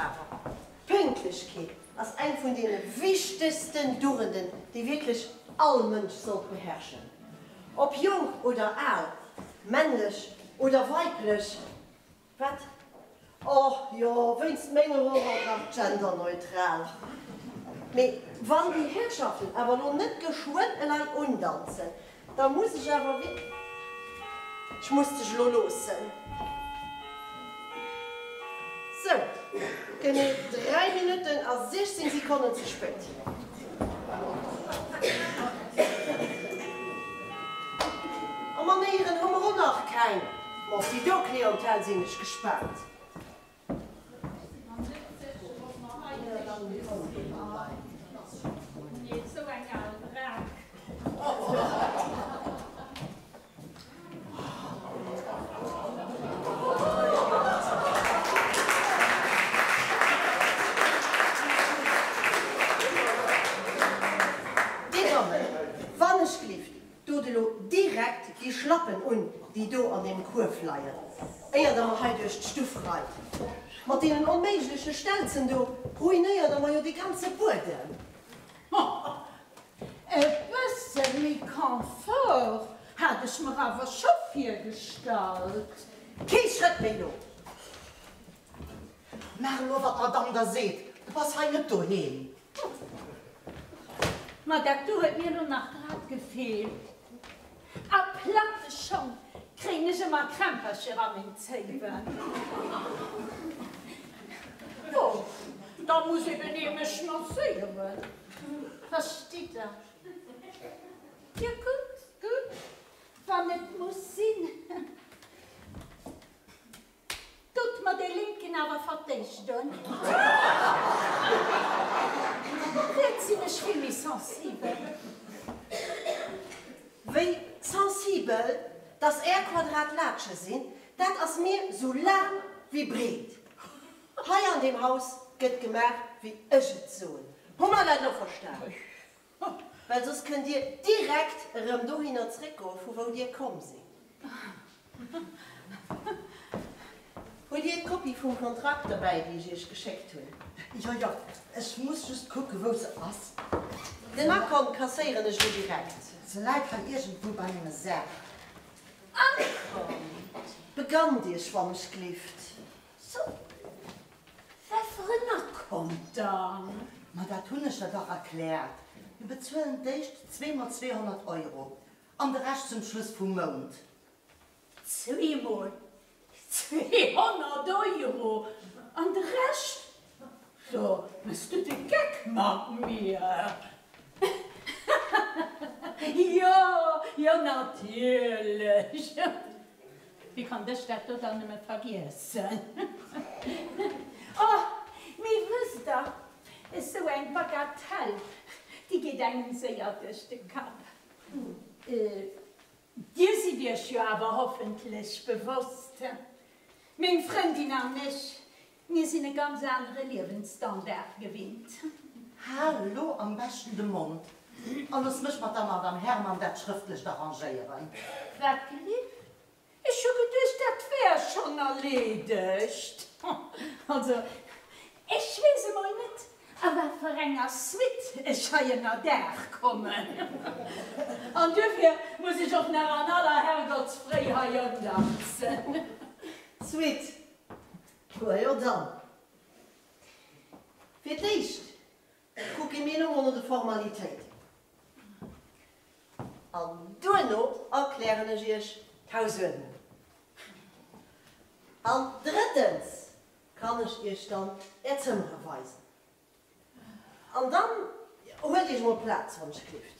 awer, Pünktlechkeet ass eng vun deene wichtegsten Dugenden, déi wierklech all Mënsch sollt beherrschen. Ob jonk oder al, männlech oder weiblech. Wat? Och jo, wéinst menger och och nach genderneutral. Mee wann déi Herrschaften awer lo net geschwënn elei undanzen, da muss ech awer wierk. Ech muss dech elo loossen. Sou, genee 3 Minutten a 16 Sekonnen ze spéit. A Manéieren hu mer och nach keng. Ma op déi do Clientèle sinn ech gespaant. Dir Dammen, wann ech glift, dot elo direkt déi Schlappen un, déi do an deem Kuerf leien, éier der mer hei duerch d'Stuff reit. Mat deenen onméigleche Stelzen do ruinéiert der mer jo dee ganze Buedem. E bësse méi Confort hat ech mer awer scho virgestallt. Kee Schrëtt méi no! Maach elo, wat d'Madame der seet, du bass hei net doheem. Ma dat do huet mir elo nach grad gefeelt. A platte Schong kréien ech ëmmer Krämpercher a meng Zéiwen. Bon, da muss eben ee mech masséieren. Verstitt der? Jo gutt, gutt, wann et muss sinn. Dot mer dee Lénken awer vertéischt un. Riets sinn ech vill méi sensibel. Wéi sensibel dass är Quadrat-Laatsche sinn, dat ass mir sou laang wéi breet. Hei an deem Haus gëtt gemaach, wéi ech et soen. Hu mer dat elo verstan? Well soss kënnt Dir direkt erëm dohinner zréckgoe vu wou Dir komm sidd. Hutt Dir d'Kopie vum Kontrakt derbäi, déi ech Iech geschéckt hunn? Jo, jo, ech muss just kucken, wou se ass. Den Akkont kasséieren ech elo direkt. Se läit hei iergendwou bei menge Saachen. Akkont! Begannt Iech, wann ech glift. So, waferen Akkont dann? Ma dat hunn ech der dach erkläert. Mir bezuelen d'éischt zweemol 200 Euro an de Rescht zum Schluss vum Mount. Zweemol 200 Euro an de Rescht? Do mëss du de Geck mat mir. Jo, jo, natierlech. Wéi konnt ech dat do dann nëmme vergiessen? Oh, mee wësst Der, esou eng Bagatelle, déi geet engem séier duerch de Kapp. Dir sidd Iech jo awer hoffentlech bewosst, meng Frëndin an ech, mir sinn e ganz anere Liewensstandard gewinnt. Hal elo am beschten de Mond a looss mech mat der Madame Herman dat schrëftlecht arrangéieren. Wat gelift? Ech hu geduecht, dat wär schonn erleedegt. Also, ech weess emol net, a wat fir enger Suite ech hei ënner Daach kommen. An duerfir muss ech och nach an aller Herrgottsfréi hei ëmdanzen. Suite? Jo dann. Fir d'éischt kucke mir elo mol no de Formalitéiten. An duerno erklären ech iech d'Hausuerdnung. An drëttens kann ech iech dann är Zëmmere weisen. An dann huelt iech mol Plaz, wann ech glift.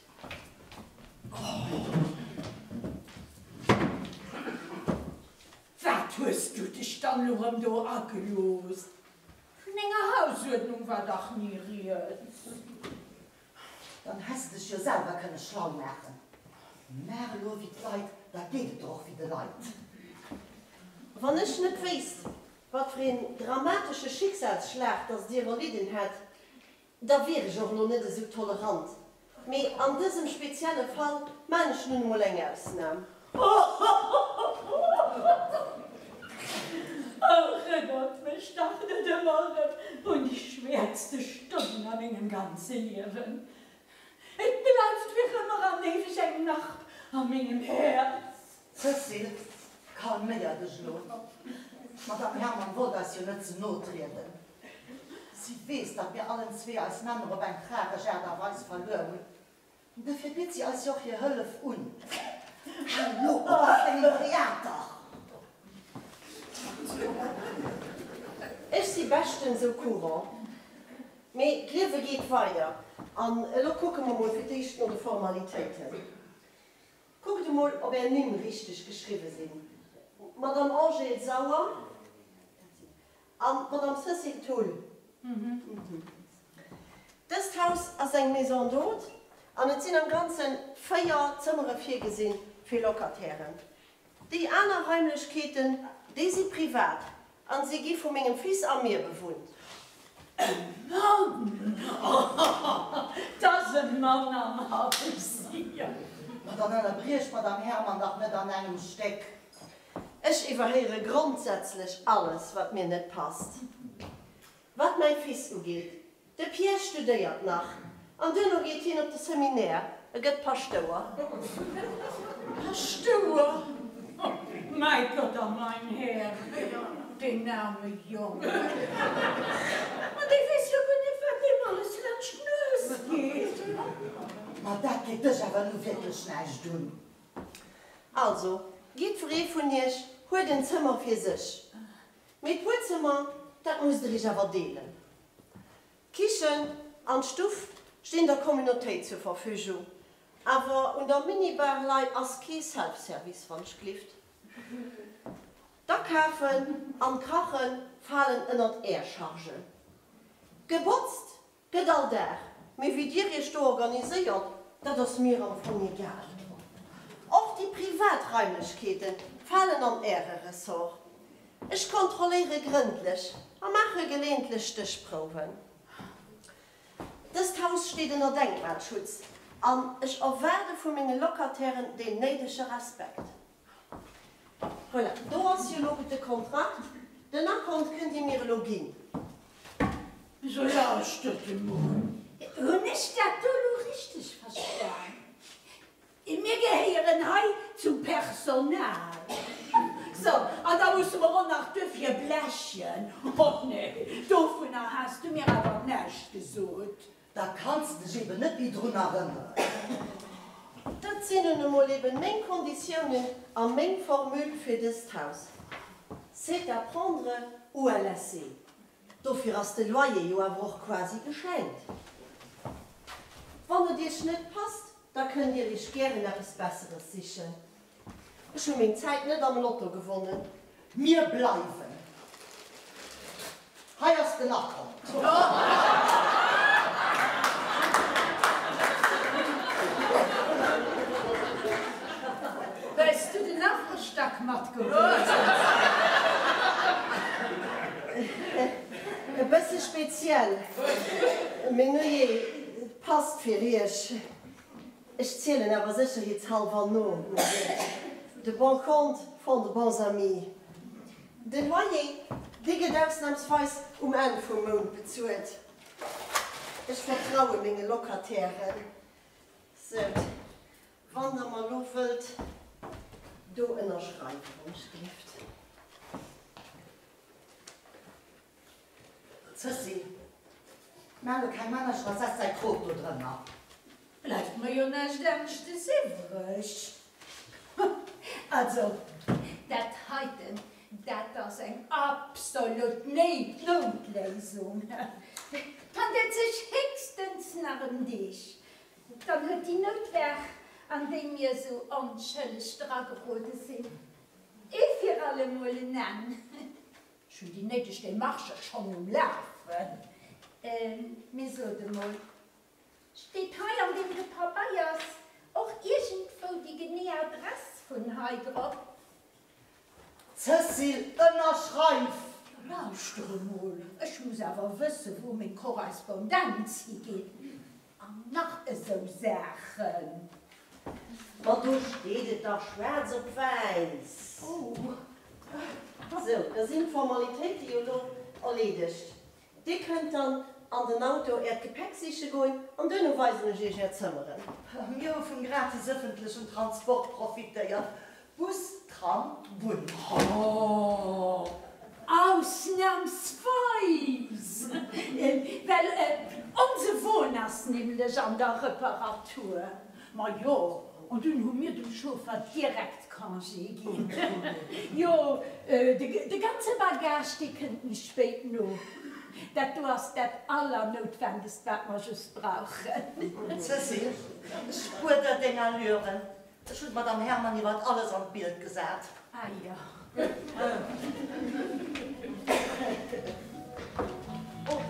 Wat hues du dech dann elo rëm do agelooss? Vun enger Hausuerdnung war dach ni rieds. Dann häss dech jo selwer kënne schlau maachen. Maach elo wéi d'Leit, da geet et der och wéi de Leit. Wann ech net wéisst, wat fir een dramatesche Schicksalsschlag dass Dir erlidden hätt, da wier ech och elo net esou tolerant. Mee an dësem spezielle Fall maan ech nun emol eng Ausnam. Erënnert mech dach net ëmmer erëm. Un déi schwäerste Stonnen a mengem ganze Liewen. Et bleift fir ëmmer an éiweg eng Narb a mengem Häerz. Cécile, calméier dech elo. D'Madame Herman wollt eis jo net ze no trieden. Si weess, datt mir allen zwee eis Männer op eng tragesch Aart a Weis verluer hunn. Dofir bitt si eis jo och hir Hëllef un. Hal elo op mat dengem Theater! Ech si beschtens au courant. Mee d'Liewe geet weider an elo kucke mer mol fir d'éischt no de Formalitéiten. Kuckt emol, ob Är Nimm richteg geschriwwe sinn, Madame Angèle Sauer an d'Madame Cécile Thull. Dëst Haus ass eng Maison d'hôtes an et sinn am Ganze 4 Zëmmere virgesinn fir Locatairen. Déi aner Raimlechkeeten, déi si privat an si gi vu mengem Fils a mir bewunnt. E Mann! Oh, 't ass e Mann am Haus, jo. Ma dann ënnerbriech d'Madame Herman dach net an engem Stéck. Ech iwwerhéiere grondsätzlech alles, wat mir net passt. Wat mäi Fils ugeet, de Pierre studéiert nach an duerno geet hien op de Seminaire, e gëtt Paschtouer. Paschtouer? Mäi Gott a mäin Här, deen aarme Jong! Ma dee weess jo guer net, wat deem alles laanscht d'Nues geet. Ma dat geet dech awer nu wierklech näischt un. Also, jiddweree vun iech huet en Zëmmer fir sech. Mee d'Buedzëmmer, dat musst der iech awer deelen. D'Kichen an d'Stuff stinn der Communautéit zur Verfügung, awer un der Minibar lei ass kee Self-Service, wann ech glift. D'Akafen an d'Kache falen ënnert är Charge. Gebotzt Gëtt all Dag, mee wéi dir iech do organiséiert, dat ass mir am Fong egal. Och déi privat Raimlechkeete falen an äre Ressort. Ech kontrolléiere grëndlech a maache geleeëntlech Stéchprouwen. Dëst Haus steet ënner Denkmalschutz an ech erwaarde vu menge Locatairen deen néidege Respekt. Voilà, do ass jo elo de Kontrakt. Den Akkont kënnt Dir mir elo ginn. So lauschtert emol. Hunn ech dat do elo richteg verstan? Mir gehéieren hei zum Personal. So, an da musse mer och nach duerfir blechen. Oh nee, dovunner has du mir awer näischt gesot. Da kanns de dech eben net méi drun erënneren. Dat sinn nun emol eben meng Konditiounen a meng Formule fir dëst Haus. C'est à prendre ou à laisser. Dofir ass de Loyer jo awer och quasi geschenkt. Wann et Iech net passt, da kënnt Dir Iech gären eppes Besseres sichen. Ech hu meng Zäit net am Lotto gewonnen. Mir bleiwen. Hei ass den Akkont. Well s du den Afferstack matgeholl hues. E bësse speziell, mee nujee, et passt fir iech. Ech zielen awer sécherheetshallwer no. De bons comptes font de bons amis. De Loyer, dee gëtt ausnamsweis um Enn vum Mount bezuelt. Ech vertraue menge Locatairen. Seut, wann der mer lo wëllt do ënnerschreiwen, wann ech gelift. Ceci, Maach elo keng Männercher a setz däi Krop do drënner. Bleift mer jo näischt aneschtes iwwreg. Also, dat heiten, dat ass eng absolut Noutléisung. Et handelt sech héchstens nach ëm Deeg, dann huet déi Noutlag, an déi mir esou onschëlleg dragerode sinn, ee fir allemol en Enn. Ech hunn déi néideg Demarchë schonn um Lafen. Mee sot emol, steet hei an deem Gepabeiers och iergendwou déi genee Adress vun hei drop? Cécile, ënnerschreif! Lauschter emol, ech muss awer wëssen, wou meng Korrespondenz higeet. An nach esou Saachen. Ma do steet et dach schwaarz op wäiss. Sou, da sinn d'Formalitéite jo elo erleedegt. Dir kënnt dann an den Auto Äert Gepäck siche goen an duerno weisen ech Iech Är Zëmmeren. Mir hu vum gratis ëffentlechen Transport profitéiert, Bus, Tram, Bunn. Oh, ausnamsweis! Well onse Won ass nämlech an der Reparatur. Majo, an dunn hu mir dem Chauffer direkt Congé ginn. Jo, de ganze Bagage, dee kënnt méi spéit no. Dat do ass dat Allernoutwendegst, wat mer just brauchen. Cécile, spuer der deng Allüren. Ech hunn d'Madame Herman iwwert alles an d'Bild gesat. Ah jo. Oh,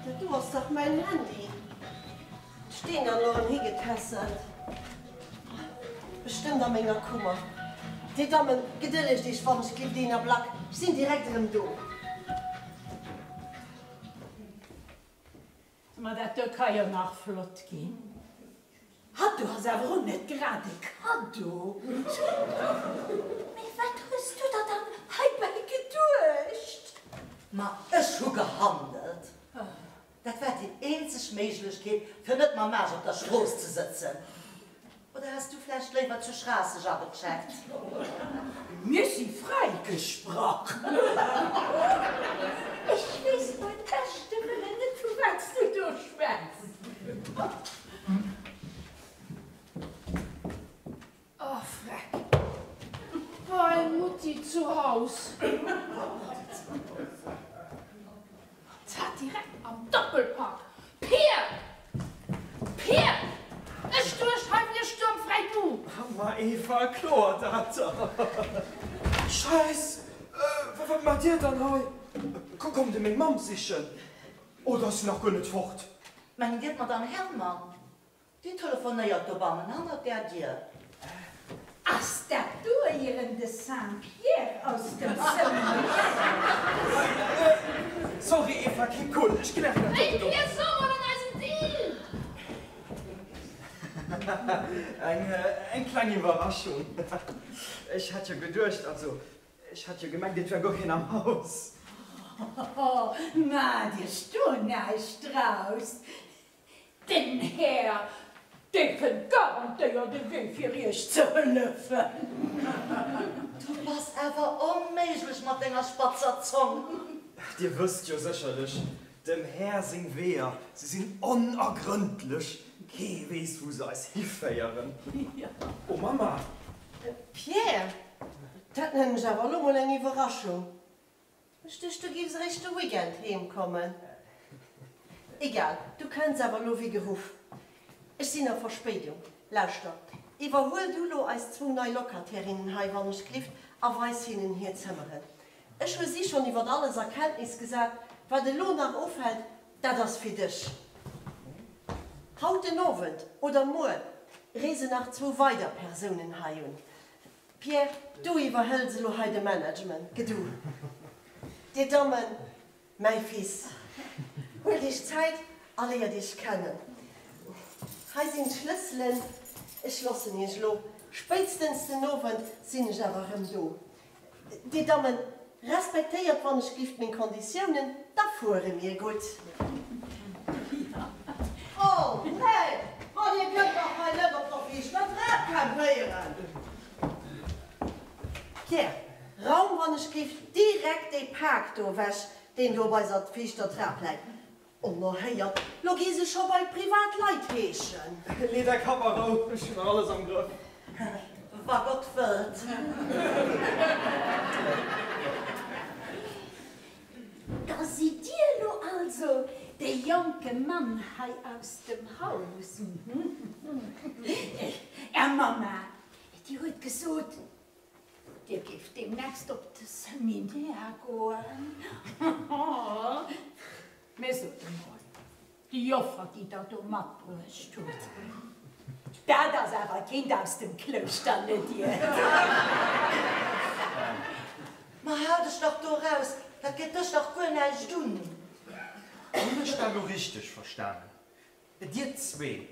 dat do ass dach mäin Handy. D'Steen an elo erëm higetässelt. Bestëmmt a menger Kummer. Dir Dammen, gedëllegt iech wann ech glift een Ablack, ech sinn direkt erëm do. Ma dat do ka jo nach flott ginn. Hatt do ass awer och net grad e Kaddo. Mee wat hues du der dann heibäi geduecht? Ma ech hu gehandelt. Dat war déi eenzeg Méiglechkeet, fir net mam Aarsch op der Strooss ze sëtzen. Oder häss du vläicht léiwer zu Schraasseg agecheckt? Mir si fräigesprach. Ech weess beim beschte Wëllen net, vu wat s du do schwätz. Oh Freck! Bei Mutti zu Haus. Dat direkt am Doppelpack. Pier! Pier! Ech duecht hei wier stuermfräi Bub. Ma Eva, kloer dat. Scheiss! Wat maacht dir dann hei? Kommt dir meng Mamm sichen? Oder ass si nach guer net fort? Mengt dir d'Madame Herrmann? Déi telefonéiert dobannen hannert där Dier. Ass dat do ieren de Saint-Pierre aus dem Zëmmer? Sorry Eva, kee Cool, ech klären dat Hey Pierre, so mol an eisem Deal! Eng kleng Iwwerraschung. Ech hat jo geduecht, also ech hat jo gemengt, et wär guer keen am Haus. Maacht iech do näischt draus. Den Här, dee fënnt garantéiert e Wee fir Iech ze hëllefen. Du bass awer onméiglech mat denger spatzer Zong. Dir wësst jo sécherlech, dem Här seng Weeër, se sinn onergrëndlech, kee weess, wou se eis hiféieren. O Mamma! Pierre, dat nennen ech awer elo mol eng Iwwerraschung. Ech duecht du giffs eréischt de Weekend heem kommen. Egal, du kënns awer elo wéi geruff. Ech sinn a Verspéidung. Lauschter, iwwerhuel du lo eis zwou nei Locatairinnen hei wannechglift a weis hinnen hir Zëmmeren. Ech hu si schonn iwwert alles a Kenntnis gesat. Wat elo nach ufält, dat ass fir dech. Haut den Owend oder muer reesen nach zwou weider Persounen hei un. Pierre, du iwwerhëls elo hei de Management, gedu. Dir Dammen, mäi Fils, huelt iech Zäit a léiert iech kennen. Hei sinn d'Schlësselen, ech lossen iech elo. Spéitstens den Owend sinn ech awer erëm do. Dir Dammen, respektéiert wann ech glift meng Konditiounen, da fuere mir gutt. Oh nee, ma dir kënnt dach hei net op der viischter Trap campéieren! Pierre, raum wann ech glift direkt dee Pak do ewech, deen do op eiser viischter Trap läit. Onerhéiert, lo gi se scho bei privat Leit heeschen. Lee däi Kapp a Rou, ech hunn nach alles am Grëff. Wa Gott wëllt. Da sidd Dir elo also dee jonke Mann hei aus dem Haus? Är Mamma, déi huet gesot, Dir géift deemnächst op de Seminaire goen. Mee sot emol, déi Joffer, déi Der do matbruecht hutt, dat ass awer keent aus dem Klouschter, net iert? Ma hal dech dach do eraus, dat geet dech dach guer näischt un! Hunn ech dat elo richteg verstanen? Dir zwee,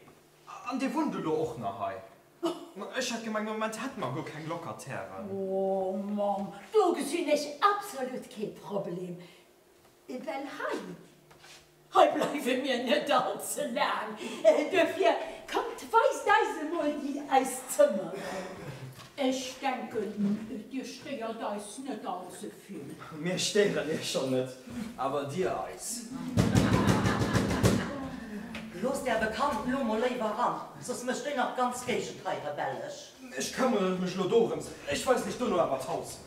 an dir wunnt elo och nach hei? Ma ech hat gemengt, am Moment hätte mer guer keng Locatairen. Oh Mamm, do gesinn ech absolut kee Problem. Well hei, hei bleiwe mir net all ze laang. Duerfir, kommt, weist eis emol déi eis Zëmmeren. Ech denken, dir stéiert eis net all ze vill. Mir stéieren iech schonn net, awer dir eis. Loosst är Bekannten lo mol léiwer ran, soss mécht déi nach d'ganz Géigend hei rebellesch. Ech këmmere mech lo dorëms, ech weisen iech dono awer d'Haus.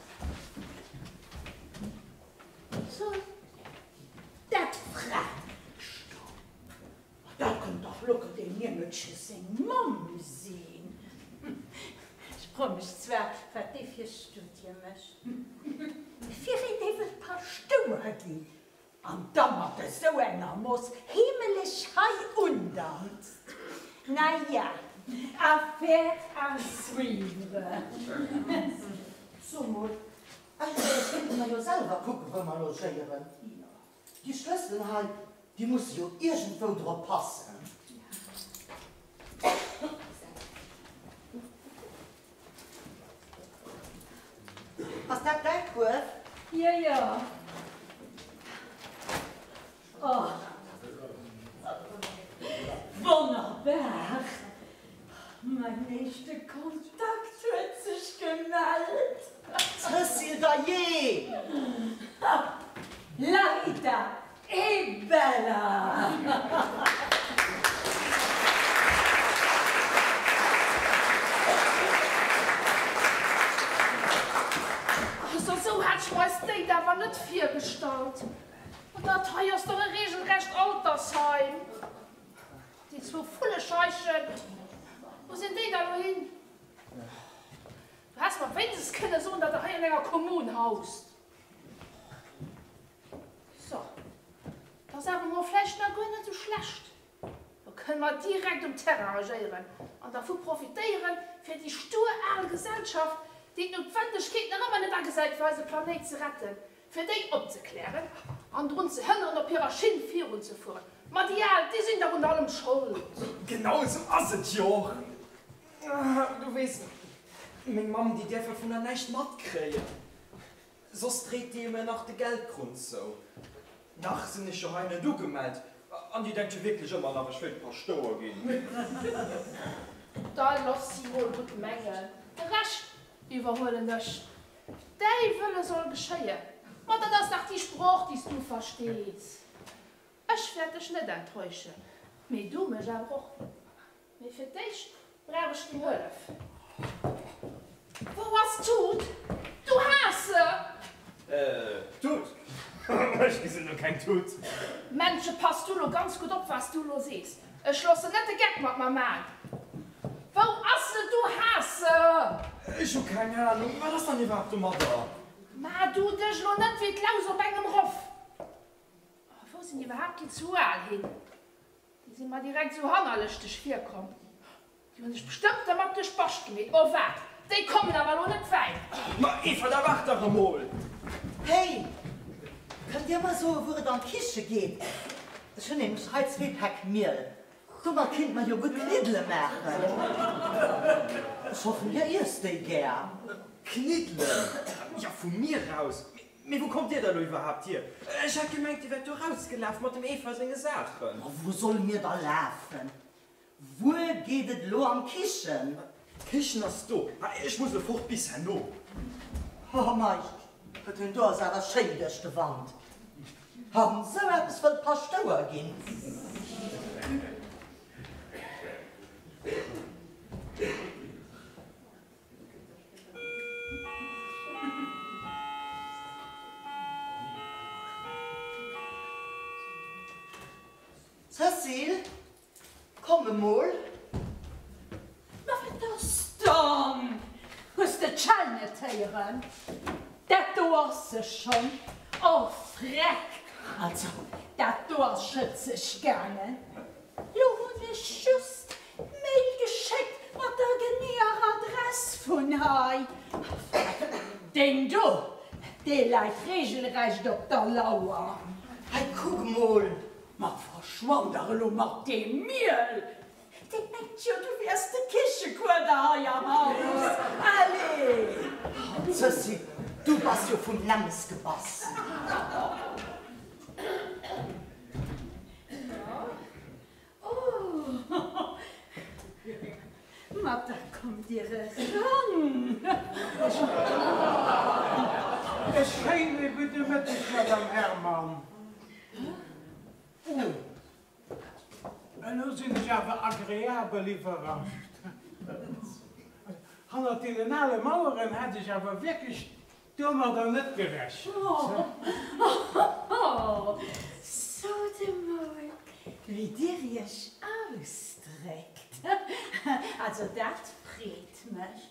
So, dat Frällech do, ma dat kënnt dach locker deem Niemelche seng Mamm sinn. Ech froe mech zwar, wat dee fir Studie mécht, fir een, dee wëllt Paschtouer ginn an da mat esou enger Moss heemelech hei undanzt. Na ja, affaire à suivre. So mol, Eigentlech kéinte mer jo selwer kucken, wou mer logéieren. Déi Schlësselen hei, déi musse jo iergendwou drop passen. Ass dat däi Kuerf? Jo, jo. Oh, wonnerbar! Mäin éischte Kontakt huet sech gemellt. Cécile, Dajee! La vita è bella! Also esou hat ech mer eis Date awer net virgestallt. Ma dat hei ass dach e regelrecht Altersheim. Déi zwou Vullescheichen, wou sinn déi da lo hin? Du häss mer wéinstens kënne soen, datt der hei an enger Kommune haust. So, dat ass awer mol vläicht nach guer net esou schlecht. Do kënne mer direkt um Terrain agéieren an dervu profitéieren, fir déi stur al Gesellschaft, déi d'Noutwendegkeet nach ëmmer net agesäit, fir eise Planéit ze retten, fir déi opzeklären an drun ze hënneren, op hirer Schinn virunzefueren. Ma déi Al, déi sinn dach un allem Schold! Genau esou ass et jo och. Du weess, meng Mamm, déi däerf dovunner näischt matkréien, soss dréit déi mir nach de Geldkrunn zou. Nach sinn ech jo hei net ugemellt an déi denkt jo wierklech ëmmer nach, ech wéilt Paschtouer ginn. Da looss si mol gutt mengen, de Rescht iwwerhuelen ech. Däi Wëlle soll geschéien. Ma dat ass dach déi Sprooch, déi s du verstees. Ech wäert dech net enttäuschen, mee du mech awer och. Mee fir d'éischt brauch ech deng Hëllef. Wou ass d'Tut? Du has se! Tut? Ech gesinn do keng Tut. Männche, pass du lo ganz gutt op, wat s du lo sees. Ech loossen net de Geck mat mer maan. Wou ass se, du has se! Ech hu keng Ahnung. Wat ass dann iwwerhaapt domadder? Maa du dech lo net wéi d'Laus op engem Roff. Wou sinn iwwerhaapt déi zwou Al hin? Déi si mer direkt esou hannerlëschteg virkomm. Déi hu sech bestëmmt dermat duerch d'Bascht gemeet. Oh wat, déi kommen awer elo net wäit. Ma Eva, da waart dach emol! Hey, kënnt Dir mer soen, wuer et an d'Kiche geet? Ech hunn nämlech hei zwee Päck Miel. Domat kinnt mer jo gutt Kniddele maachen. Ech hoffen, Dir iesst déi gär. Kniddelen? Jo, vu mir aus. Mee wou kommt Dir da lo iwwerhaapt hier? Ech hat gemengt, Dir wäert do rausgelaf mat dem Eva senge Saachen. Ma wou solle mir da lafen? Wuer geet et elo an d'Kichen? D'Kichen ass do. Ech muss elo fort, bis herno. Oh mei, dat do ass awer schéin duerch de Wand. An sou eppes wëllt Paschtouer ginn. Cécile, komm emol. Ma wat ass dann? Hues de d'Schell net héieren? Dat do ass se schonn. Oh Freck! Also, dat do ass schëtzeg gaangen. Lo hunn ech just d'Mail geschéckt mat der geneeër Adress vun hei. Deen do, dee läit regelrecht op der Lauer. Hei, kuck mol! Ma verschwann dach elo mat deem Miel! Dee mengt jo, du wiers de Kichekueder hei am Haus. Allez! Ceci, du bass jo vum Lämmes gebass. Dir eran? E schéine gudde Mëtteg, Madame Herman. Oh, elo sinn ech awer agreabel iwwerrascht. Hannert deenen ale Maueren hat ech awer wierklech domadder net gerechent. Oh, sot emol, wéi Dir Iech ausdréckt. Also dat freet mech.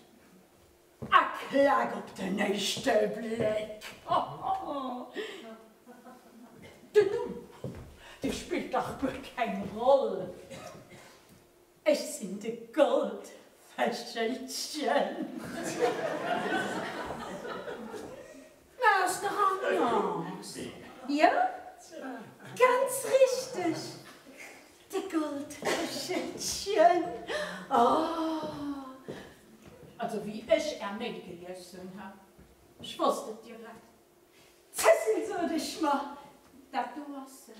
A Klak op den éischte Bléck! Den Numm, dee spillt dach guer keng Roll. Ech sinn de Goldfëschelchen. Mä aus der Annonce, jo, ganz richteg, de Goldfëschelchen. Oh! Also wéi ech är Mail gelies hunn, ha, ech wosst et direkt. Cécile, sot ech mer, dat do ass se,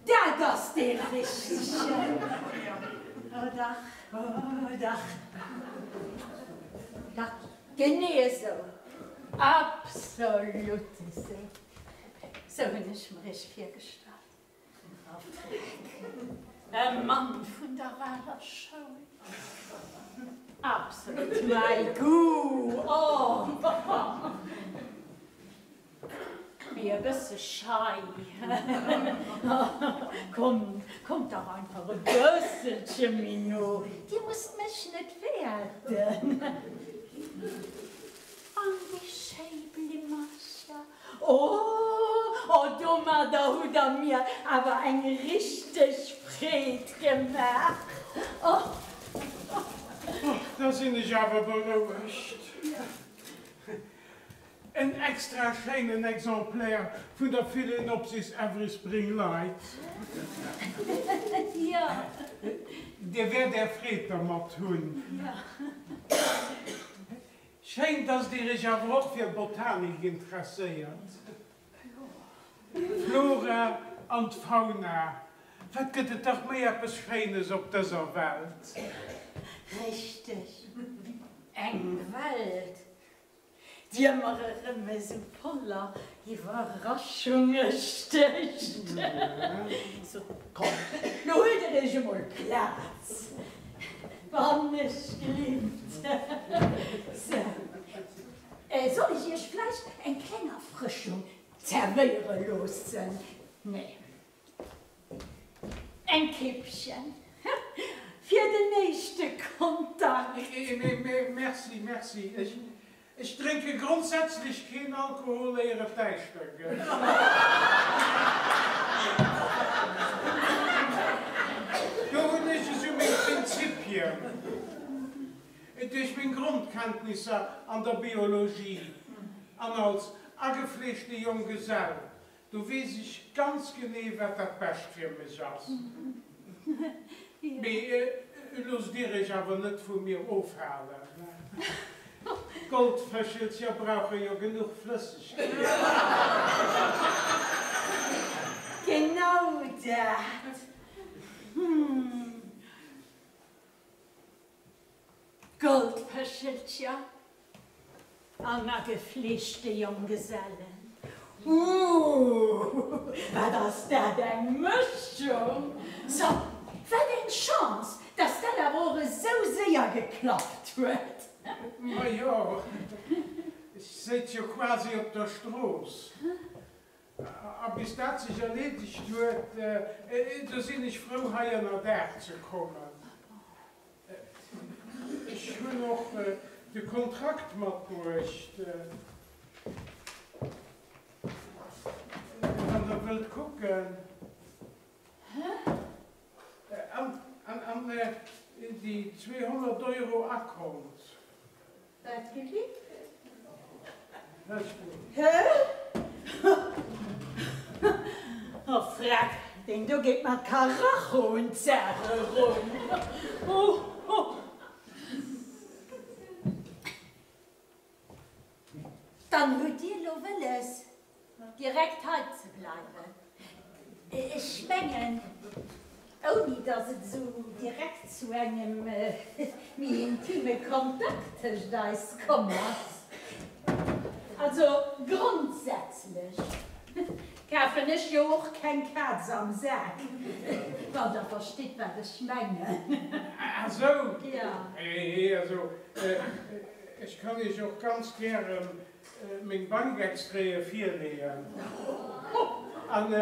dat ass dee Richtegen. Oh dach, oh dach, dach, genee esou, absolut esou, sou hunn ech mer iech virgestallt. A Freck, e Mann vun der Waler Schoul. Absolut mäi Goût, oh! Mee e bësse schei. Kommt, kommt dach einfach e bësselche méi no, Dir musst mech net fäerten. An déi schéi Blimmercher. Oh, oh, domadder hutt der mir awer eng richteg Freed gemaach. Oh. Oh, da sinn ech awer berouegt. En extra schéinen Exemplaire vun der Phalaenopsis Every Spring Light. Dir wäert Är Freed dermat hunn. Schéin, dass Dir Iech awer och fir Botanik interesséiert. D'Flora an d'Fauna, wat gëtt et dach méi eppes Schéines op dëser Welt! Richteg, eng Welt, déi ëmmer erëm esou voller Iwwerraschunge stécht. So, kommt, lo huelt Der Iech emol Plaz. Wann ech gelift. Sou. Soll ech iech vläicht eng kleng Erfrëschung zerwéiere loossen? Nee. Eng Kippchen fir den éischte Kontakt. Nee, merci, merci. Ech drénke grondsätzlech keen Alkohol éier et däischter gëtt. Do hunn ech esou meng Prinzipien. Duerch meng Grondkenntnisser an der Biologie an als agefleeschte Jonggesell Do weess ech ganz genee, wat dat Bescht fir mech ass. Mee loosst Dir Iech awer net vu mir ofhalen. D'Goldfëschelcher brauche jo genuch Flëssegkeet. Genau dat. Hm. Goldfëschelcher an agefleeschte Jonggesellen. Ooh, wat ass dat eng Mëschung! So, wat eng Chance, dass dat awer och esou séier geklappt huet! Majo, ech séiz jo quasi op der Strooss. A bis dat sech erleedegt huet, do sinn ech frou, hei ënner Daach ze kommen. Ech hunn och de Kontrakt matbruecht, wann Der wëllt kucken. An déi 200 Euro Akont. Wat geschitt? Hä? Oh Freck, deen do geet mat Karacho un d'Saach erun. Dann hutt Dir elo wëlles, direkt hei ze bleiwen? Ech mengen, ouni. Ouni dass et esou direkt zu engem méi intime Kontakt tëscht eis komm ass. Also grondsätzlech kafen ech jo och keng Kaz am Sak, wann der verstitt wat ech mengen. Ah sou? Jo. Hehe, also ech kann iech och ganz gären meng Bankextraite virleeën. An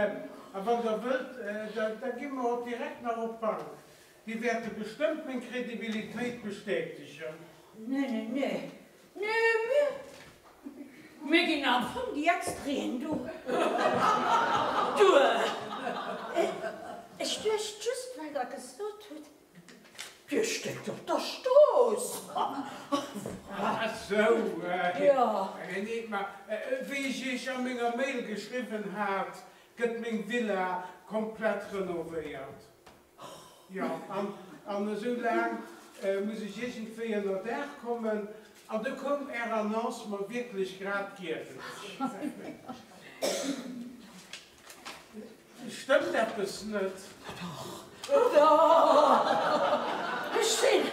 wann Der wëllt, da gi mer och direkt nach op d'Bank. Déi wäerte bestëmmt meng Kredibilitéit bestätegen. Nee, nee, nee, nee, mir, mir ginn am Fong déi Extraiten do duer. Ech duecht just, well Der gesot hutt, Dir stéckt op der Strooss. Ah sou, jo. Nee, ma wéi ech Iech a menger Mail geschriwwen hat, gëtt meng Villa komplett renovéiert. Jo, an esou laang muss ech iergendwéi ënner Daach kommen. An du koum Är Annonce mer wierklech grad gierweg. Stëmmt eppes net? Dach, dach, ech sinn,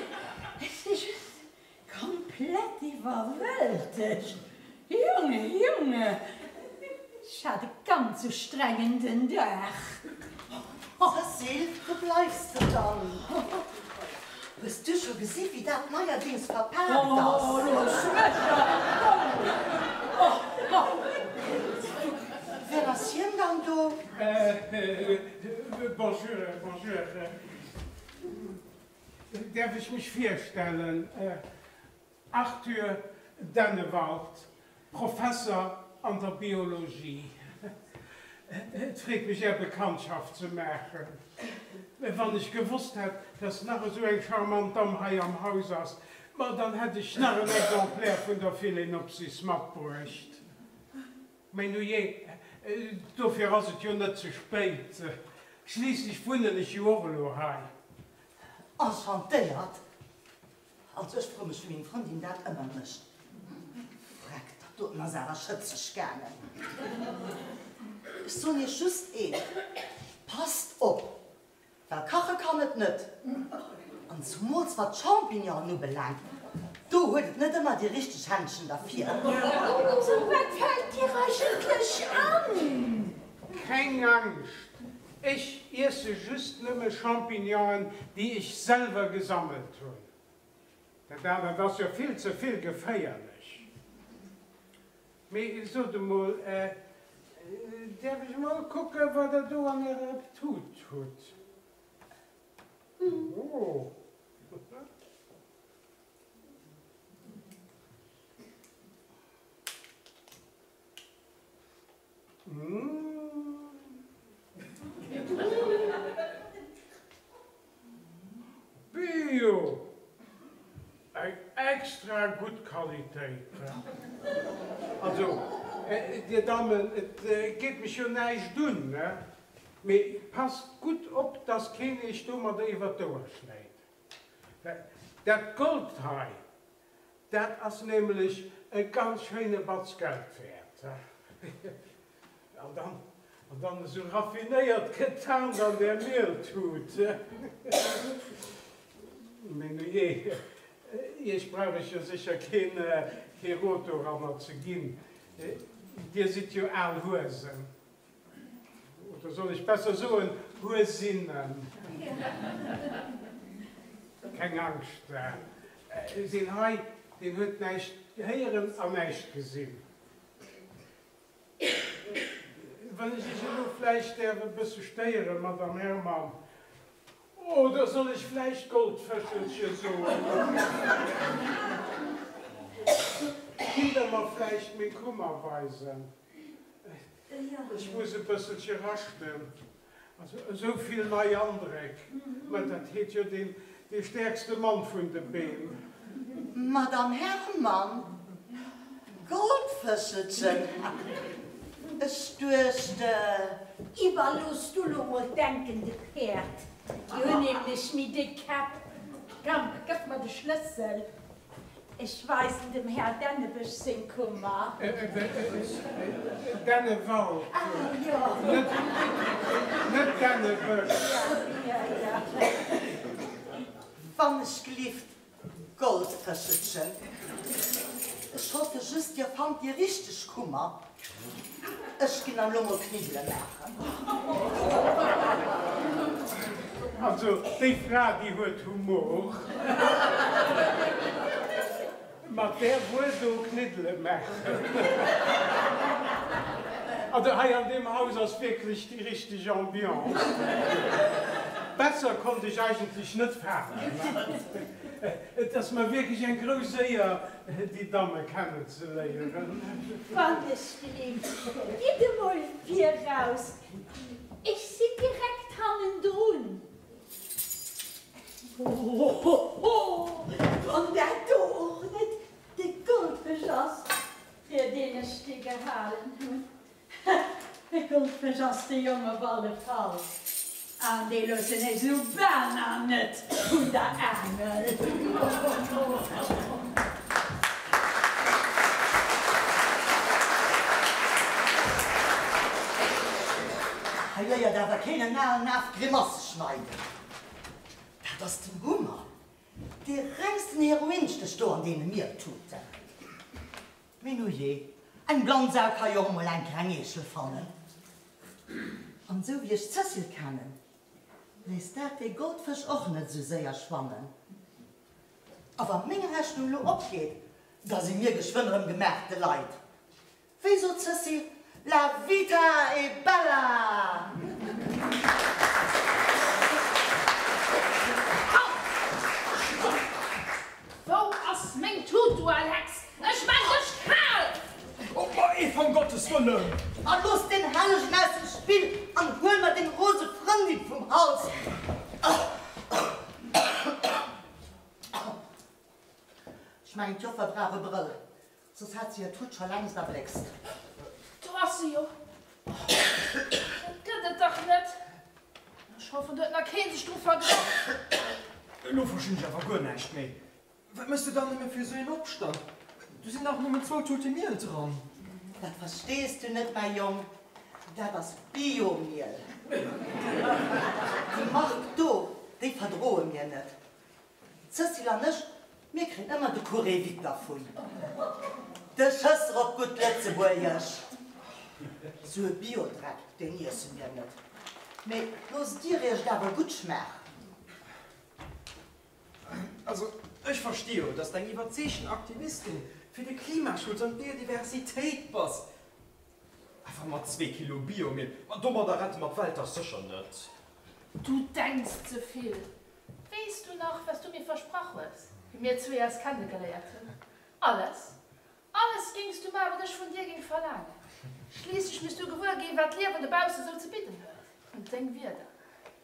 ech si just komplett iwwerwältegt. Junge, Junge, ech hat e ganz ustrengenden Dag. Cécile, wou bleifs de dann? Hues du scho gesi wéi dat neierdings verpaakt ass? Oh, looss mech a Rou! Wien ass hien dann do? Bonjour, bonjour. Däerf ech mech virstellen? Arthur Dennewald, Professer an der Biologie. Et freet mech Är Bekanntschaft ze maachen. Wann ech gewosst hätt, dass nach esou eng charmant Damm hei am Haus ass, ma dann hätt ech nach en Exemplaire vun der Phalaenopsis matbruecht. Mä nujee, dofir ass et jo net ze spéit. Schliisslech wunnen ech jo och elo hei. Enchantéiert! Also ech froe mech wéi meng Frëndin dat ëmmer mécht. Freck, dat doten ass awer schëtzeg gaangen. Ech soen iech just eent, Passt op, well kache kann et net. An zumools wat d'Champignonen ubelaangt, do huet et net ëmmer déi richteg Händschen derfir. Also wat fält dir eigentlech an? Keng Angscht, Ech iesse just nëmme Champignonen, déi ech selwer gesammelt hunn. Dat anert ass jo vill ze vill geféierlech. Mee sot emol, däerf ech emol kucken, wat der do an ärer Tut hutt? Oh. Bio! Eng extra gutt Qualitéit. Also, Dir Dammen, et geet mech jo näischt un, ne? Mee passt gutt op, dass keen Iech domadder iwwer d'Ouer schléit. Dat Gold hei, Dat ass nämlech e ganz schéine Batz Geld wäert. An dann, an dann esou raffinéiert getarnt an där Mieltut. Mee nujee, Iech brauch ech jo sécher keen, kee Rot doranner ze ginn. Dir sidd jo al Huesen. Oder soll ech besser soen, Huesinnen? Keng Angscht, deen hei, deen huet näischt héieren an näischt gesinn. Wann ech Iech elo vläicht däerf e bësse stéieren, Madame Herrmann, Oder soll ech vläicht Goldfëschelche soen? Kinnt der mer vläicht meng Kummer weisen? Ech muss e bësselche raschten. Also esou vill nei Andréck, mä dat heet jo deen dee stäerkste Mann vun de Beem. Madame Herrmann, Goldfëschelchen, ech duecht. Iwwerlooss du lo mol d'Denken de Päerd, déi hunn nämlech méi déck Käpp. Komm, gëff mer de Schlëssel. Ech weisen dem Här Dännebësch seng Kummer. Dännewald, net Dännebësch. Wann ech gelift, Goldfëschelchen. Ech hoffe just, dir fannt déi richteg Kummer. Ech ginn dann elo mol Kniddele maachen. Also déi Fra déi huet Humor. Mat där Wuer do Kniddele maachen. Also hei an deem Haus ass wierklech déi richteg Ambiance. Besser konnt ech eigentlech net fahren. Et ass mer wierklech eng grouss Éier déi Damme kennenzeléieren. Wandesgelift, gitt emol viraus, ech sinn direkt hannendrun. Hohoho, wann dat do och net de Goldfësch ass, fir deen ech dee gehalen hunn. E Goldfësch ass de Jong op alle Fall, an dee loossen ech sou bal nach net vun der Aangel. Hei léiert awer keen en alen Af Grimasse schneiden. Dat ass den Hummer, dee rengsten Heroinstéch do an deene Miertuten. Mee nu jee, eng blann Sau ka jo och mol eng kleng Eechel fannen. An esou wéi ech d'Cécile kennen, léisst dat dee Goldfësch och net esou séier schwammen. A wa meng Rechnung lo opgeet, da si mir geschwënn erëm gemaachte Leit. Wéi sot d'Cécile, La vita è bella! Halt! Stopp! Wou ass meng Tut, du al Hex? Ech maan dech kal! Oh, ma Eva, um Gottes Wëllen! A looss den Hellegen aus dem Spill an huel mer deng rose Frëndin vum Hals! Ech mengen, d'Joffer brauch e Brëll. Soss hätt se hir Tut scho längst erbléckst. Do ass se jo! Oh, dat gëtt et dach net! Ech hoffen, do huet nach keen sech dru vergraff. Elo verstinn ech awer guer näischt méi. Wat méchs du dann nëmme fir esou een Opstand? Do sinn dach nëmmen zwou Tute Miel dran. Dat verstees du net, mäi Jong. Dat ass Bio-Miel. Déi Mark do, déi verdroe mir net. D'Cécile an ech, mir kréien ëmmer de Courrier vite dervun. De Schësser op gutt Lëtzebuergesch. Sou e Bio-Dreck, deen iesse mir net. Mee loosst dir iech et awer gutt schmaachen. Also, ech versti jo, dass de eng iwwerzeegten Aktivistin fir de Klimaschutz an d'Biodiversitéit bass. Awer mat zwee Kilo Biomiel, ma domadder rette mer d'Welt dach sécher net. Du denks ze vill. Weess du nach, wat s du mir versprach hues, wéi mir zwee eis kennegeléiert hunn? Alles, alles géings du maachen, wat ech vun dir géing verlaangen. Schliisslech misst du gewuer ginn, wat d'Liewen dobausse sou ze bidden huet. An deng Wierder.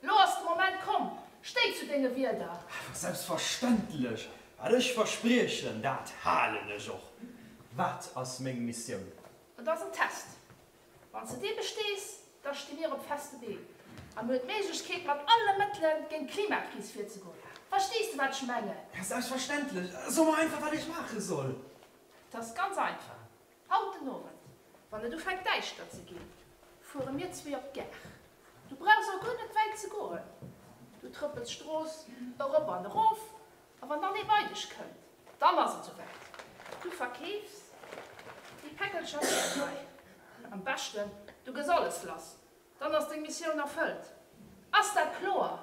Lo ass de Moment komm, stéi zu denge Wierder! Awer selbstverständlech, wat ech verspriechen, dat halen ech och. Wat ass meng Missioun? Et ass en Test. Wann s de dee bestees, da sti mir op feste Been a mir hunn d'Méiglechkeet, mat alle Mëttele géint d'Klimakris virzegoen. Verstees de, wat ech mengen? Ja, selbstverständlech. So mer einfach, wat ech maache soll. Et ass ganz einfach. Haut den Owend, wann et ufänkt däischter ze ginn, fuere mir zwee op d'Gare. Du brauchs och guer net wäit ze goen. Du trëppels d'Strooss erop an erof A wann dann ee bei dech kënnt, dann ass et souwäit. Du verkeefs déi Päckelcher Miel hei. Am beschten, du gëss alles lass, dann ass deng Missioun erfëllt. Ass dat kloer?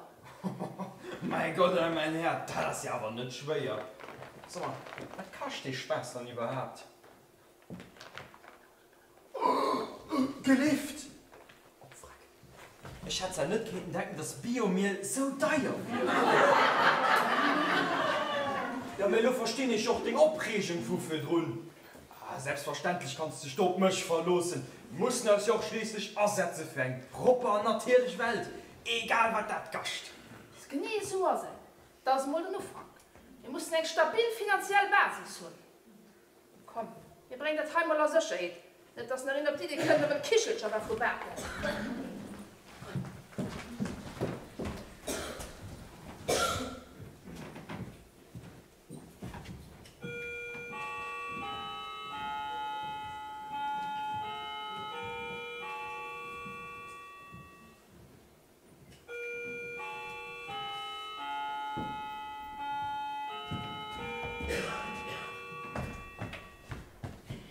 Mäi Gott, oh mäin Här, dat ass jo awer net schwéier. So mol, wat kascht dee Spaass dann iwwerhaapt? Gelift! Oh freck, ech hätt zwar net kéinten denken, dass Biomiel sou deier wier. Jo, mee elo verstinn ech och deng Opreegung vu virdrun. Ah, selbstverständlech kanns de dech do op mech verloossen. Mir mussen eis jo och schliisslech asetze fir eng propper an natierlech Welt, egal wat dat kascht. Genee esou ass et. Dat ass emol den Ufank. Mir mussen eng stabil finanziell Basis hunn. Komm, mir bréngen dat hei mol a Sécherheet, net dass nach een op d'Iddi kënnt, erëm Kichelcher dervu baken.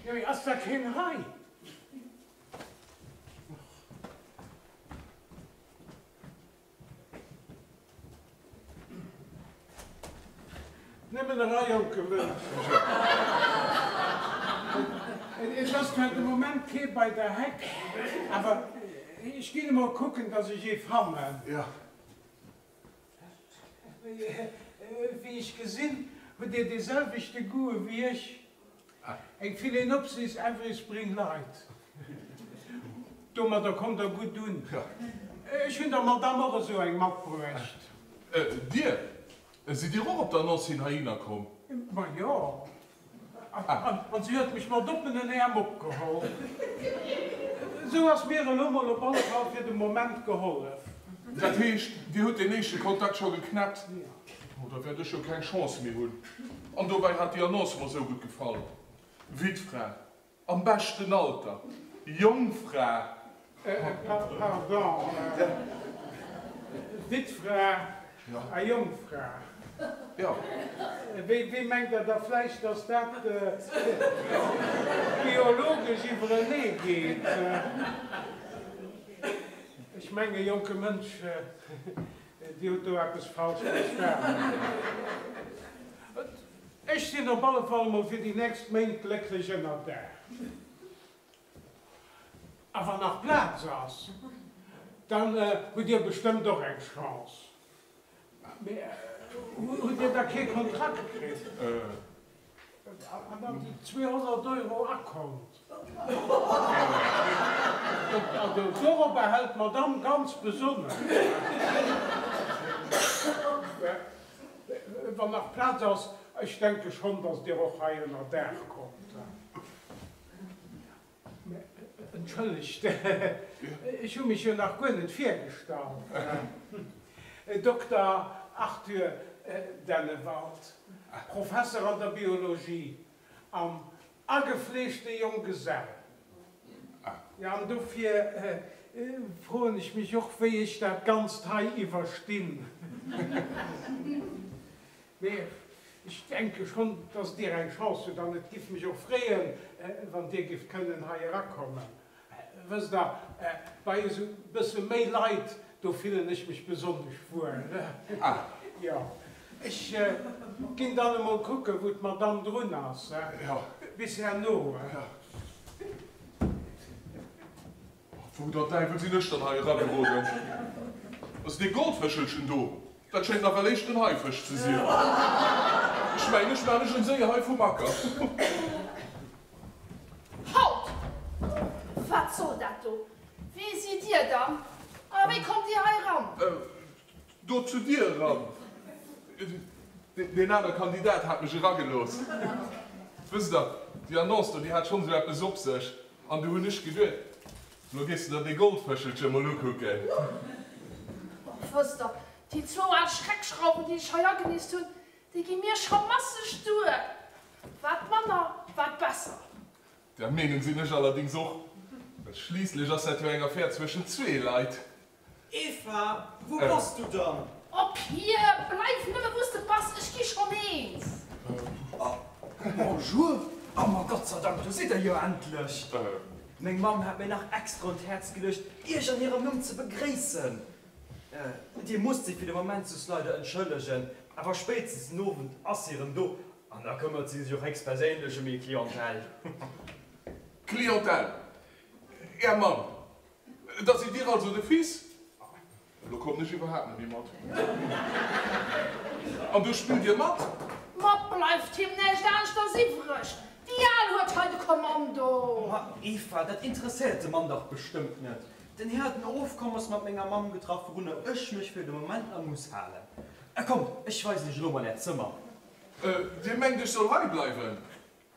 Jo, mee ass da keen hei? Nëmmen e Rei jonke Mënschen. Et ass zwar de Moment kee bei der Heck, awer ech ginn emol kucken, dass ech ee fannen. Wéi ech gesinn, hutt Dir dee selwechte Goût ewéi ech. Eng Phalaenopsis Every Spring Light. Domadder kommt der gutt un. Ech hunn der Madamm och esou eng matbruecht. Dir? Sidd Dir och op der Annonce hin heihinner komm? Ma jo. An si huet mech mat oppenen Äerm opgeholl. Esou ass mir elo mol op alle Fall fir de Moment gehollef. Dat heescht, Dir hutt deen éischte Kontakt scho geknäppt? Oh, da wäert ech jo keng Chance méi hunn. An dobäi hat déi Annonce mer esou gutt gefall. Wittfra, am beschten Alter, Jongfra. Pardon, Wittfra a Jongfra. Jo. Wéi mengt Der da vläicht, dass dat biologesch iwwerenee geet? Ech menge, jonke Mënsch, Dir hutt do eppes falsch verstanen. Ech sinn op alle Fall emol fir déi nächst Méint glécklech ënner Daach. A wann nach Plaz ass, dann hutt Dir bestëmmt och eng Chance. Mee hutt Dir da kee Kontrakt kritt? An dann déi 200 Euro Akont. Also dorobber hält d'Madamm ganz besonnesch. Wann nach Plaz ass, ech denke schonn, datt Dir och hei ënner Daach kommt. Entschëllegt, ech hu mech jo nach guer net virgestallt. Dokter Arthur Dennewald, Professer an der Biologie an agefleeschte Jonggesell. Jo, an dofir froen ech mech och, wéi ech dat Ganzt hei iwwerstinn. Mee ech denke schonn, dass Dir eng Chance hutt an et giff mech och freeën, wann Dir gifft kënnen hei erakommen. Wësst Der, bei esou bësse méi Leit, do fillen ech mech besonnesch wuel. Jo, ech ginn dann emol kucken, wou d'Madamm drun ass. Bis herno. Wou der Däiwel sinn ech dann hei erageroden? Ass dee Goldfëschelchen do? Dat schéngt nawell éischter en Haifësch ze sinn. Ech mengen, ech maan mech en séier hei vum Acker. Halt! Wat soll dat do? Wie sidd Dir dann? A wéi kommt Dir hei eran? Do zu dir eran. Deen aner Kandidat hat mech eragelooss. Wësst der, déi Annonce do, déi hat schonn esou eppes op sech. An du hunn ech geduet, lo gees de der dee Goldfëschelche mol ukucken. Och wësst der, déi zwou al Schreckschrauwen, déi ech hei agenisst hunn, déi gi mir scho masseg duer. Wat manner, wat besser. Där Meenung sinn ech allerdings och, well schliisslech ass dat jo eng Affär zwëschen zwee Leit. Eva, wou bass du dann? Op hier, bleif nëmme wou s de bass, ech gi schonn eens. Oh, bonjour! Oh, ma Gott sei Dank, do sidd der jo endlech! Meng Mamm hat mir nach extra un d'Häerz geluecht, iech an hirem Numm ze begréissen. Dir musst si fir de Moment soss leider entschëllegen, awer spéitstens den Owend ass si erëm do an da këmmert si sech och héchstperséinlech ëm hir Clientèle. Clientèle? Är Mamm? Da sidd Dir also de Fils? Elo kommen ech iwwerhaapt net méi mat. An do spillt Dir mat? Ma bleift him näischt aneschters iwwreg. Déi Al huet hei de Kommando. Ma Eva, dat interesséiert de Mann dach bestëmmt net. Den Här huet en Ofkommes mat menger Mamm getraff, wourunner ech mech fir de Moment nach muss halen. Kommt, ech weisen Iech elo mol Äert Zëmmer. Dir mengt, ech soll hei bleiwen?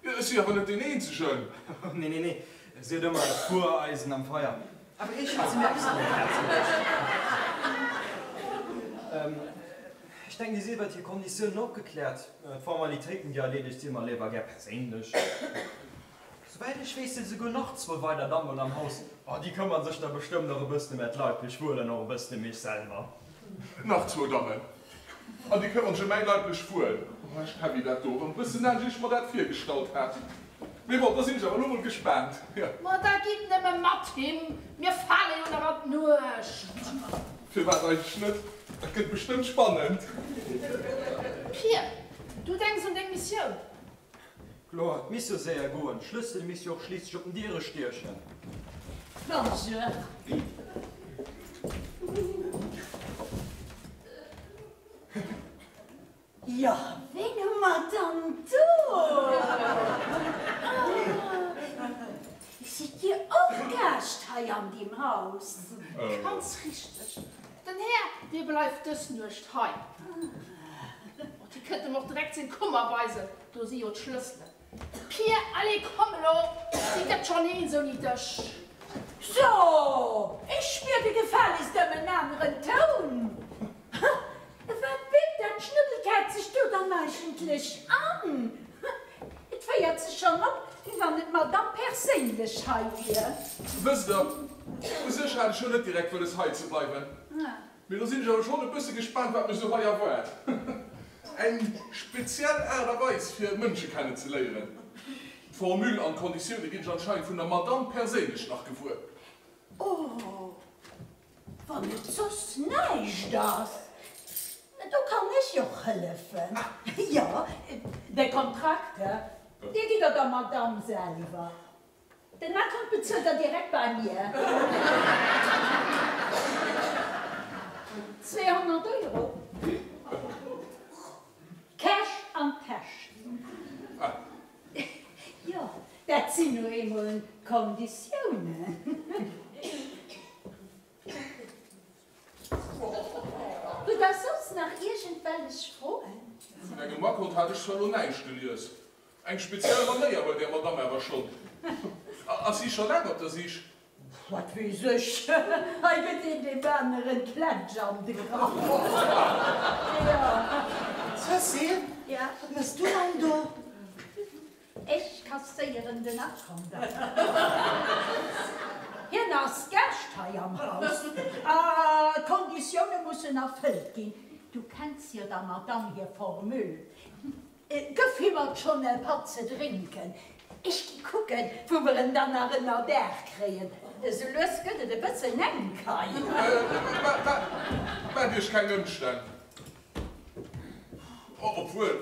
Ech si awer net deen Eenzegen. Nee, nee, nee, si huet ëmmer e puer Eisen am Feier. Awer iech hat si mir extra un d'Häerz geluecht. Ech denken, Dir sidd iwwert hir Konditiounen opgekläert. D'Formalitéiten, déi erleedegt si mer léiwer gär perséinlech. Souwäit ech weess, sinn esouguer nach zwou weider Dammen am Haus. Oh, déi këmmern sech da bestëmmt och e bëssen ëm äert leiblech Wuel an och e bëssen ëm iech selwer. Nach zwou Dammen? An déi këmmern sech ëm mäi leiblech Wuel. Oh, echt heavy dat do, erëm e bëssen anescht wéi ech mer dat virgestallt hat. Mee bon, da sinn ech awer elo mol gespaant. Ma da gitt nëmme mat him, mir fale jo nach an d'Nuecht. Firwat eigentlech net? Dat gëtt bestëmmt spannend. Pir, du denks un deng Missioun. Kloer, et misst jo séier goen, d'Schlëssel misst jo och schliisslech op den Diere stiechen. Bonjour. Jo, ween hu mer dann do? Sidd Dir och Gaascht hei an deem Haus? Ganz richteg. Den Här, dee bleift dës Nuecht hei. Oh, Dir kënnt em och direkt seng Kummer weisen, do si jo d'Schlësselen. Pir, allez, komm elo, si gëtt schonn eens ouni dech. So, ech spier de gefällegst ëm en aneren Toun. Wat bilt dat Schnuddelkaz sech do dann eigentlech an? Et féiert sech schonn op, wéi wann et d'Madame perséinlech hei wier. Wësst Der, u sech hat ech jo net direkt wëlles hei ze bleiwen. Mee lo sinn ech awer schonn e bësse gespaant, wat mech sou hei erwaart. Eng speziell Aart a Weis fir Mënsche kennen ze léieren. D'Formule an d'Konditioune ginn ech anscheinend vun der Madame perséinlech nach gewuer. Oh, wann et soss näischt ass, do kann ech och hëllefen. Jo, de Kontrakt, dee gitt der der Madame selwer. Den Acompte bezuelt der direkt bei mir. 200 Euro. Cash an d'Täsch. Jo, dat sinn nu eemol d'Konditiounen. Hutt der soss nach iergendwellech Froen? Vun engem Acompte hat ech zwar elo näischt gelies. Eng speziell Manéier huet Är Madamm awer schonn. Ass si scho laang op der Sich? Wat weess ech? Hei gëtt een deem aneren d'Klätsch an de Grapp. Jo. Cécile, wat mëss du dann do? Ech kasséieren den Acompte. Hien ass Gaascht hei am Haus a d'Konditioune mussen erfëllt ginn. Du kenns jo der Madamm hir Formule. Gëff him alt schonn e Patt ze drénken. Ech gi kucken, wou mer en dann nach ënnerdaach kréien. Esou lues gëtt et e bëssen enk hei. Maacht Iech keng Ëmstänn. Obwuel,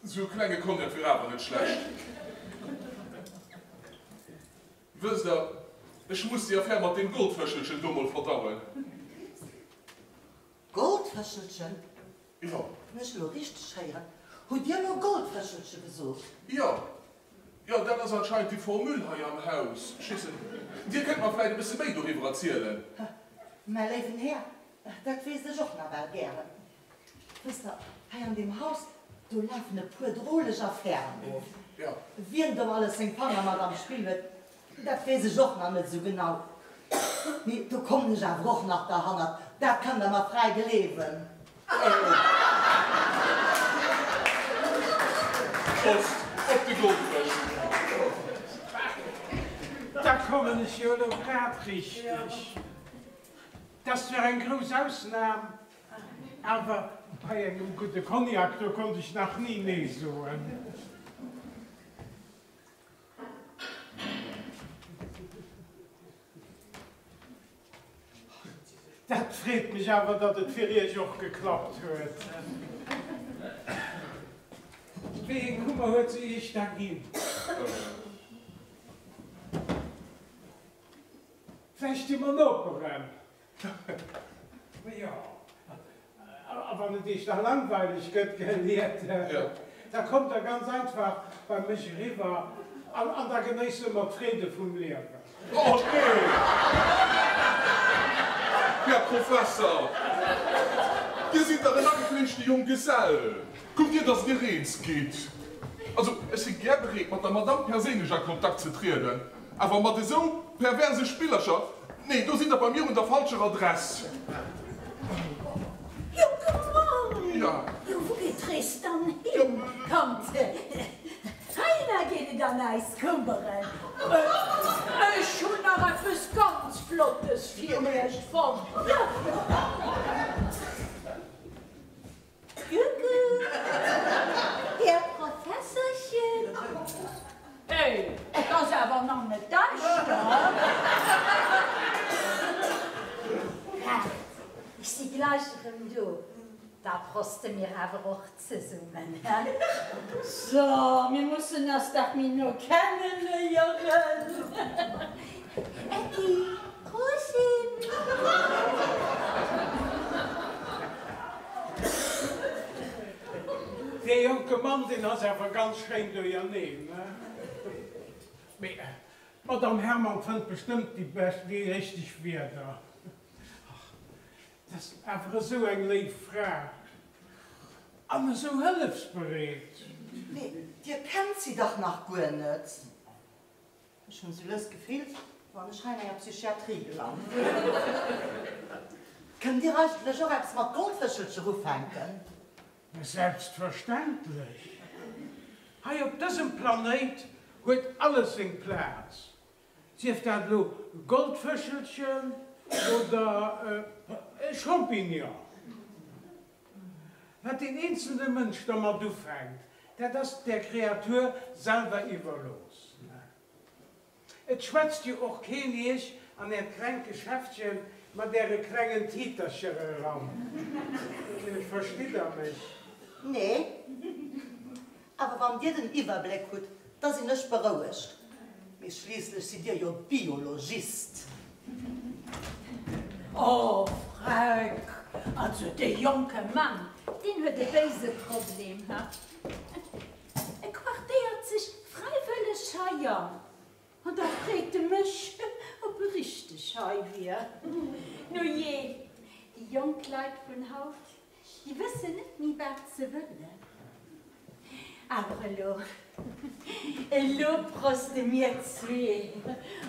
esou e klenge Cognac wier awer net schlecht. Wësst Der, ech muss déi Affär mat deem Goldfëschelchen do mol verdauen. Goldfëschelchen? Jo. Wann ech elo richteg héieren, hutt Dir elo Goldfëschelche gesot? Jo. Jo, dat ass anscheinend déi Formule hei am Haus. Schissen, Dir kënnt mer vläit e bësse méi doriwwer erzielen. Mäi léiwen Här, dat weess ech och nawell gären. Wësst Der, hei an deem Haus, do lafen e puer droleg Affären of. Wien do alles seng Fanger mat am Spill huet, dat weess ech och nach net esou genau. Mee do kommen ech awer och nach derhannert, dat kënnt Der mer fräi gleewen. Prost op de Goldfësch! Da kommen ech jo elo grad richteg. 't ass zwar eng grouss Ausnam, awer bei engem gudde Cognac, do konnt ech nach ni nee soen. Dat freet mech awer, datt et fir iech och geklappt huet. Wéi eng Kummer huet se iech da ginn? Vläicht déi Monoperen. Jo, a wann et iech da langweileg gëtt, geliert, da kommt der ganz einfach bei mech eriwwer an da genéisse mer d'Freede vum Liewen. Oh nee! Här Professer, Dir sidd dach en agefleeschte Jonggesell. Kuckt Dir, dass Dir eens gitt. Also, ech si gär bereet, mat der Madamm perséinlech a Kontakt ze trieden. Awer mat esou perverse Spillercher, nee, do sidd der bei mir un der falscher Adress. Jonke Mann! Jo, wou geet d'Rees dann hin? Kommt, heihinner geet et an eis Kumberen. Ech hunn nach eppes ganz Flottes fir iech fonnt. erëm do. Da proste mir awer och zesummen, he? So, mir mussen eis dach méi no kenneléieren. Äddi, Prosit! Dee jonke Mann, deen ass awer ganz schéin duerjerneen, ne? Mee d'Madame Herman fënnt bestëmmt déi bescht, déi richteg Wierder. Ach, 't ass awer esou eng léif Fra an esou hëllefsbereet. Mee Dir kennt si dach nach guer net. Ech hunn sou lues d'Gefill, wann ech hei an enger Psychiatrie gelant sinn. Kënnt Dir eigentlech och eppes mat Goldfëschelcher ufänken? Selbstverständlech! Hei op dësem Planéit huet alles seng Plaz, sief dat elo Goldfëschelchen oder e Champignon. Wat deen eenzelne Mënsch dermat ufänkt, dat ass där Kreatur selwer iwwerlooss. Et schwätzt jo och keen Iech an Äert klengt Geschäftchen mat Äre klengen Titercher eran. Verstitt Der mech? Nee. Awer wann Dir den Iwwerbléck hutt, da sinn ech berouegt. Mee schliisslech sidd Dir jo Biologist. Oh Freck, also dee jonke Mann, deen huet e béise Problem, he? E quartéiert sech fräiwëlleg hei an, an da freet e mech, ob e richteg hei wier. Nu jee, déi jonk Leit vun haut, Déi wëssen net méi wat se wëllen. Awer elo, elo proste mir zwee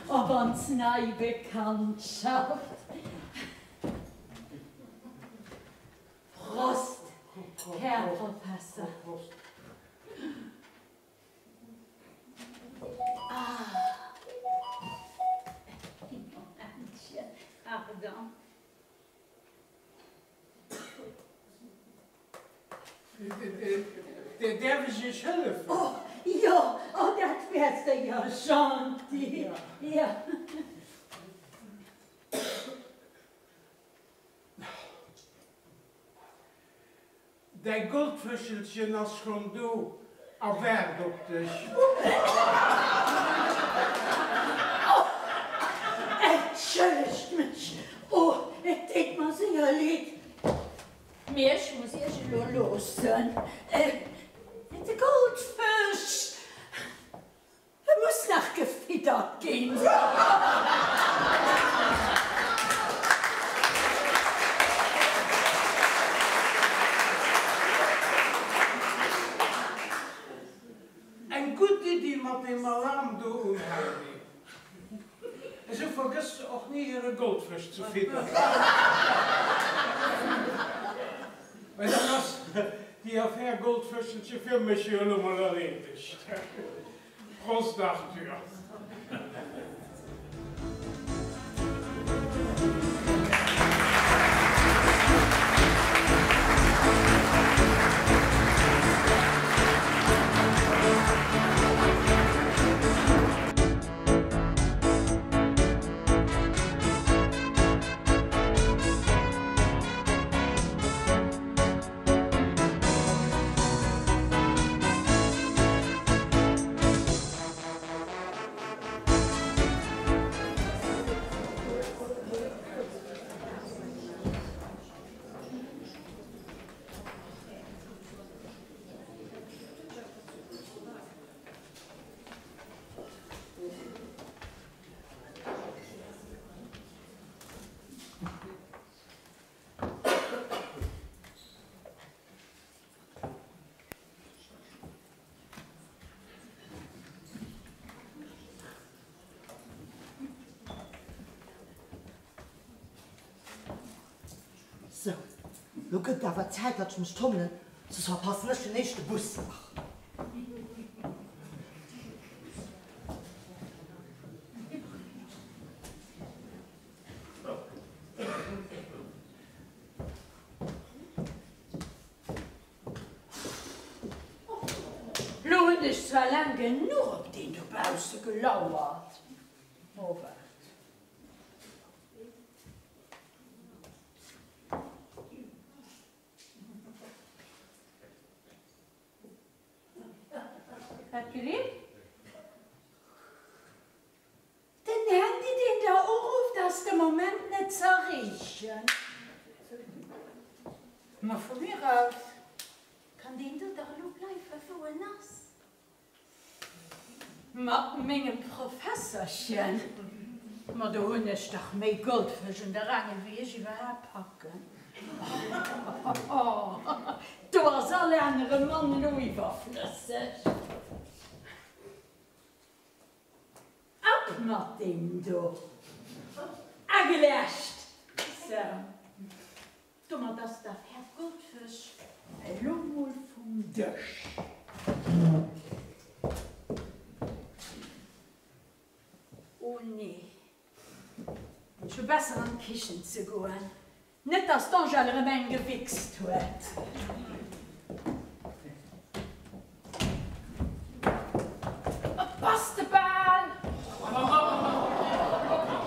op ons nei Bekanntschaft. Prost, Här Professer. Ah, Momentchen, pardon. Däerf ech Iech hëllefen? Oh, jo, oh, dat wär séier gentil, jo. Däi Goldfëschelchen ass schonn do a waart op dech. Oh, entschëllegt mech, oh, et deet mer séier leed, mee ech muss iech elo loossen. De Goldfësch! E muss nach gefiddert ginn. Eng gutt Iddi mat deem Alarm do um Handy. Esou vergësst se och ni hire Goldfësch ze fidderen. Mä dann ass déi Affär Goldfëschelche fir mech jo elo mol erleedegt. Prost Arthur! Sou, lo gëtt et awer Zäit, datt ech mech tommelen, soss verpassen ech den éischte Bus nach. Lo hunn ech zwar laang genuch op deen dobausse gelauert. Oh, waart. Philippe? Den Handy, deen Der urufft, ass de Moment net z'erreechen. Ma vu mir aus kann deen do dach elo bleiwen, wou en ass. Mat mengem Professerchen, ma do hunn ech dach méi Goldfësch un der Aangel, wéi ech iwwerhaapt packen. Oh, do ass all anere Mann elo iwwerflësseg. Ab mat deem do! Ageläscht! Sou, domat ass d'Affär Goldfësch elo mol vum Dësch. Oh nee, ech hu besser an d'Kichen ze goen, Net dass d'Angèle erëm eng gewichst huet. Et bass de bal!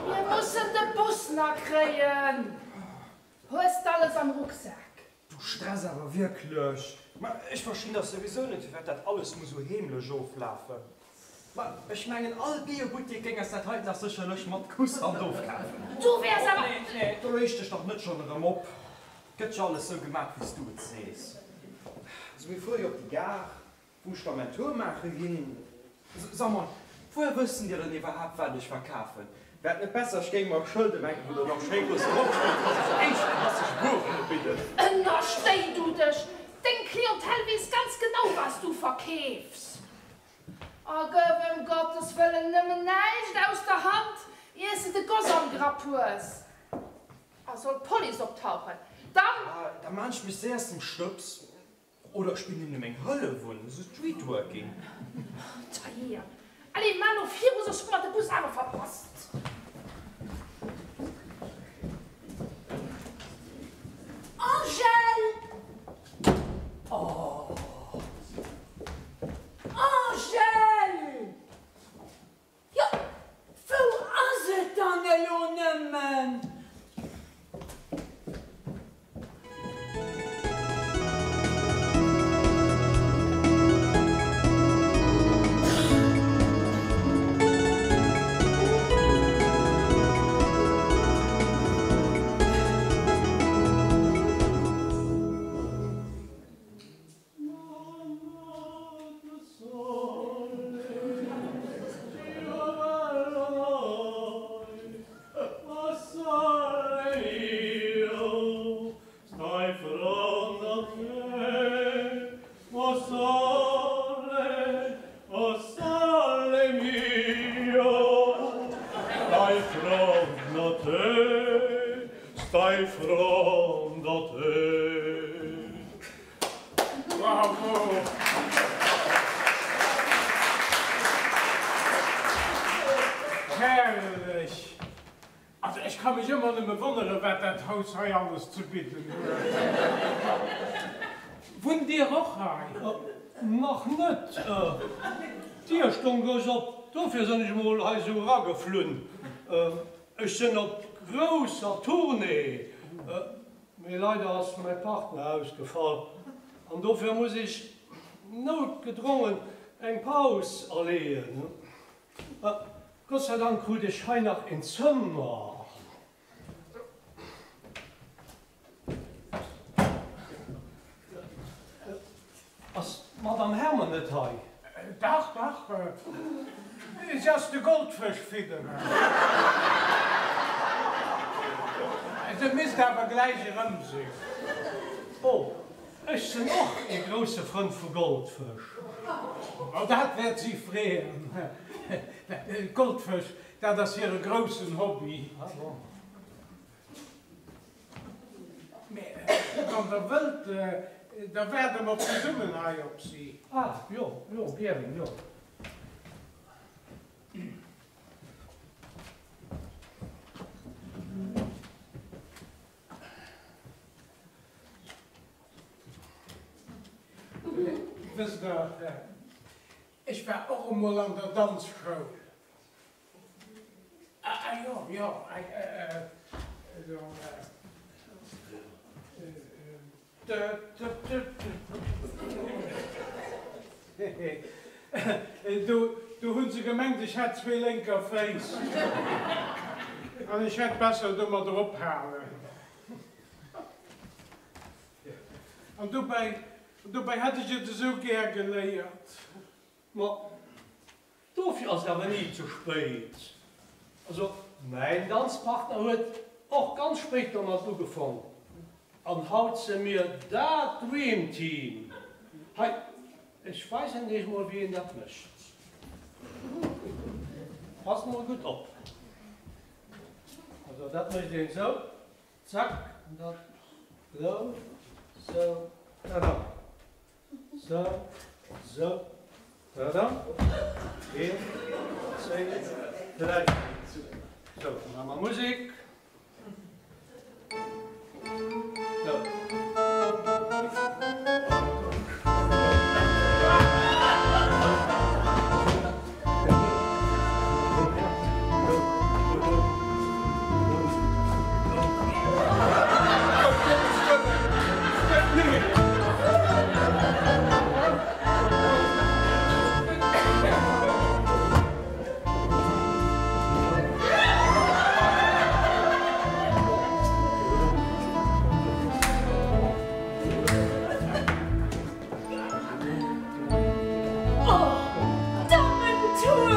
Mir mussen de Bus nach kréien. Hues d'alles am Rucksak? Du stress awer wierklech. Ma ech verstinn dach souwisou net, firwat dat alles muss sou heemlech oflafen. Ma ech mengen, all Biobuttek géing eis dat heiten dach sécherlech mat Kusshand ofkafen. Du wäers awer. Nee, nee, do reeg dech dach net schonn erëm op. Gëtt jo alles sou gemaach, wéi s du et sees. Also mir fuere jo op déi Gare, wou ech da mäin Tour maache ginn. Sag mol, wuer wëssen dir dann iwwerhaapt, wat ech verkafen? Wär et net besser, ech géing mer e Schëld emhänken, wou dann och schéi grouss dropsteet, dass ech éischtklasseg Wueren ubidden? Ënnerstéi du dech! Deng Clientèle weess ganz genau, wat s du verkeefs. A gëff ëm Gottes Wëllen nëmmen näischt aus der Hand, ier s de de Goss am Grapp hues. A sollt d'Police optauchen, dann. Da maan ech mech séier aus dem Stëbs. Oder ech bidden hinne meng Hëllef un, esou Streetworking. Dajee, allez, maa lo viru, soss hu mer de Bus awer verpasst. Angèle! Oh! Angèle! Jo, wou ass et dann elo nëmmen? Bravo! Herrlech! Also ech ka mech ëmmer nëmme wonnere wat dat Haus hei alles ze bidden huet. Wunnt Dir och hei? Nach net. D'Dier stong grouss op, dofir sënn ech mol hei sou erageflunn. Ech sënn op grousser Tournée. Mee leider ass mäi Partner ausgefall an dofir muss ech noutgedrongen eng Paus aleeën. Gott sei Dank krut ech hei nach een Zëmmer. Ass d'Madame Herman net hei? Dach, dach, si ass de Goldfësch fidderen. Se misst awer gläich erëm sinn. Oh, ech sinn och ee grousse Frënd vu Goldfësch. Oh, dat wäert si freeën. Goldfësch, dat ass hire groussen Hobby. Ah bon. Mä wann Der wëllt, da waarde mer zesummen hei op si. Ah, jo, jo, gären, jo. Wësst Der, ech war och emol an der Danzschoul. Ah jo, jo,. Do, do hunn se gemengt, ech hätt zwee lénker Féiss an ech hätt besser domadder ophalen. An dobäi, dobäi hätt ech et esou gär geléiert. Ma dofir ass et awer ni ze spéit. Also mäin Danzpartner huet och ganz spéit domat ugefong an haut se mir dat Dream Team. Hei, ech weisen iech mol wéi een dat mécht. Passt mol gutt op. Also dat mécht een esou, zack, an dann esou, esou, tada. Sou, sou, tada, een, zwéi, dräi. Sou, dann hu mer Musek. Sou. Oh, Dammentour!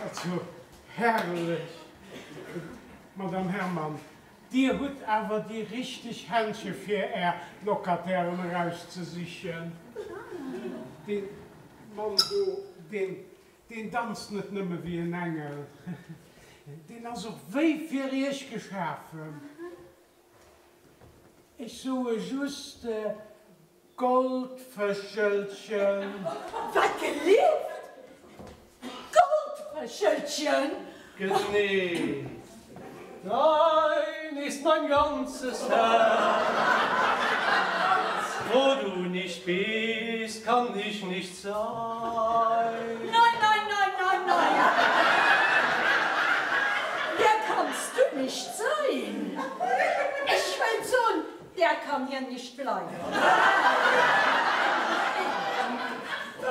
Also herrlech, Madame Herrmann, Dir hutt awer déi richteg Händche fir Är Locatairen erauszesichen. Dee Mann do, deen, deen danzt net nëmme wéi en Engel, deen ass och wéi fir Iech geschafen. Ech soe just Goldfëschelchen. Wat gelift? Goldfëschelchen? Genee, dein ist mein ganzes Herz. Wo du nicht bist, kann ich nicht sein. Nein, nein, nein, nein, nein! Der kannst du nicht sein! Ech wëllt soen, der kann hier nicht bleiwen.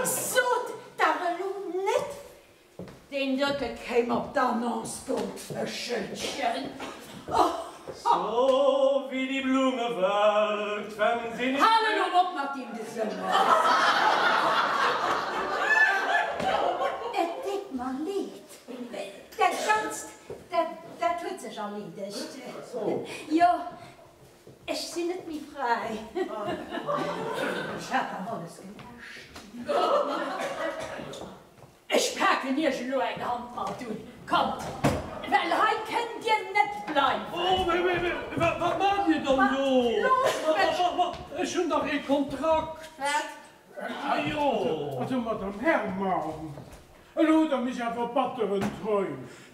Sot dach elo net, deen dote kéim op d'Annonce, Goldfëschelchen. So wie die Blume welkt, wenn sie nicht. Hal elo op mat deem Gesëmmers! Et deet mer leed. Dat Ganzt, dat, dat huet sech erleedegt. Jo, ech sinn net méi fräi. Ech hat dann alles geläscht. Ech paken iech elo eng Hand mat un. Kommt, well hei kënnt dir net bleiwen. Oh, mee, mee, mee, wat maacht dir dann do? Loosst mech! Ech hunn dach ee Kontrakt. Wat? Jo. Also, Madame Herman, elo hutt Der mech awer batter enttäuscht.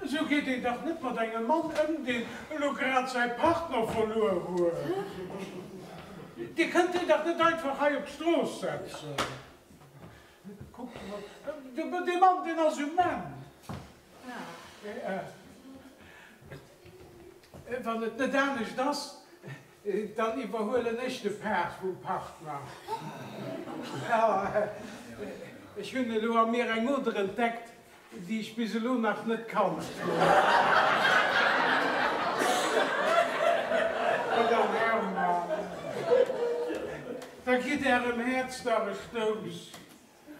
Esou geet een dach net mat engem Mann ëm, deen elo grad säi Partner verluer huet. Dir kënnt deen dach net einfach hei op d'Strooss setzen. Kuckt emol, dee Mann, deen ass um Enn. Wann et net anescht ass, dann iwwerhuelen ech de Part vum Partner. Ech hunn elo a mir eng Oder entdeckt, déi ech bis elo nach net kannt hunn. Madame Herrmann, da gitt Ärem Häerz dach e Stouss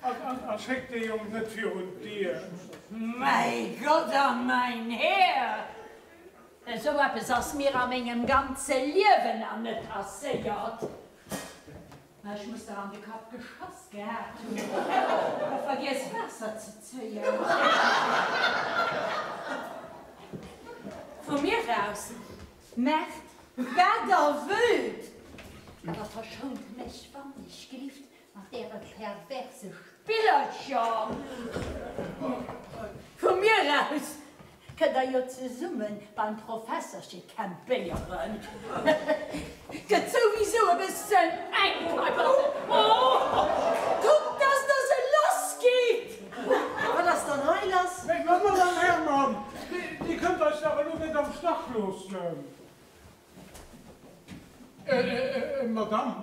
a schéckt dee Jong net virun d'Dier. Mäi Gott a mäin Här! Esou eppes ass mir a mengem ganze Liewen nach net passéiert. Mä ech muss der an de Kapp geschoss gehat hunn a vergiess Waasser ze zéien. Vu mir aus, maacht wat der wëllt, awer verschount mech wannechgelift. Mat äre perverse Spillercher! Vu mir aus kënnt der jo zesumme beim Professerche campéieren. Gëtt souwisou e bëssen enk hei bannen. Oh, kuckt, dass der se lass gitt! Wat ass dann hei lass? Madame Herrmann, Dir kënnt eis dach elo net am Stach loossen. Madame,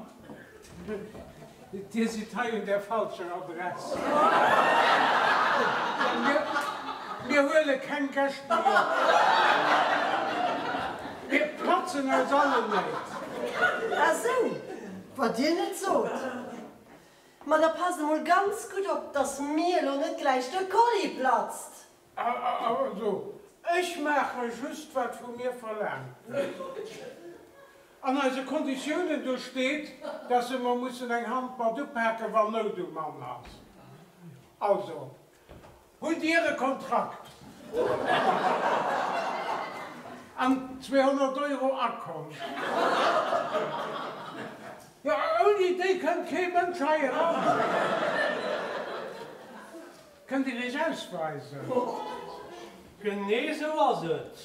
Dir sidd hei un der falscher Adress. Mir huele keng Gäscht méi op. Mir platzen aus allen Néit. Ah sou, wat Dir net sot. Ma da passt emol ganz gutt op, dass mir elo net gläich de Kolli platzt. Also, ech maache just, wat vu mir verlaangt gëtt. An eise Konditiounen, do steet, dass se mer mussen eng Hand mat upaken, wann Nout um Mann ass. Also, hutt Dir e Kontrakt an 200 Euro Akont? Jo, ouni déi kënnt kee Mënsch hei eran. Kënnt Dir Iech ausweisen? Genee sou ass et.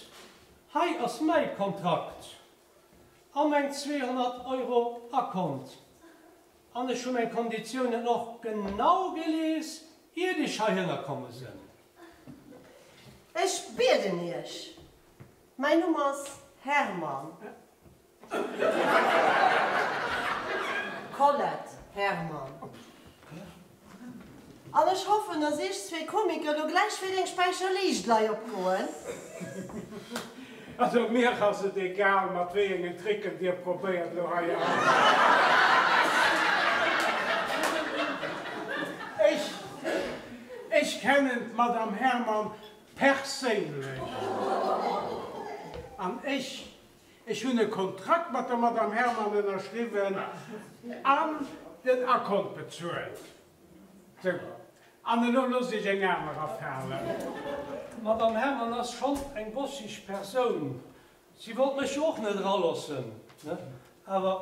Hei ass mäi Kontrakt a meng 200 Euro Akont. An ech hu meng Konditiounen och genau gelies, iert ech heihinner komme sinn. Ech bieden Iech. Mäin Numm ass Hermann. Colette Herrmann, An ech hoffen, dass iech zwee Komiker lo gläich wéi eng Späicher Liicht lei opgoen. Also mir ass et egal mat wéi engen Tricken dir probéiert lo hei an. Ech, ech kennen d'Madame Herrmann perséinlech an ech Ech hunn e Kontrakt mat der Madame Herrmann ënnerschriwwen an den Akont bezuelt. Sou, an elo loosst Iech eng aner erfalen. D'Madame Herrmann ass schonn eng bosseg Persoun. Si wollt mech jo och net eralossen, ne? Awer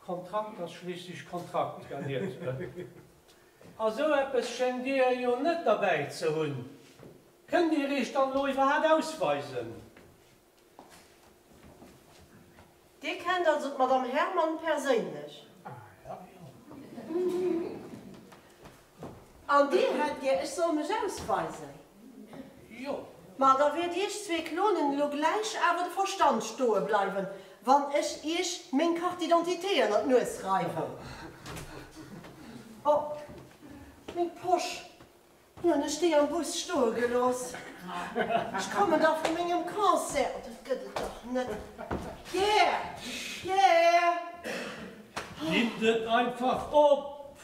Kontrakt ass schliisslech Kontrakt, garniert. A sou eppes schéngt Dir jo net derbäi ze hunn. Kënnt Dir Iech dann elo iwwerhaapt ausweisen? Dir kennt also d'Madame Herrmann perséinlech? An Dir hätt gär, ech soll mech ausweisen? Jo. Ma da wäert Iech zwee Klonen elo gläich awer de Verstand stoe bleiwen, wann ech Iech meng Carte d'identité ënner d'Nues reiwen. Oh, meng Posch! Hunn ech déi am Bus stoe gelooss? Ech kommen dach vu mengem Concert. Oh, dat gëtt et dach net. Pierre! Pierre! Gitt et einfach op!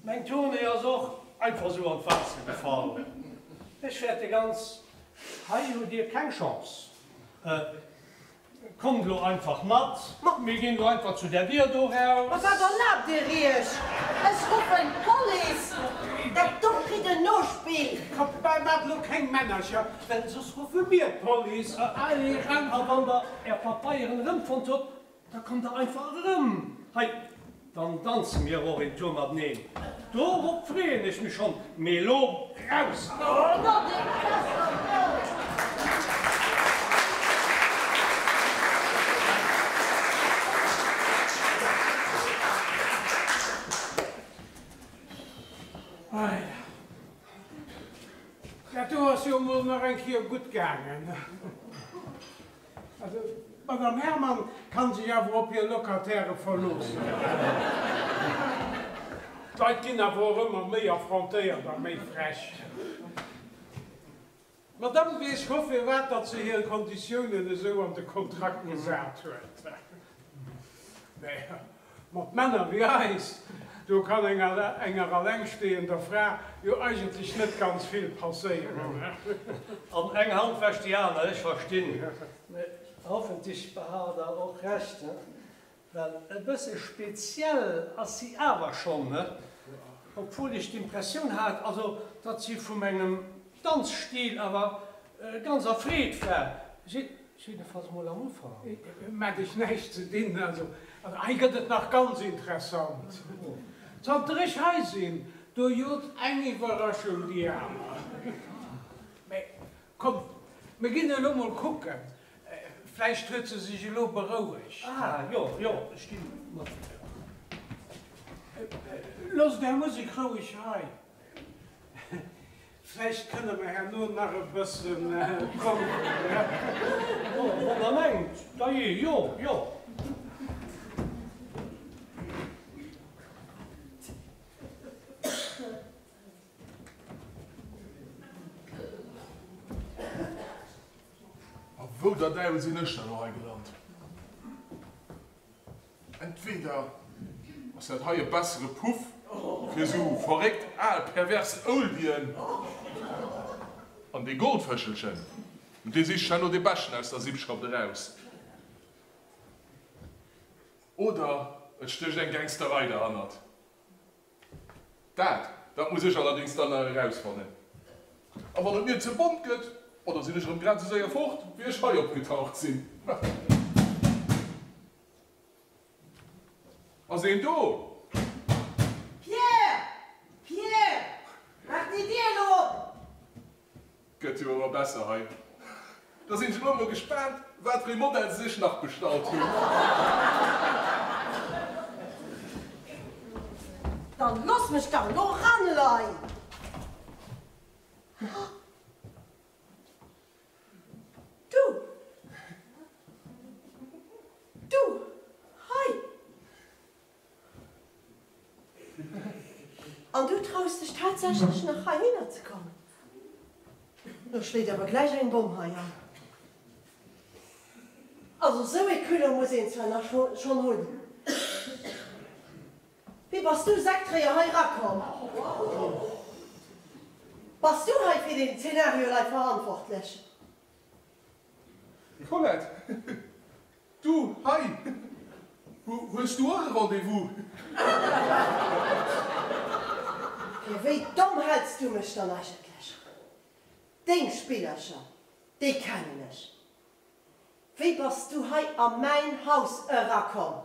Meng Tournée ass och einfach sou an d'Waasser gefall. Ech fäerte ganz, hei hutt Dir keng Chance. Kommt elo einfach mat, mir ginn elo einfach zu där Dier do raus. Ma wat erlaabt Dir Iech? Ech ruffen d'Police! Dat do kritt en Nospill! Kommt, maacht elo keng Männercher, well soss ruffe mir d'Police. Allez, ran! A wann Der Är Papeieren erëmfonnt hutt, da kommt Der einfach erëm hei, dann danze mir och een Tour mateneen. Dorop freeën ech mech schonn. Mee elo raus! Dat do ass jo emol nach eng Kéier gutt gaangen. Also, d'Madame Herrmann kann sech awer op hir Locataire verloossen. D'Leit ginn awer och ëmmer méi affrontéiert a méi frech. D'Madame weess scho firwat datt se hir Konditiounen esou an de Kontrakt gesat huet. Mä Mat Männer wéi eis, do kann enger enger allengstehender Fra jo eigentlech net ganz vill passéieren. An eng Hand wäscht déi aner, ech verstinn. Mä hoffentlech behalt der och Recht, well e bësse speziell ass si awer schonn, ne? Obwuel ech d'Impressioun hat, also datt si vu mengem Danzstil awer ganz erfreet war. Jiddefalls mol am Ufank. Mat iech näischt ze dinn. Also hei gëtt et nach ganz interessant. Zanter ech hei sinn, do jot eng Iwwerraschung déi aner. Mä komm, mir ginn elo mol kucken, vläicht huet se sech elo berouegt. Ah, jo, jo, ech ginn mat. Loosst Är Musek roueg hei. Vläicht kënne mer herno nach e bëssen kommen. Wann Der mengt, dajee, jo, jo. A wou der Däiwel sinn ech dann elo hei gelant? Entweder ass dat hei e bessere Puff fir esou verréckt al pervers Oldien, an dee Goldfëschelchen, dee sicht herno dee Beschten aus der Sippschaft eraus, oder et stécht eng Gangsterei derhannert. Dat, dat muss ech allerdéngs dann nach erausfannen. A wann et mir ze bont gëtt, oh, da sinn ech erëm grad esou séier fort, wéi ech hei opgetaucht sinn. Ass een do? Pierre! Pierre! Maach déi Dier elo op! Gëtt jo ëmmer besser hei. Da sinn ech elo mol gespaant, wat fir ee Modell se sech nach bestallt hunn. Dann looss mech dach elo eran, elei! Du! Du! Hei! An du traus dech tatsächlech nach heihinner ze kommen? Lo schléit awer gläich eng Bomm hei an. Also sou ee Culot muss een zwar nach schonn hunn. Wéi bass du Säckdréier hei rakomm? Bass du hei fir den Zeenario lei verantwortlech? Colette, Du, hei! Hues du och e Rendez-vous? Fir wéi domm häls du mech dann eigentlech? Deng Spillercher, déi kennen ech. Wéi bass du hei a mäin Haus erakomm?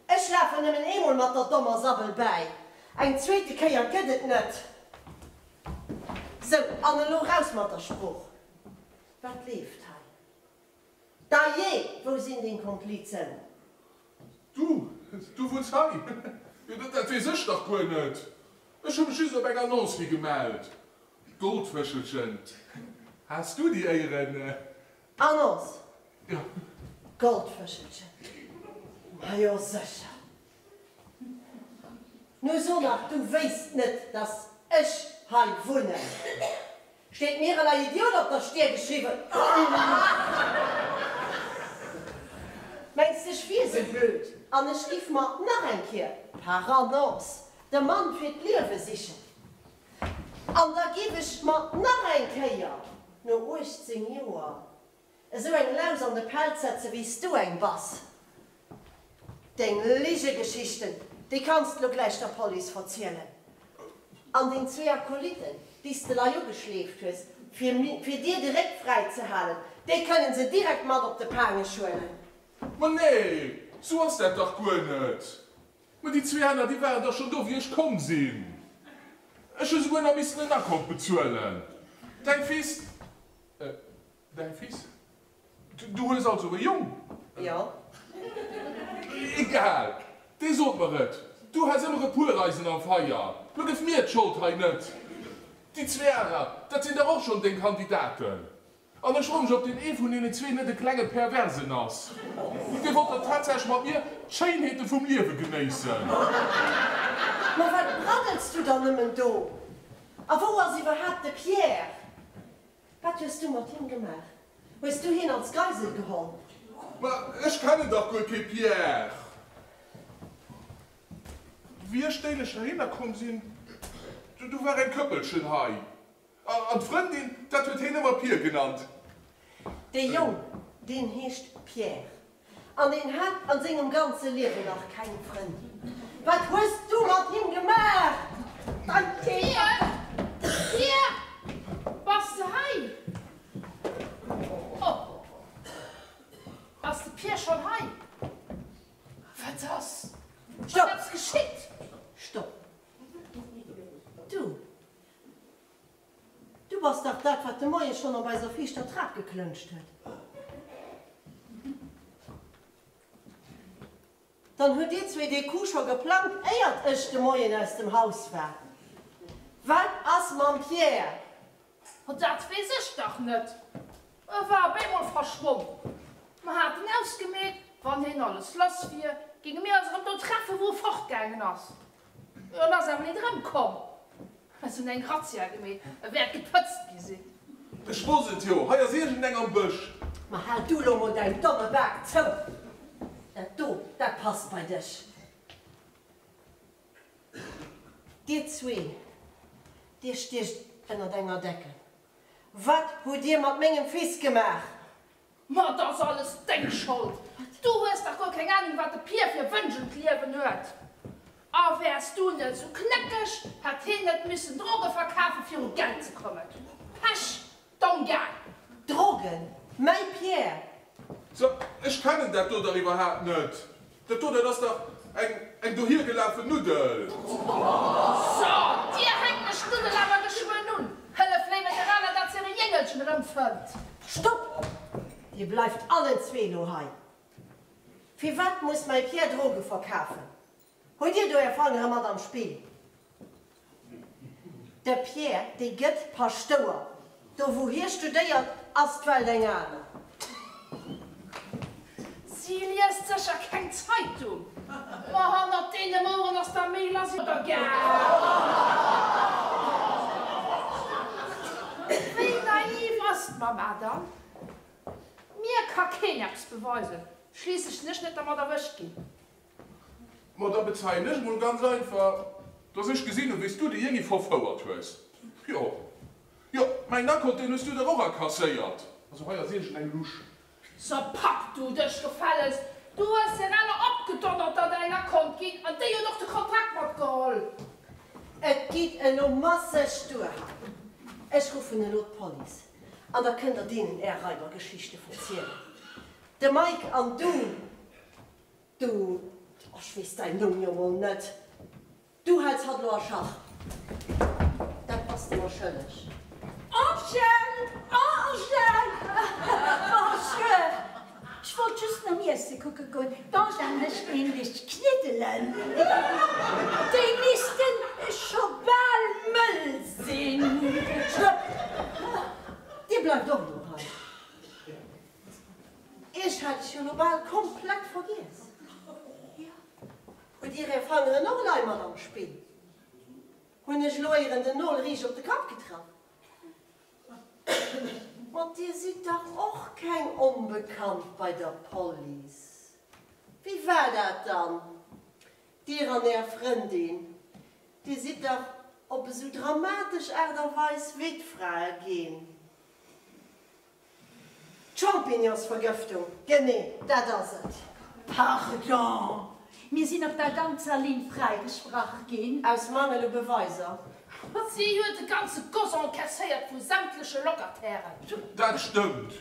Ech lafen nëmmen eemol mat der dommer Sabbel bäi, eng zweete Kéier gëtt et net. Sou, an elo raus mat der Sprooch! Wat leeft hei? Dajee, wou sinn deng Komplizen? Du, du wunns hei? Jo, dat weess ech dach guer net. Ech hu mech just op eng Annonce hi gemellt. Goldfëschelchen, has du déi Éieren? Annonce? Jo. Goldfëschelchen, majo sécher. Nu so nach, du wéisst net, dass ech hei wunnen. Steet mir elei Idiot op der Stier geschriwwen. Mengs de, ech wier sou blöd an ech giff mer nach eng Kier par Annonce de Mann fir d'Liewe sichen? An da giff ech mer nach eng Kéier no 18 Joer Esou eng Laus an de Pelz setze wéi s du eng bass. Deng Ligegeschichten, déi kanns de lo gläich der Police verzielen. An deng zwee Akolyten, déi s de lei ugeschleeft hues, fir fir dir de Réck fräi ze halen, déi kënnen se direkt mat op de Paangech huelen. Ma nee, sou ass dat dach guer net. Ma déi zwee aner, déi waren dach schonn do, wéi ech komm sinn. Ech hu souguer nach missen en Akont bezuelen. Däi Fils, Däi Fils? Du hues also e Jong? Jo. Egal, dee sot mer et. Du has ëmmer e puer Eisen am Feier. Lo gëff mir d'Schold hei net. Déi zwee aner, dat sinn dach och schonn deng Kandidaten. An ech froe mech, ob deen ee vun deenen zwee net e klenge Perversen ass. Dee wollt der tatsächlech mat mir d'Schéinheete vum Liewe genéissen. Ma wat braddels du dann nëmmen do? A wou ass iwwerhaapt de Pierre? Wat hues du mat him gemaach? Hues du hien als Geisel geholl? Ma ech kennen dach guer kee Pierre! Wéi ech d'éinescht heihinner komm sinn, du war eng Këppelchen hei. An d'Frëndin, dat huet heen ëmmer Pier genannt. Dee Jong, deen heescht Pierre. An deen hat an sengem ganze Liewen nach keng Frëndin. Wat hues du mat him gemaach? Pier! Pier! Bass de hei? Oh! Ass de Pier schonn hei? Wat ass? Stopp! Ass eppes geschitt? Stopp! Du, du bass dach dat, wat de Moie schonn op eiser viischter Trap geklënscht huet. Dann hutt dir zwee dee Coup scho geplangt, éiert ech de Moien aus dem Haus war. Wat ass mam Pierre? Ma dat weess ech dach net. E war op eemol verschwonn. Mer haten ausgemeet, wann hien alles lass wier, géinge mir eis erëm do treffen, wou e fortgaangen ass. En ass awer nit erëmkomm. Se hunn eng Razzia gemeet, e wäert gepëtzt gi sinn. Ech wosst et jo, hei ass iergendeng am Bësch. Ma hal du lo mol däin domme Bak zou! Dat do, dat passt bei dech. Dir zwee, dir stiecht ënnert enger Decken. Wat hutt dir mat mengem Fils gemaach? Ma et ass alles deng Schold! Du hues dach guer keng Ahnung, wat de Pier fir Wënsch un d'Liewen huet. A wäers du net esou knéckeg, hätt hien net missen Droge verkafen, fir u Geld ze kommen. Pech, domm Gaang! Drogen? Mäi Pierre! So, ech kennen dat do dach iwwerhaapt net. Dat do, dat ass dach eng, eng dohiergelafen Nuddel. So, dir hänkt mech d'Nuddel awer geschwënn un. Hëllef léiwe Gerala, dat se hire Jéngelchen erëmfënnt. Stopp! Dir bleift allen zwee elo hei. Firwat muss mäi Pierre Droge verkafen? Hutt Dir do Är Fangere mat am Spill? De Pierre, dee gëtt Paschtouer. Do wou hie studéiert, ass d'Welt eng aner. Si liest sécher keng Zeitung. Ma hannert deene Maueren ass da méi lass iwwer der Gare. Wéi naiv ass d'Mamma dann? Mir ka keen eppes beweisen, schliisslech sinn ech net dermat erwëscht ginn. Ma da bezeien ech mol ganz einfach, dass ech gesinn hunn, wéi s du de Jéngi verfouert hues. Jo, jo, mäin Akkont, deen hues du dach och akasséiert. Also hei ass iergendeng Lusch. So, pack du dech gefällegst! Du hues Serena opgedonnert, datt der eng Akkont ginn, an déi huet och de Kontrakt matgeholl. Et geet elo masseg duer hei. Ech ruffen elo d'Police an da kënnt der deenen är Raibergeschichte verzielen. De Mike an du. Du, ech weess däin Numm jo mol net, du häls hatt elo a Schach, dat bass de mer schëlleg. Angèle! Angèle! Bonjour! Ech wollt just nom Iesse kucke goen. D'Angèle mécht nämlech Kniddelen. Déi missten scho bal mëll sinn. Stopp! Dir bleift och elo hei. Iech hat ech jo lo bal komplett vergiess. Jo, hutt Dir Är Fangeren och elei mat am Spill? Hunn ech elo éieren den Nol riicht op de Kapp getraff? Ma Dir sidd dach och keng Onbekannt bei der Police. Wéi war dat dann, Dir an Är Frëndin, Dir sidd dach op esou dramatesch Aart a Weis Wittfrae ginn? D'Champignonsvergëftung, genee dat ass et. Pardon, mir sinn op der ganzer Linn fräigesprach ginn. Aus Mangel u Beweiser. Si huet de ganze Goss encaisséiert vu sämtleche Locatairen. Dat stëmmt.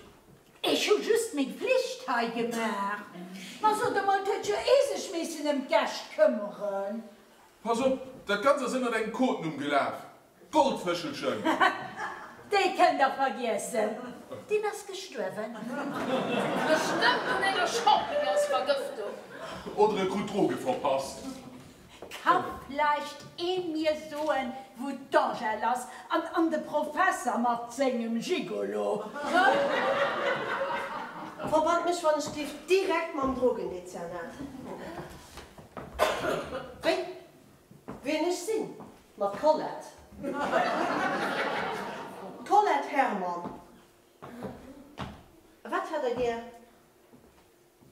Ech hu just meng Flicht hei gemaach. Ma sot emol, et huet jo ee sech missen ëm d'Gäscht këmmeren. Pass op, dat Ganzt ass ënnert engem Codenumm gelaf, Goldfëschelchen. Déi kënnt der vergiessen, deen ass gestuerwen. Bestëmmt un enger Champignonsvergëftung. Oder e krut Droge verpasst. Ka vläicht ee mir soen, wou d'Angèle ass an an de Professer mat sengem Gigolo? Verbannt mech wann ech géif direkt mam Drogendezernat. Wéi? Wien ech sinn? Ma d'Colette. D'Colette Herrmann. Wat hätt der gär?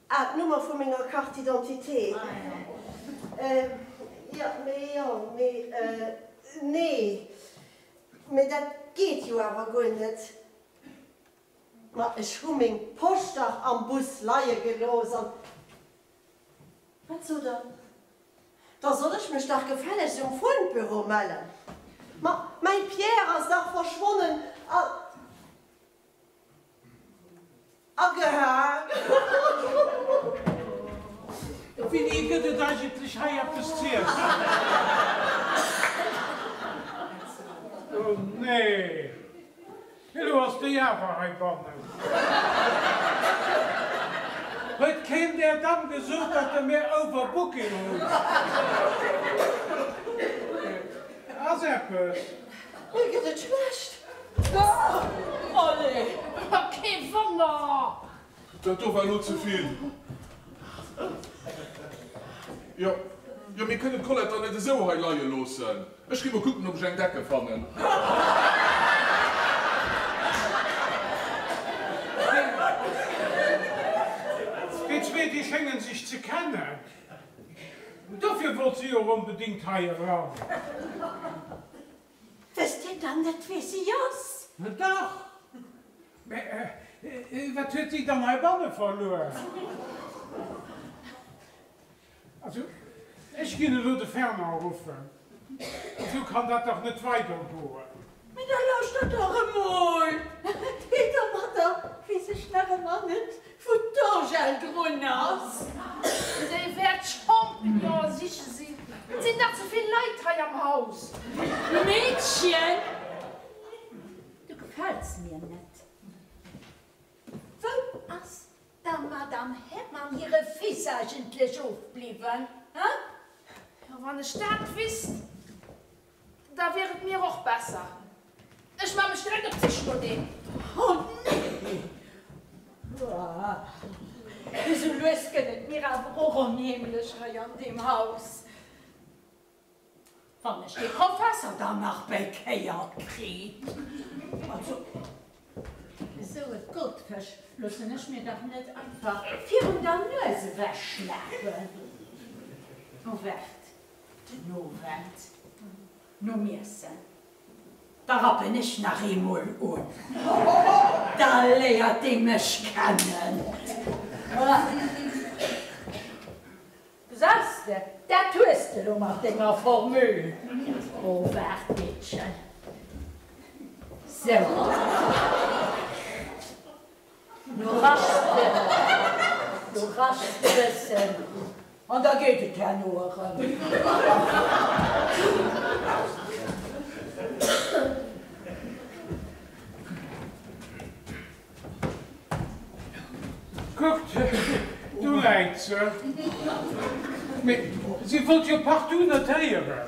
Ah, d'Nummer vu menger Carte d'identité. Jo, mee jo, mee nee. Mee dat geet jo awer guer net. Ma ech hu meng Posch dach am Bus leie gelooss an. Wat sot der? Da soll ech mech dach gefällegst um Fundbüro mellen. Ma mäi Pierre ass dach verschwonnen a agehaang. Wéini gëtt et eigentlech hei eppes z'iessen? Oh nee, elo ass déi awer heibannen. Huet keen där Damm gesot, datt der mir Overbooking hunn? Ass eppes? Mir gëtt et schlecht. Allez! Kee Wonner! Dat do war elo ze vill. Jo, jo, mir kënnen d'Colette dann net esou hei leie loossen. Ech gi mol kucken, ob ech eng Decke fannen. Déi zwee, déi schéngen sech ze kennen. Dofir wollt si och onbedéngt hei eran. Wësst Dir dann net, wee si ass? Dach! Mä wat huet si dann heibanne verluer? Also, ech ginn elo de Fernand ruffen. Esou kann dat dach net weidergoen. Mä da lauschtert dach emol! Domadder weess ech nach ëmmer net, Wou d'Angèle drun ass. Déi wäert Champignone siche sinn. Et sinn dach ze vill Leit hei am Haus. Meedchen, du gefäls mir net. Wou ass der Madame Herman hire Fils eigentlech ofbliwwen, he? Jo, wann ech dat wisst. Da wier et mir och besser. Ech man mech direkt op d'Sich no deem. Oh nee! Esou lues gëtt et mir awer och onheemlech hei an deem Haus. Wann ech dee Professer dann nach bekéiert kritt. Also, esou e Goldfësch loossen ech mir dach net einfach virun der Nues ewechschlafen. Oh, waart. Den Owend nom Iessen, da rappen ech nach eemol un, da léiert dee mech kennen. Gesäis de, dat hues de lo mat denger Formule. Oh, waart, Meedchen. Sou. Lo raschs de, lo raschs de bëssen an da geet et herno erëm. Kuckt, do läit se. Mee si wollt jo partout net héieren.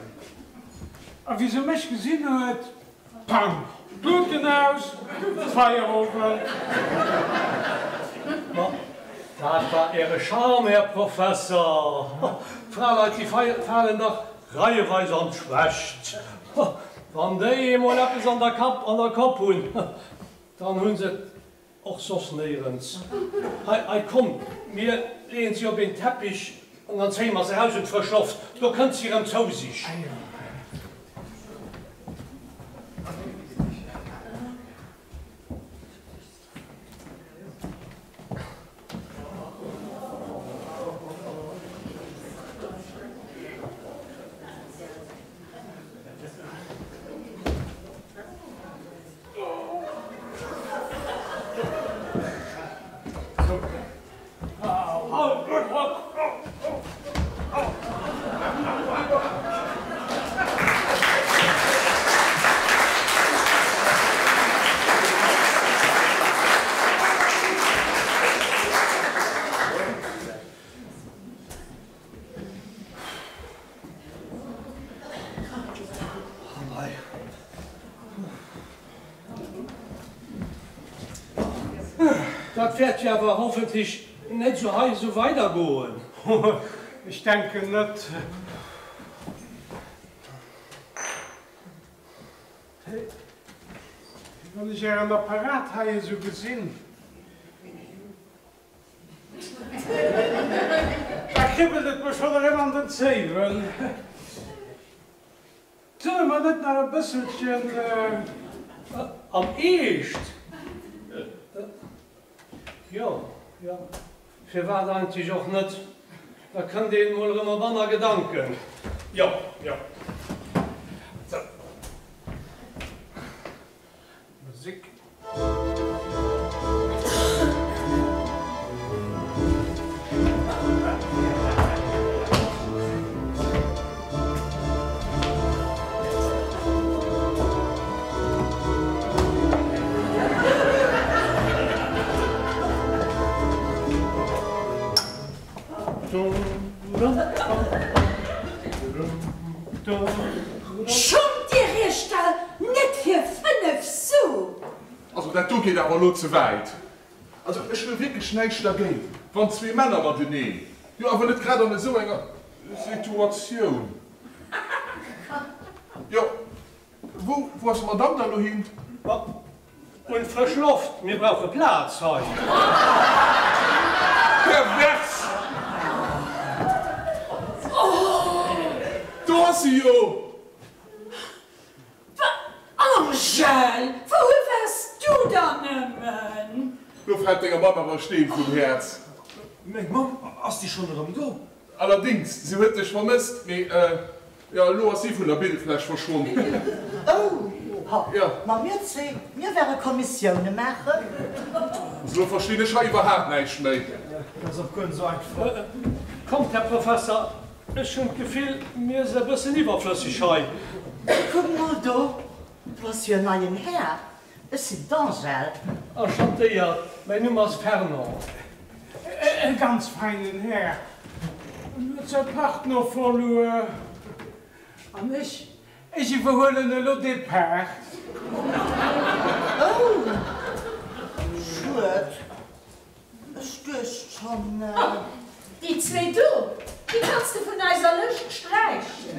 A wéi se mech gesinn huet, Pang! D'Luuten aus, Feierowend! Ma dat war Äre Charme, Här Professer! D'Fraleit, déi falen dach reieweis an d'Schwächt. Wann déi eemol eppes an der Kap, an der Kopp hunn, dann hu se et Och soss néierens. Hei, hei, komm, mir leeën si op een Teppich an dann zéie mer se raus un d'frësch Loft. Do kënnt si erëm zou sich. Dat wäert jo awer hoffentlech net esou hei esou weidergoen. Ech denken net. Wann ech Ären Apparat hei esou gesinn. Da kribbelt et mer schonn erëm an den Zéiwen. Solle mer net nach e bësselchen. Am Eescht? Jo, jo, firwat eigentlech och net? Da kënnt een mol erëm op aner Gedanken. Jo, jo. Sou. Musik. Schummt Dir Iech da net fir 5 Su? Also dat do geet awer elo ze wäit. Also ech hu wierklech näischt dergéint, wann zwee Männer mateneen, jo awer net grad an esou enger Situatioun. Jo, wou, wou ass d'Madame da lo hin? Ma un frësch Loft, mir brauche Plaz hei. Pervers! Do ass se jo! Wa, Angèle, wou waars du dann nëmmen? Do fält denger Mamm awer e Steen vum Häerz. Meng Mamm, ass déi schonn erëm do? Allerdings, si huet dech vermësst, mee jo, elo ass si vun der Bildfläch verschwonn. Oh, ha, ma mir zwee, mir wäre Kommissioune maachen. Also elo verstinn ech hei iwwerhaapt näischt méi. Dat ass och guer net esou einfach. Kommt, Här Professer, Ech hunn d'Gefill, mir se e bëssen iwwerflësseg hei. Kuck mol do, do ass jo en neien Här. Ech sinn d'Angèle. Enchantéiert, mäin Numm ass Fernand. E ganz feinen Här. En huet säi Partner verluer. An ech, ech iwwerhuelen elo dee Part. Oh, schued. Ech duecht schon. Déi zwee do, déi kanns de vun eiser Lëscht sträichen.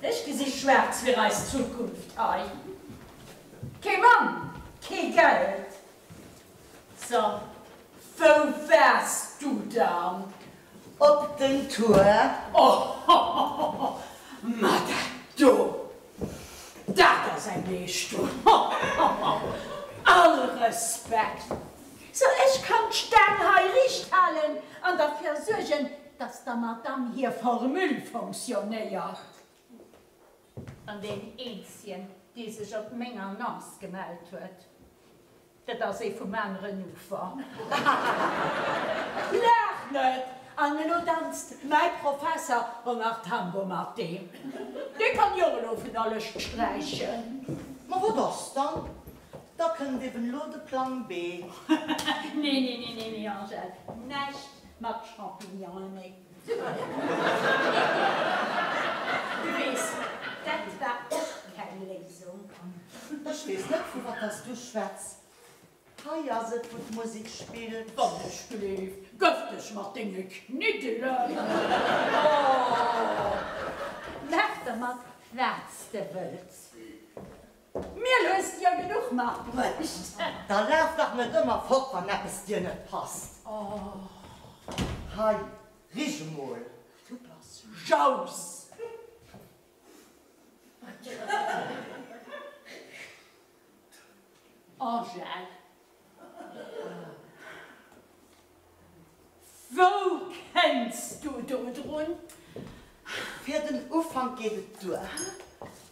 Ech gesi schwaarz fir eis Zukunft hei. Kee Mann, kee Geld. So, wou waars du dann? Op den Tour. Ohohoho, ma dat do, dat ass eng Leeschtung. Hohoho, all Respekt. So, ech kann d'Staang hei riicht halen an derfir suergen, dass der Madame hir Formule fonctionnéiert. An deen eenzegen, dee sech op meng Annonce gemellt huet, Dat ass ee vum aneren Ufer. Laach net! An elo danzt mäi Professer och nach Tango mat deem. Dee kann jo och elo vun der Lëscht sträichen. Ma wat ass dann? Da kënnt eben elo de Plang B. Nee, nee, nee, nee, nee, Angèle, näischt mat Champignonen méi. Du weess, dat war och keng Léisung. Ech weess net, vu wat dass du schwätz. Hei ass et, wou d'Musik spillt. Wann ech gleef, gëff dech mat denge Kniddelen. Oh, maach dermat, wat s de wëlls. Miel hues de jo genuch matbruecht. Da laf dach net ëmmer fort, wann eppes dir net passt. Oh. Hei, rich emol. Du bass Jaus. Angèle. Wou kënns du do drun? Fir den Ufank geet et duer.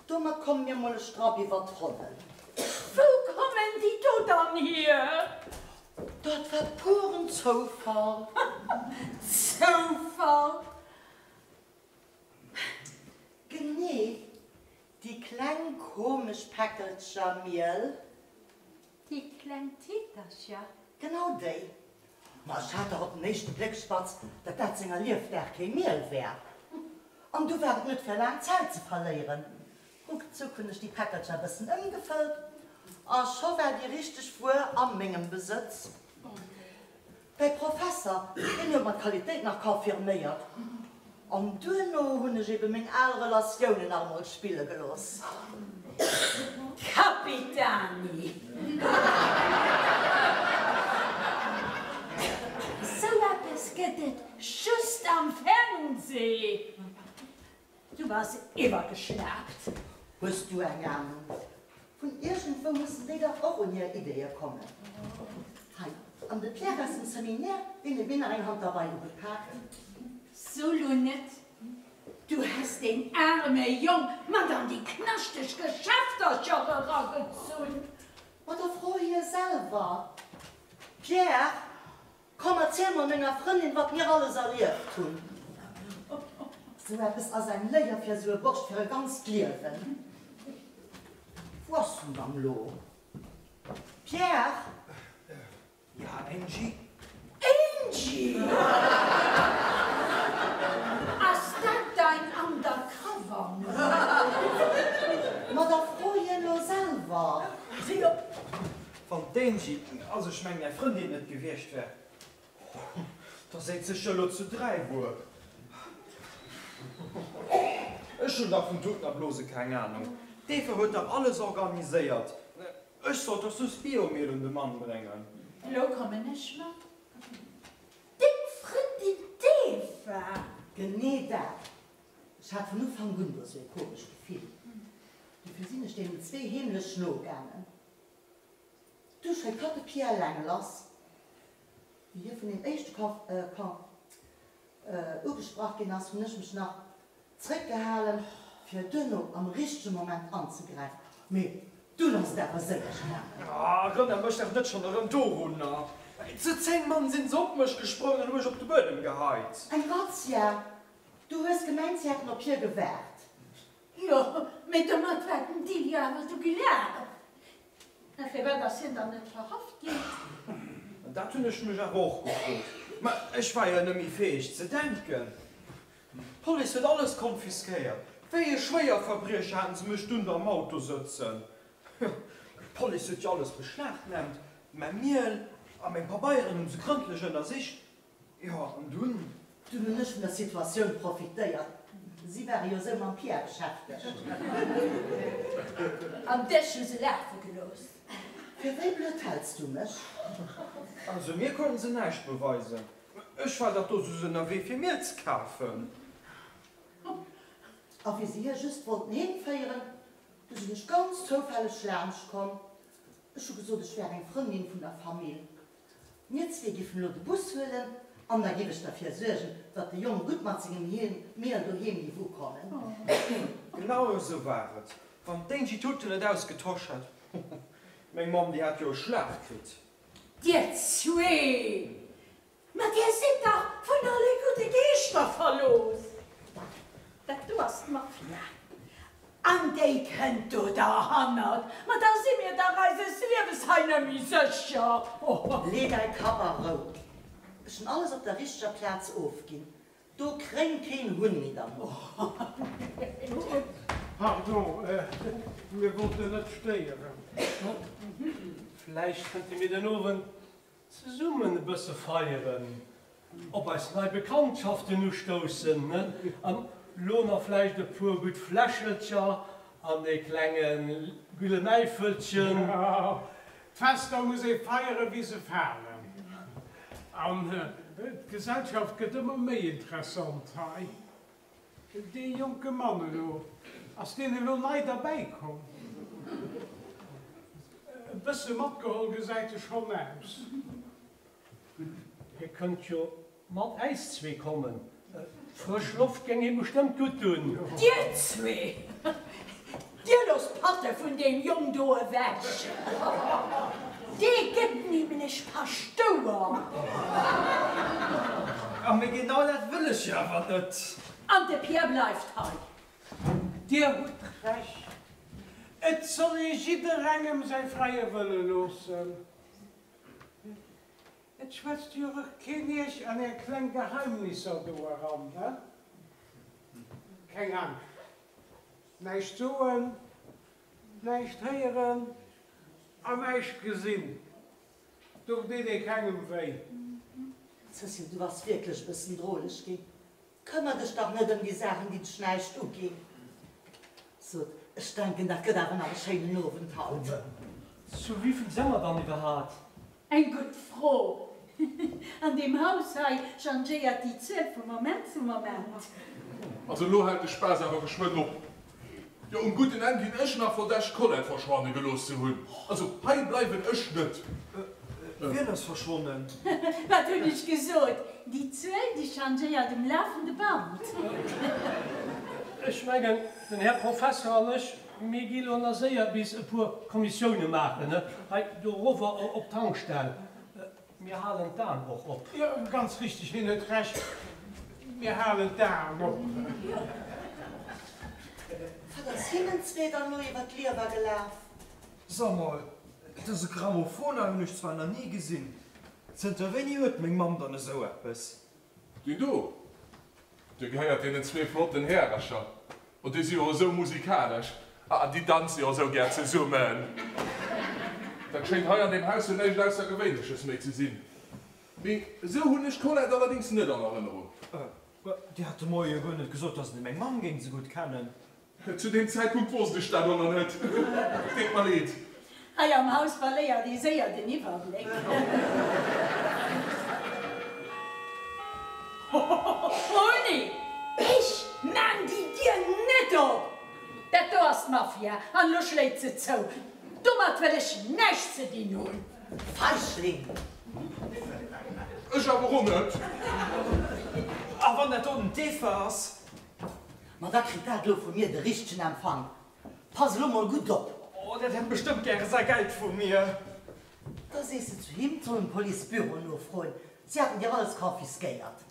Domat komme mir mol e Strapp iwwer d'Ronnen. Wou kommen déi do dann hier? Dat war puren Zoufall. Zoufall? Genee, déi kleng komesch Päckelcher Miel. Déi kleng Titercher? Genau déi. Ma ech hat dach op den éischte Bléck spatz, dat dat senger Liefdag kee Miel wär. An du war et net fir laang Zäit ze verléieren. Ruckzuck hunn ech déi Päckelcher e bëssen ëmgefëllt a scho war déi richteg Wuer a mengem Besëtz. Däi Professer, deen huet mer d'Qualitéit nach confirméiert. An duerno hunn ech ebe meng al Relatiounen nach emol spille gelooss. Capitani! Sou eppes gëtt et just am Fernseh! Du bass iwwergeschnaapt. Hues du eng Ahnung? Vun iergendwou mussen déi dach och un hir Ideeë kommen. Hei, an de Pierre aus dem Seminaire, deen huet mir nach eng Hand derbei ugepaakt. So lo net, du häss deen aarme Jong mat an déi knaschteg Geschäftercher eragezunn. Ma da fro hie selwer. Pierre, Komm, erziel mol menger Frëndin, wat mir alles erlieft hunn. Sou eppes ass eng Léier fir sou e Borscht fir e ganzt Liewen. Wou ass en dann lo? Pierre? Ja, Angie? Angie! d'Angie, also ech mengen är Frëndin, net gewiescht wär, da séit sech jo elo zu 3 wuer. Ech hunn dach vun Tuten a Blose keng Ahnung. D'Eva huet dach alles organiséiert. Ech sollt dach just Biomiel un de Mann bréngen. Elo kommen ech mat. Deng Frëndin d'Eva? Genee dat! Ech hat vun Ufank un do sou e komescht Gefill. Dofir sinn ech deenen zwee heemlech nogaangen. Du schéckt hatt de Pierre eleng lass. Wéi hie vun deem éischte Camp ugesprach ginn ass, hunn ech mech nach zréckgehalen, fir duerno am richtege Moment anzegräifen. Mee dunn ass et awer séier gaangen. Erënner mech dach net schonn erëm dorunner. Zu 10 Mann sinn se op mech gesprongen an hu mech op de Buedem geheit. Eng Razzia! Du hues gemengt, si hätten op hie gewaart. Jo, mee domat war den Deal jo awer du gelaf. A firwat ass hien dann net verhaft ginn? Dat hunn ech mech awer och gefrot. Ma ech war jo net méi fäeg ze denken. D'Police huet alles konfiskéiert. Wéi e Schwéierverbriecher haten se mech dunn do am Auto sëtzen. D'Police huet jo alles beschlagnahmt. Mäi Miel a meng Pabeieren hu se grëndlech ënnersicht. Jo, an dunn? Dunn hunn ech vun der Situatioun profitéiert. Si ware jo esou mam Pierre beschäftegt. An dech hu se lafe gelooss. Fir wéi blöd häls du mech? Also mir konnten se näischt beweisen. Ech war dach do soss ënnerwee fir Miel ze kafen. A wéi se hie just wollten heemféieren, du sinn ech ganz zoufälleg laanscht komm. Ech hu gesot, ech wär eng Frëndin vun der Famill. Mir zwee giffen elo de Bus huelen an da giff ech derfir suergen, datt de Jong gutt mat sengem Miel doheem giff ukommen. Genau esou war et. Wann d'Angie d'Tuten net ausgetosch hätt, meng Mamm, déi hätt jo e Schlag kritt. Dir zwee! Ma dir sidd dach vun alle gudde Geeschter verlooss! Dat do ass d'Mafia. An déi kënnt do derhannert. Ma da si mir dach eises Liewes hei nëmmi sécher. Lee däi Kapp a Rou. Ech hunn alles op der richteger Plaz ofginn. Do kréint keen Hunn méi derno. Pardon, mir wollten net stéieren. Vläicht kënnte mir den Owend Zesummen e bësse feieren, op eis nei Bekanntschaften ustoussen, ne? An lo nach vläicht e puer gutt Fläschelcher an e klenge Güllemäifelchen. D'Fester muss ee feiere wéi se falen. An d'Gesellschaft gëtt ëmmer méi interessant hei. Dee jonke Mann elo, ass deen elo nei derbäi komm? E bësse matgeholl gesäit e schonn aus. Hie kënnt jo mat äis zwee kommen. Frësch Loft géing him bestëmmt gutt dunn. Dir zwee, dir loosst d'Patte vun deem Jong do ewech. Dee gëtt nämlech Paschtouer. A mee genau dat wëll ech jo awer net. An de Pierre bleift hei. Dir hutt Recht, et soll ee jidderengem säi fräie Wëlle loossen. Et schwätzt jo och keen Iech an Är kleng Geheimnisser do eran, he? Keng Angscht, näischt soen, näischt héieren an näischt gesinn, do deet ee kengem wéi. Cécile, du bass wierklech e bëssen droleg ginn. Këmmer dech dach net ëm déi Saachen, déi dech näischt uginn. Sot, ech denken, dat gëtt awer nach e schéinen Owend haut. Zu wivill sä mer dann iwwerhaat? Eng gutt Fro. An deem Haus hei changéiert déi Zuel vu Moment zu Moment. Also elo hält de Spaass awer geschwënn op. Jo, um gudden Enn ginn ech nach verdächt, d'Colette verschwanne gelooss ze hunn. Also hei bleiwen ech net. Wien ass verschwonnen? Wat hunn ech gesot? Déi Zuel, déi changéiert um lafende Band. Ech mengen, den Här Professor an ech, mir gi lo nach séier bis e puer Kommissioune maachen, hei dorower op d'Tankstell. Mir halen d'Aen och op. Jo, ganz richtig, hien huet Recht, mir halen d'Aen op. Wat ass hinnen zwee dann elo iwwer d'Liewer gelaf? So mol, dëse Grammophon hei hunn ech zwar nach ni gesinn. Zënter wéini huet meng Mamm dann esou eppes? Deen do, dee gehéiert deenen zwee flotten Härercher. Oh, déi si jo esou musikalesch. Ah, déi danze jo esou gär zesummen. Dat schéngt hei an deem Haus jo näischt Aussergewéinleches méi ze sinn. Mee esou hunn ech d'Colette allerdéngs net an Erënnerung. Dir hat de Moie jo guer net gesot, dass Der meng Mamm géingt esou gutt kennen. Zu deem Zäitpunkt wosst ech dat och nach net. Deet mer leed. Hei am Haus verléiert ee séier den Iwwerbléck. Oh nee, ech maan déi Dier net op! Dat do ass d'Mafia an elo schléit se zou. Domat wëll ech näischt ze dinn hunn. Feigling! Ech awer och net. A wann dat doten d'Eva ass? Ma da kritt dat elo vu mir de richtegen Empfang. Pass elo mol gutt op. Oh, dat hätt bestëmmt gäre säi Geld vu mir. Da sees de zu him, d'soll um Police-Büro nofroen. Si haten dir alles confisquéiert.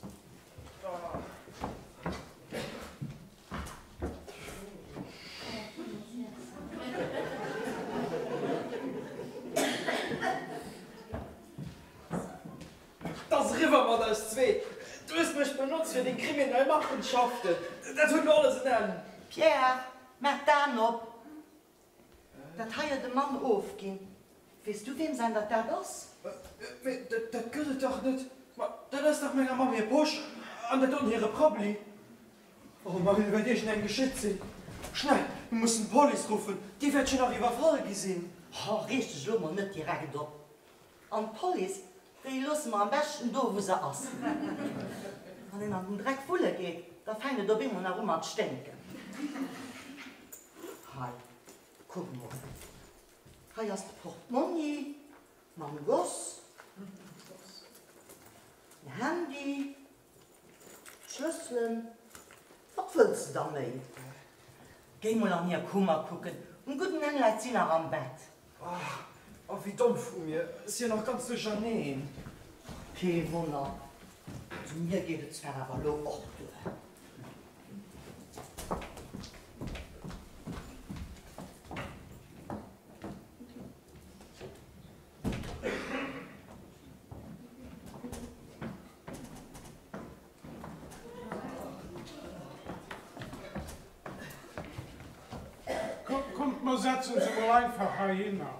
't ass eriwwer mat eis zwee. Du hues mech benotzt fir deng kriminell Machenschaften. Dat huet elo alles en Enn. Pierre, maach d'Aen op! Dat hei huet e Mann ofginn. Weess du, weem säin dat dat ass? Mee dat gëtt et dach net! Ma dat ass dach menger Mamm hir Posch an dat doten hire Prabbeli. Oh Mann, do wäert iergendengem geschitt sinn. Schnell, mir mussen d'Police ruffen, déi wäert jo nach iwwerfall gi sinn. Oh, reeg dech elo mol net direkt op. An d'Police, déi loosse mer am beschten do, wou se ass. Wann een an den Dreck wulle geet, da fänkt et op eemol nach u mat sténken. Hei, kuck mol, hei ass de Portmonni mam Goss, den Handy, D'Schlësselen, wat wëlls de da méi? Géi mol an hir Kummer kucken, um gudden Enn läit si nach am Bett. Oh, wéi domm vu mir, ech si jo nach ganz duercherneen. Kee Wonner, zu mir geet et zwar awer elo och duer. Kommt, mer setzen se mol einfach heihinner.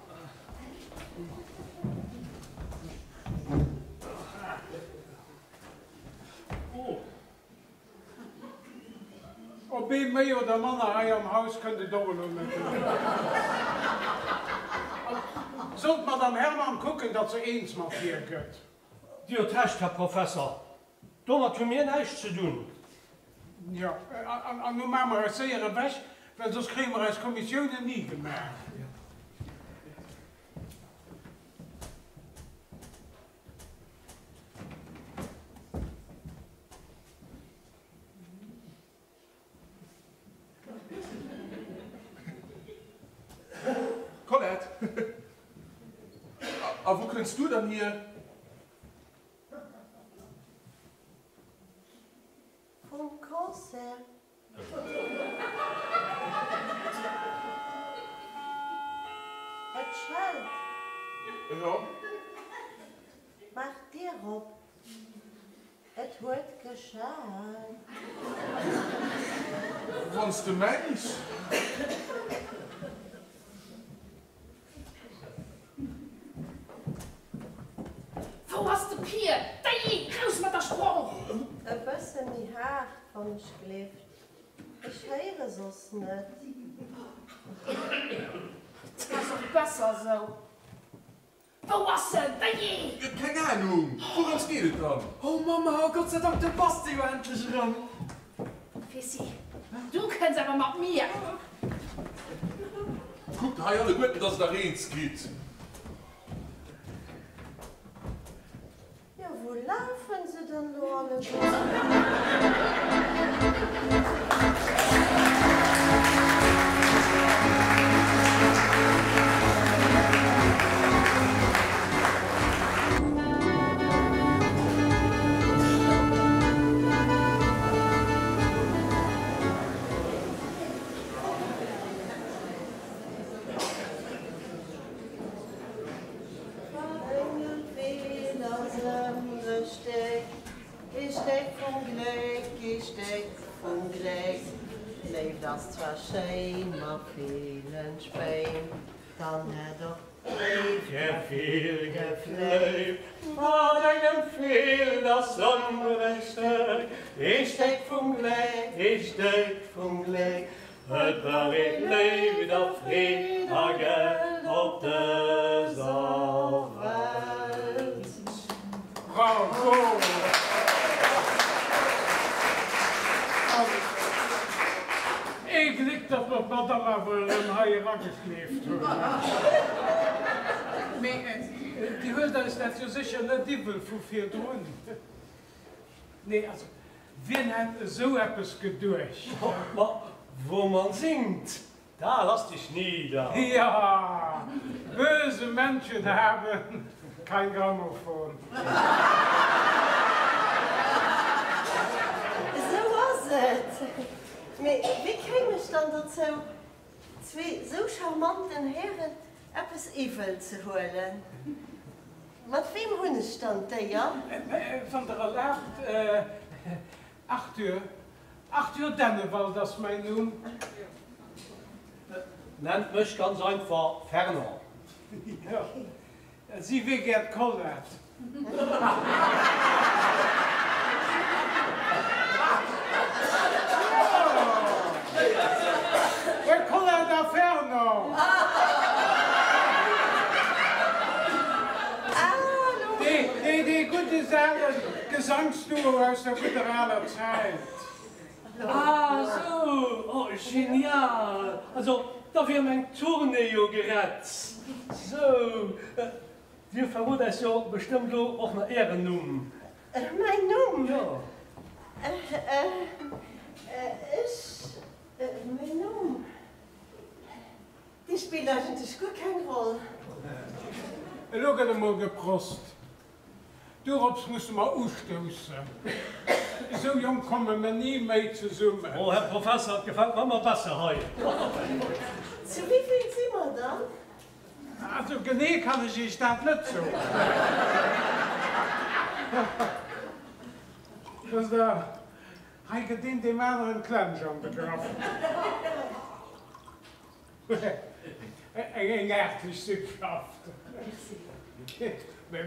Ob ee méi oder manner hei am Haus kënnt et och elo net un. Soll d'Madame Herman kucken, datt se eens mat hir gëtt. Dir hutt Recht, Här Professer, domat hu mir näischt ze dunn. Jo, an nu maache mer eis séier ewech, well soss kréie mer eis Kommissiounen ni gemaach. Colette, A wou kënns du dann hier? Vum Concert. Et schellt. Jo. Maach d'Dier op. Et huet geschellt. Wann s de mengs. Wou ass de Pier? Dei, raus mat der Sproch! E bësse méi haart, wann ech gleeft. Ech héiere soss net. 't ass och besser esou. Wou ass en? Dei! Keng Ahnung! Wourëms geet et dann? Oh Mamma, oh Gott sei Dank, do bass de jo endlech erëm! Fissy, du kënns awer mat mir! Kuckt hei alleguerten, dass et der eens gitt. Jo, wou lafen se dann elo alleguer? Ween ass ëmmer e Stéck, ee Stéck vum Gléck, ee Stéck vum Gléck. Léift ass zwar schéin, ma feelen d'Spéin, dann hätt och. Fir vill gefléift, wat engem feelt, ass ongerecht. Ee Stéck vum Gléck, ee Stéck vum Gléck, et brauch ee Léift a Freed a Geld op dëser Welt. Bravo! Ee Gléck, datt mer d'Madame awer erëm hei erageschleeft hunn. Mee Dir huelt eis dat jo sécher net iwwel vu virdrun. Nee, also, wien hätt esou eppes geduecht? Ma wo man singt, da lass dich nieder. Ja, böse Menschen haben kein Grammophon. Esou ass et. Mee wéi kéim ech dann dozou, zwee sou charmanten Hären eppes iwwel ze huelen? Mat weem hunn ech dann d'Éier? Wann Der erlaabt, Arthur, Arthur Dennewald ass mäin Numm. Nennt mech ganz einfach Fernand. Jo, si wier gär d'Colette. Jo, Colette a Fernand. Dee gudde sale Gesangsduo aus der gudder aler Zäit. Ah sou, oh genial, also da wier meng Tournée jo gerett. Sou, Dir verrot eis jo bestëmmt lo och nach Ären Numm. Mäin Numm? Jo. Ech, mäin Numm, dee spillt eigentlech guer keng Roll. Elo gëtt emol geprost. Dorops musse mer ustoussen. Esou jonk komme mer ni méi zesummen. Oh, Här Professer, et gefält mer ëmmer besser hei. Zu wéivill si mer dann? Also genee kann ech Iech dat net soen. Wësst Der, hei gëtt een deem aneren d'Klensch an de Grapp. Eng aartlech Sippschaft. Mä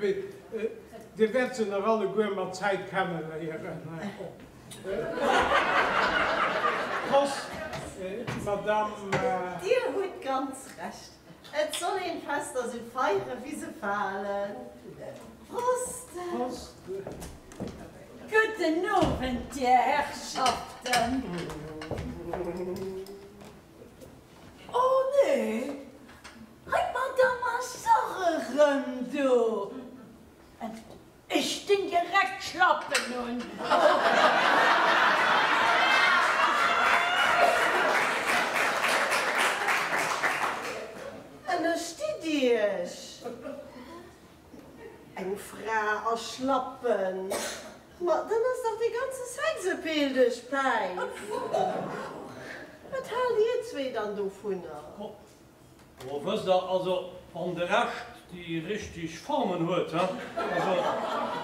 Dir wäert se nach alleguer mat Zäit kenneléieren. Prost, Madame. Dir hutt ganz Recht. Et soll een d'Fester sou feiere wéi se falen. Prost! Prost! Gudden Owend, Dir Herrschaften. Oh nee, hei d'Madame ass och erëm do. Ech dinn direkt d'Schlappen un. Ënnerstitt Iech? Eng Fra a Schlappen, ma dann ass dach dee ganze Sexappeal duerch d'Päif. Wat haalt dir zwee dann dovunner? Oh, wësst der, also wann de Rescht déi richteg Formen huet, he, also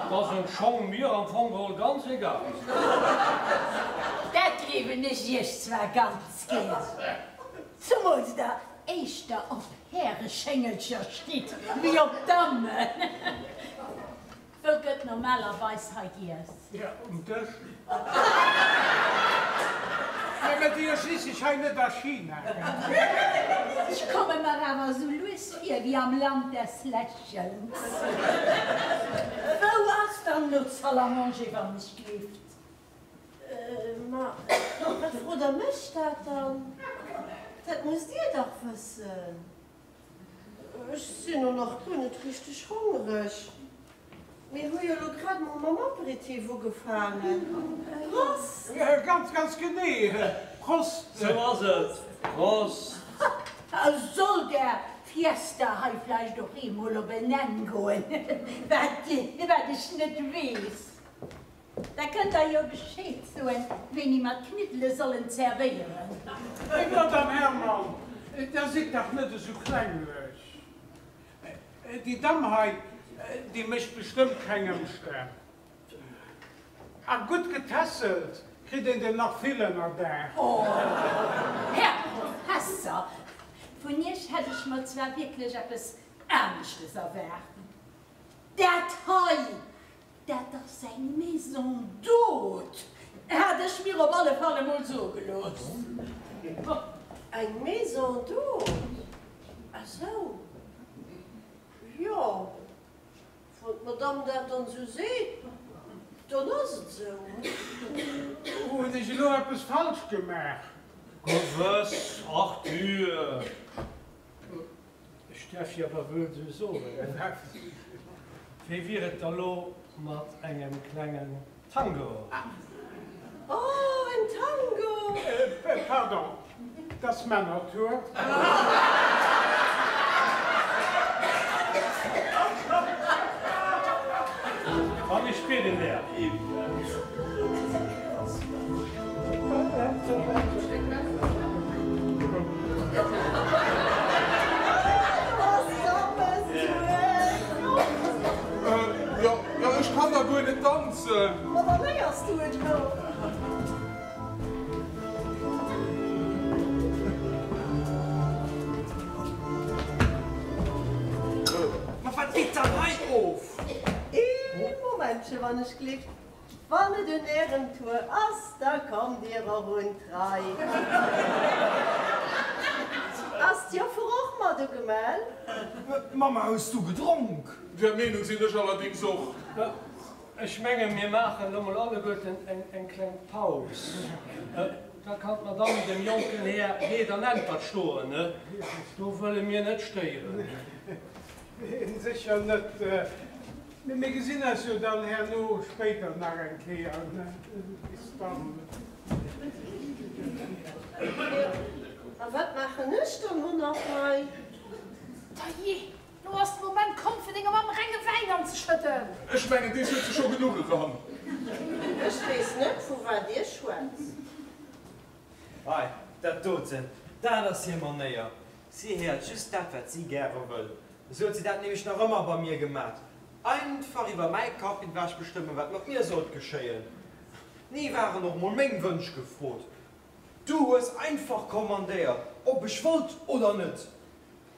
da sinn d'Schong mir am Fong geholl ganz egal. Dat gleewen ech iech zwar ganz gär, zumools der éischter op Häreschéngelcher stitt wéi op Dammen. Wou gëtt normalerweis hei giess? Jo, um Dësch. Mä mir si jo schliisslech hei net a China, gell? Ech komme mer awer esou lues vir wéi am Land des Lächelns. Wou ass dann elo d'Salle à manger, wann ech gleeft? Ma wat frot der mech dat dann? Dat musst Dir dach wëssen. Ech sinn och nach guer net richteg hongreg. Mir hu jo elo grad mol mam Aperitif ugefaangen. Prost! Ganz, ganz genee! Prost! Sou ass et! Prost! Soll där Fiesta hei vläicht och eemol op en Enn goen, wat ech net weess? Da kënnt der jo Bescheed soen, wéini mer d'Kniddele sollen zerwéieren. Mee Madame Herman, Der sidd dach net esou klenglech. Déi Damm hei, déi mécht bestëmmt keng Ëmstänn. A gutt getässelt kritt een der nach vill ënnerdaach. Oh, Här Professer, vun Iech hätt ech mer zwar wierklech eppes. Aneschtes erwaart. Dat hei, dat ass eng Maison d'hôte, hat ech mir op alle Fall emol soe gelooss. Eng Maison d'hôte? Ah sou, jo, wann d'Madame dat dann esou seet, dann ass et esou. Hunn ech elo eppes falsch gemaach? Gewëss, Arthur. Ech däerf jo awer wuel esou soen, wéi wier et da lo mat engem klengen Tango? Oh, en Tango! Pardon, 't ass Männertour. Wann ech bieden däerf. Jo, ech kann da guer net danzen. Ma da léiers du et jo. Ma wat geet dann hei of? Ee Momentche, wann ech glift. Wann et un ärem Tour ass, da kommt dir och un d'Rei. Ass d'Joffer och mat ugemellt? Mamma, hues du gedronk? Där Meenung sinn ech allerdings och. Ech mengen, mir maachen elo mol alleguerten eng kleng Paus. Da kann d'Madame dem jonken Här Ried an Äntwert stoen. Do wëlle mir net stéieren. Sécher net. Mee mir gesinn eis jo dann herno spéider nach eng Kéier. Bis dann. A wat maachen ech dann elo nach hei? Dajee, lo ass de Moment komm, fir denger Mamm renge Wäin anzeschëdden. Ech mengen, dees huet se scho genuch eran. Ech weess net, vu wat Dir schwätzt. Hei, dat doten, dat ass hir Manéier. Si héiert just dat, wat si gäre wëll. Esou huet si dat nämlech nach ëmmer bei mir gemat, einfach iwwer mäi Kapp hinwech bestëmmen, wat mat mir sollt geschéien. Ni waren och mol meng Wënsch gefrot. Du hues einfach kommandéiert, ob ech wollt oder net.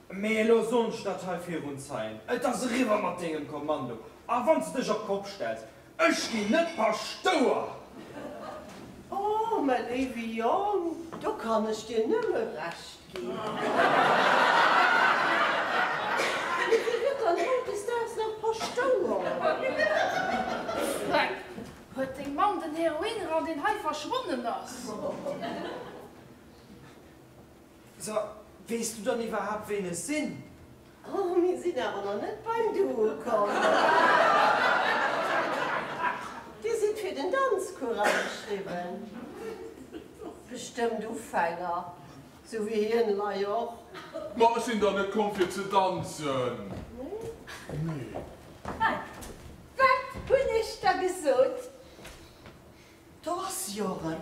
Mee elo soen ech dat hei virun Zeien, Et ass eriwwer mat dengem Kommando, a wann s de dech op d'Kopp stells, ech ginn net Paschtouer! Oh, mäi léiwe Jong, do kann ech dir nëmme Recht ginn. Mee wie gëtt dann hautdesdaags nach Paschtouer? Freck, huet deng Mamm den Heroineran, deen hei verschwonnen ass? So, weess du dann iwwerhaapt ween ech sinn? Oh, mir sinn awer nach net beim Du ukomm. Dir sidd fir den Danzcours ageschriwwen? Bestëmmt Ufänger, sou wéi hien elei och. Ma ech sinn dach net komm fir ze danzen. Nee. Hei, wat hunn ech da gesot? Do ass se jo erëm.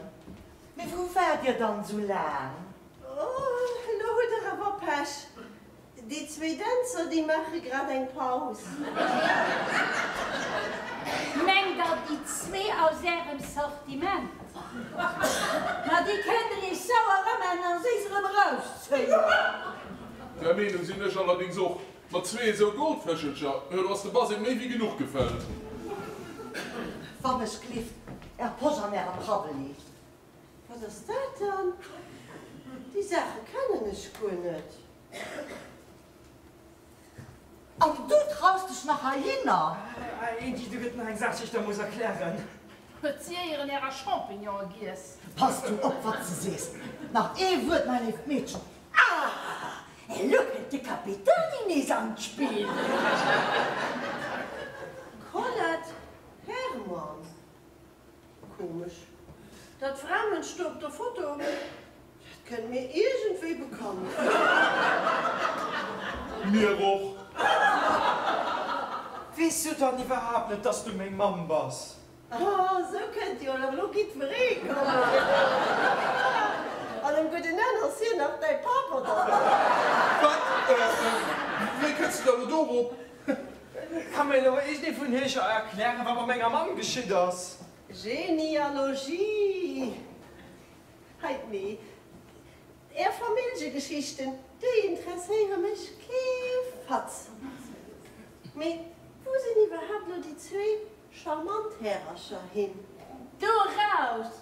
Mee wou waart Dir dann esou laang? Oh, elo hutt Der awer Pech. Déi zwee Dänzer, déi maache grad eng Paus. Mengt Der déi zwee aus Ärem Sortiment? Ma déi kënnt Der Iech sauer ëmaachen a séiss erëm erauszéien. Där Meenung sinn ech allerdings och. Mat zwee esou Goldfëschelcher, jo, do ass de Baseng méi wéi genuch gefëllt. Wann ech glift, Är Posch an Äre Prabbeli. Wat ass dat dann? Déi Saache kennen ech guer net. An du traus dech nach heihinner? Angie, do gëtt nach eng Saach, déi ech der muss erklären. Huet si éieren ärer Champignonen giess? Pass du op, wat s de sees! Nach ee Wuert, mäi léift Meedchen, Ah, elo kënnt de Capitani nees an d'Spill. Colette Herrmann, Komesch, dat Framënsch do op der Foto, dat kënnt mir iergendwéi bekannt vir. Mir och. Weess du dann iwwerhaapt net, dass du meng Mamm bass? Oh, sou kënnt jo elo jiddweree kommen. An um gudden Enn ass hien nach däi Papp, oder? Wat? Wéi kënns du da elo dorop? Ka mir elo iergendee vun iech erklären, wat mat menger Mamm geschitt ass? Genealogie! Heit mee, Är Familljegeschichten, déi interesséiere mech kee. Ratzefatz. Mee wou sinn iwwerhaapt elo déi zwee charmant Härercher hin? Do eraus,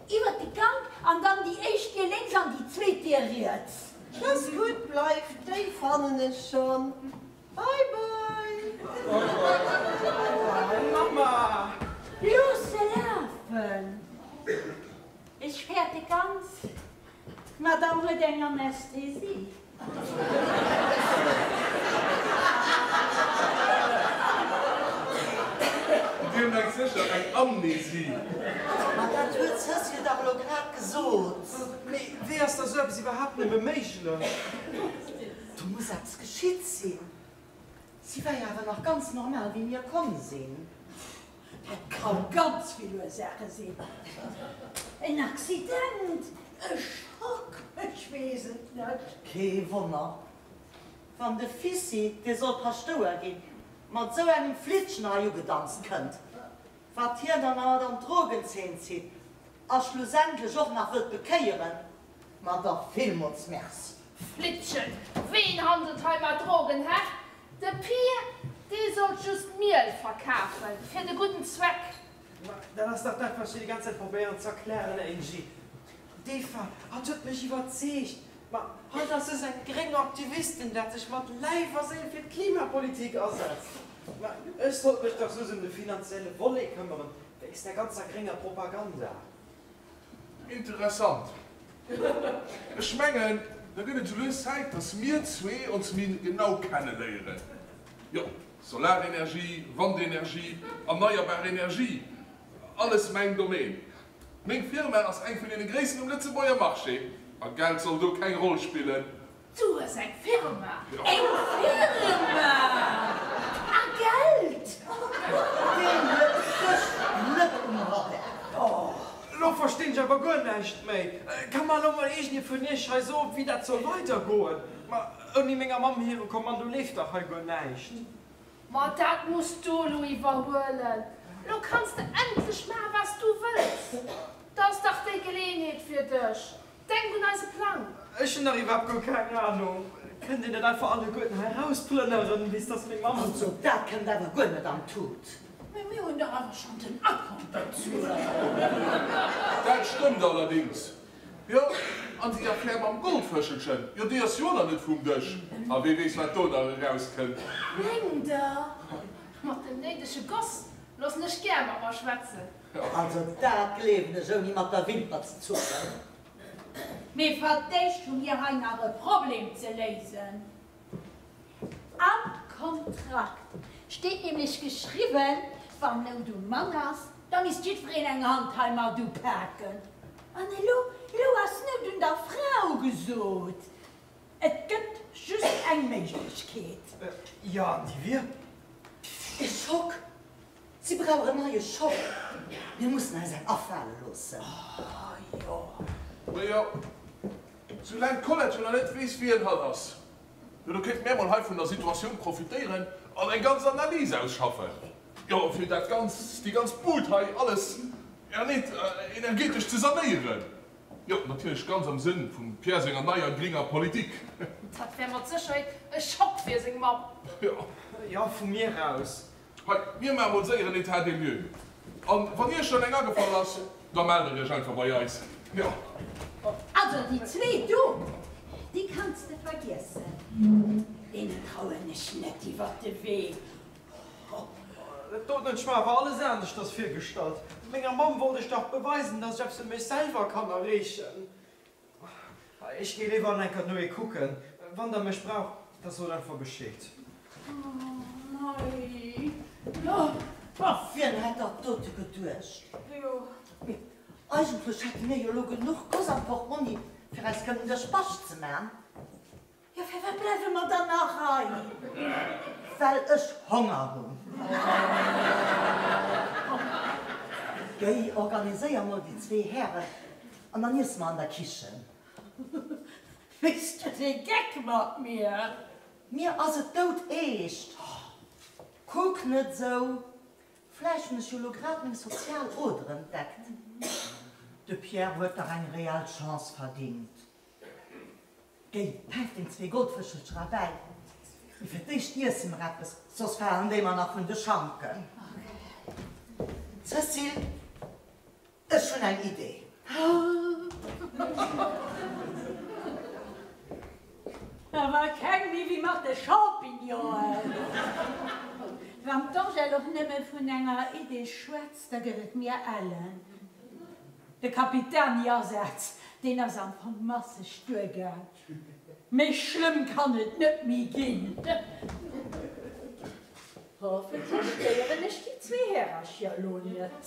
iwwert de Gank an dann déi éischt Dier lénks an déi zweet Dier riets. Dass gutt bleift, déi fannen ech schonn. Bye bye! Bye Mamma! Looss se lafen! Ech fäerte ganz, d'Madame huet eng Anästhesie. Dir mengt sécher eng Amnesie. Ma dat huet d'Cécile dach elo grad gesot. Mee wéi ass da sou eppes iwwerhaapt nëmme méiglech? Do muss eppes geschitt sinn. Si war jo awer nach ganz normal, wéi mir komm sinn. Dat ka ganz vill Ursaache sinn. En Accident, e Schock, ech weess et net. Kee Wonner, wann de Fissi, dee soll Paschtouer ginn, mat esou engem Flittchen hei ugedanzt kënnt, wat hien dann alt an d'Drogenzeen zitt a schlussendlech och nach wëllt bekéieren. Ma da villmools Merci. Flittchen, Ween handelt hei mat Drogen, hä? De Pir, dee sollt just Miel verkafen, fir de gudden Zweck. Ma dat ass dach dat, wat ech dir déi ganz Zäit probéieren ze erklären, Angie. D'Eva, hatt huet mech iwwerzeegt. Ma hatt ass soss eng gréng Aktivistin, dat sech mat Läif a Séil fir d'Klimapolitik asetzt. Ma ech sollt mech dach soss ëm de finanzielle Volet këmmeren, wéinst där ganzer grénger Propaganda. Interessant. Ech mengen, da gëtt et esou lues Zäit, dass mir zwee ons méi genau kenneléieren. Jo, Solarenergie, Wandenergie, erneierbar Energie, alles mäin Domaine. Meng Firma ass eng vun deene gréissten um Lëtzebuerger Marché a Geld soll do keng Roll spillen. Du hues eng Firma? Eng Firma? A Geld? Deen huet dech net um Radar. Oh, lo verstinn ech awer guer näischt méi. Ka mer elo mol iergendee vun iech hei soen, wéi dat soll weidergoen? Ma ouni menger Mamm hire Kommando leeft dach hei guer näischt. Ma dat muss du elo iwwerhuelen. Elo kanns de endlech maachen, wat s du wëlls. Dat ass dach déi Geleeënheet fir dech. Denk un eise Plang. Ech hunn nach iwwerhaapt guer keng Anung. Kënnt dir net einfach alleguerten hei erausplënneren, bis dass meng Mamm. Also dat kënnt awer guer net an d'Tut. Mee mir hunn dach awer schonn den Akkont bezuelt. Dat stëmmt allerdings. Jo, an déi Affär mam Goldfëschelchen, jo déi ass jo och nach net vum Dësch. A wee weess, wat do nach erauskënnt. Mengt Der? Mat dem néidege Goss loossen ech gär mat mer schwätzen. Also dat gleewen ech ouni mat der Wimper ze zucken. Mee fer d'éischt hu mir hei nach e Problem ze léisen. Am Kontrakt steet nämlech geschriwwen, wann Nout um Mann ass, da misst jiddwereen eng Hand hei mat upaken. An elo, elo ass Nout un der Frau gesot. Et gëtt just eng Méiglechkeet. Jo, an déi wier? E Schock! Si brauch en neie Schock. Mir mussen eis eng afale loossen. Oh jo. Majo, soulaang d'Colette jo nach net weess, wien hatt ass, jo, do kéinte mär mol hei vun der Situatioun profitéieren an eng ganz Analys ausschaffen, jo, fir dat ganz, déi ganz Bud hei alles energetesch ze sanéieren. Jo, natierlech ganz am Sënn vum Pierre senger neier gringer Politik. Dat wär mat Sécherheet e Schock fir seng Mamm. Jo. Jo, vu mir aus. Hei, mir maache mol séier en État des lieux. An wann iech dann eng agefall ass, da mellt der iech einfach bei eis. Jo. Also déi zwee do, déi kanns de vergiessen. Deenen trauen ech net iwwert de Wee. Dat doten hunn ech mer awer alles aneschters virgestallt. Menger Mamm wollt ech dach beweisen, dass ech eppes fir mech selwer kann erreechen. Ech géi léiwer an enker no ee kucken. Wann der mech braucht, da sot einfach Bescheed. Oh mei, jo. A wien hätt dat dote geduecht? Jo. Mee eigentlech hätte mir jo elo genuch Goss am Portmonni, fir eis kënnen de Spasch ze man. Jo, firwat bleiwe mer dann nach hei? Well ech Honger hunn. Géi, organiséier mol déi zwee Hären an dann iesse mer an der Kichen. Méchs du de Geck mat mir? Mir ass et doudeescht. Kuck net esou, vläicht hunn ech jo elo grad meng sozial Oder entdeckt. De Pierre huet dach eng reell Chance verdingt. Géi, päif deng zwee Goldfëschelcher erbäi. Mee fir d'éischt iesse mer eppes, soss falen déi mer nach vun de Schanken. Cécile, ech hunn eng Idee. Awer keng méi wéi mat de Champignonen. Wann d'Angèle och nëmme vun enger Idee schwätzt, da gëtt et mir ellen. De Capitani-Asaz, deen ass am Fong masseg duergaang. Méi schlëmm kann et net méi ginn. Hoffentlech stéieren ech déi zwee Härercher elo net.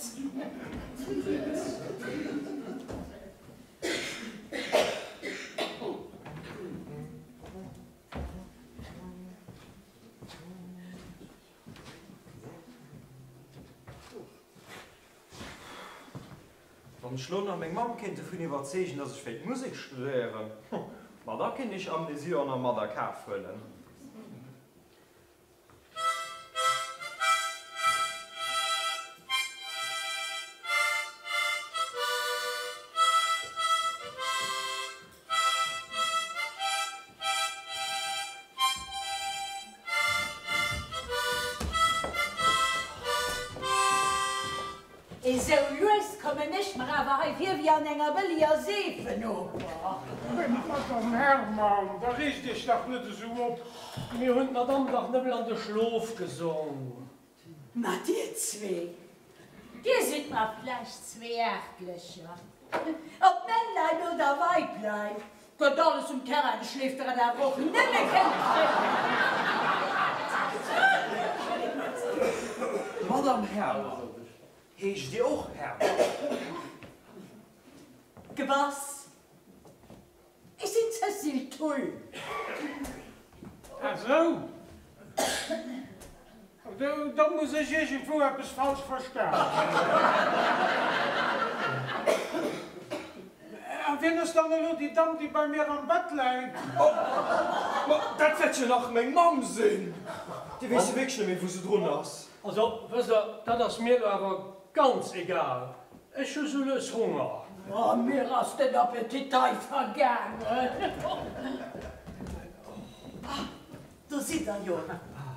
Wann ech lo nach meng Mamm kéint dovun iwwerzeegen, dass ech wéilt Musek studéieren, ma da kéint ech Amnesie och nach mat a Kaf huelen. Esou lues kommen ech mer awer hei vir wéi an enger bëlliger Seefenoper. Madame Herrmann, da reegt Iech dach net esou op. Mir hunn d'Madame dach nëmmen an de Schlof gesong. Ma dir zwee, dir sidd mer vläicht zwee Aartlecher. Ob Männlein oder Weiblein, gëtt alles um Terrain, de schleeft der et awer och nëmme kéint kréien. Madame Herrmann, heescht Dir och Herrmann? Gewass, ech sinn d'Cécile Thull. Ah sou. Da muss ech iergendwou eppes falsch verstan hunn. A wien ass dann elo déi Damm, déi bei mir am Bett läit? Oh, ma dat wäert jo nach meng Mamm sinn! Déi weess jo wierklech net méi, wou se drun ass. Also, wësst Der, dat ass mir elo awer ganz egal. Ech hu sou lues Honger. Oh, mir ass den Appetit hei vergaangen. Ah, Do sidd der jo!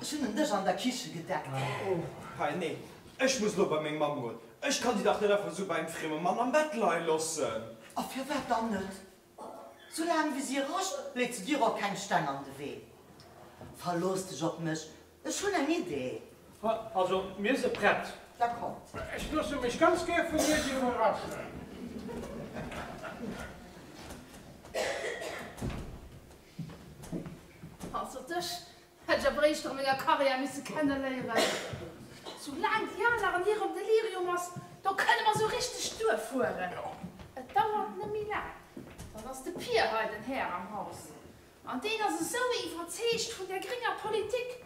Ech hunn den Dësch an der Kiche gedeckt. Hei, nee, ech muss elo bei meng Mamm goen. Ech kann déi dach net einfach esou bei engem frieme Mann am Bett leie loossen. A firwat dann net? Soulaang wéi si rascht, leet se dir och keng Steng an de Wee. Verlooss dech op mech, ech hunn eng Idee. Also, mir se prett. Da kommt. Ech loosse mech ganz gär vun iech iwwerraschen. Also dech hätt ech awer éischter a menger Karriär misse kenneléieren. Soulaang déi al nach an hirem Delirium ass, do kënne mer sou richteg duerfueren. Et dauert net méi laang, dann ass de Pier hei den Här am Haus. An deen ass esou iwwerzeegt vun där grénger Politik,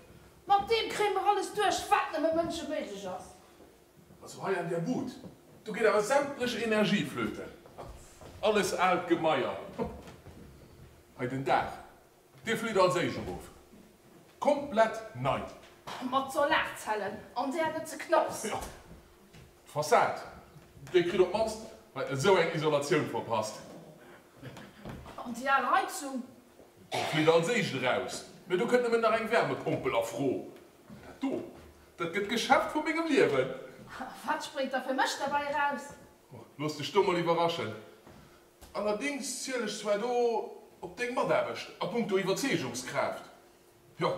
mat deem kréie mer alles duerch, wat nëmme mënscheméiglech ass. Also hei an där Bud, do geet awer sämtlech Energie flöten. Alles aalt Gemaier. Hei den Daach, dee flitt als éischt erof. Komplett nei. Mat Solarzellen an där net ze knapps. Jo, d'Fassad, déi kritt op d'mannst hei esou eng Isolatioun verpasst. An déi al Heizung? Déi flitt als éischt eraus. Mee do kënnt nëmmen nach eng Wärmepompel a Fro. Dat do, dat gëtt d'Geschäft vu mengem Liewen. A wat spréngt da fir mech derbäi eraus? Looss dech do mol iwwerraschen. Allerdéngs ziel ech zwar do op deng Mataarbecht a punkto Iwwerzeegungskraaft. Jo,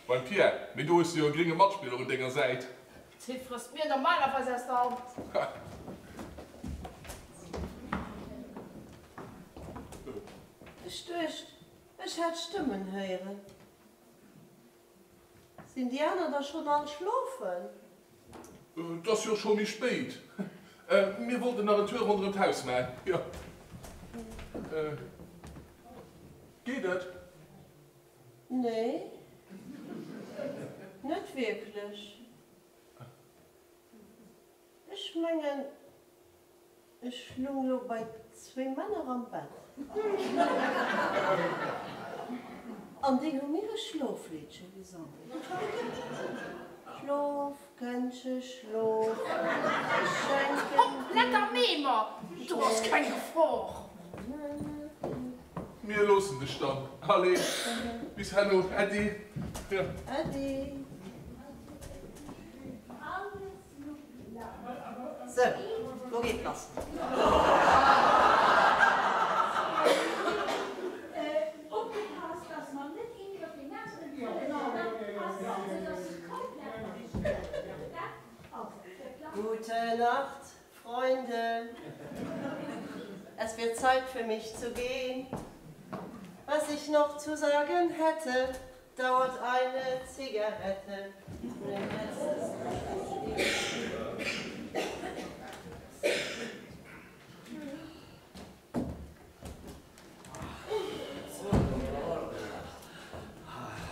beim Pierre, mee do hues de jo e grénge Matspiller un denger Säit. Dee frësst mir normalerweis aus der Hand. Ech duecht, ech hätt Stëmmen héieren. Sinn déi aner da schonn all schlofen? Et ass jo scho méi spéit. Mir wollten nach en Tour ronderëm d'Haus man. Jo. Geet et? Nee, net wierklech. Ech mengen, ech lung lo bei zwéi Männer am Bett. An déi hu mir e Schlofliddche gesongen. Schlof, Këndche, schlof, ech schenken Komplett am dir. Eemer, do ass keng Gefor. Mir loossen dech dann. Allez, bis herno. Äddi. Äddi. Sou, lo geet lass. Gute Nacht, Freunde. Es wird Zeit für mich zu gehen. Was ich noch zu sagen hätte, dauert eine Zigarette.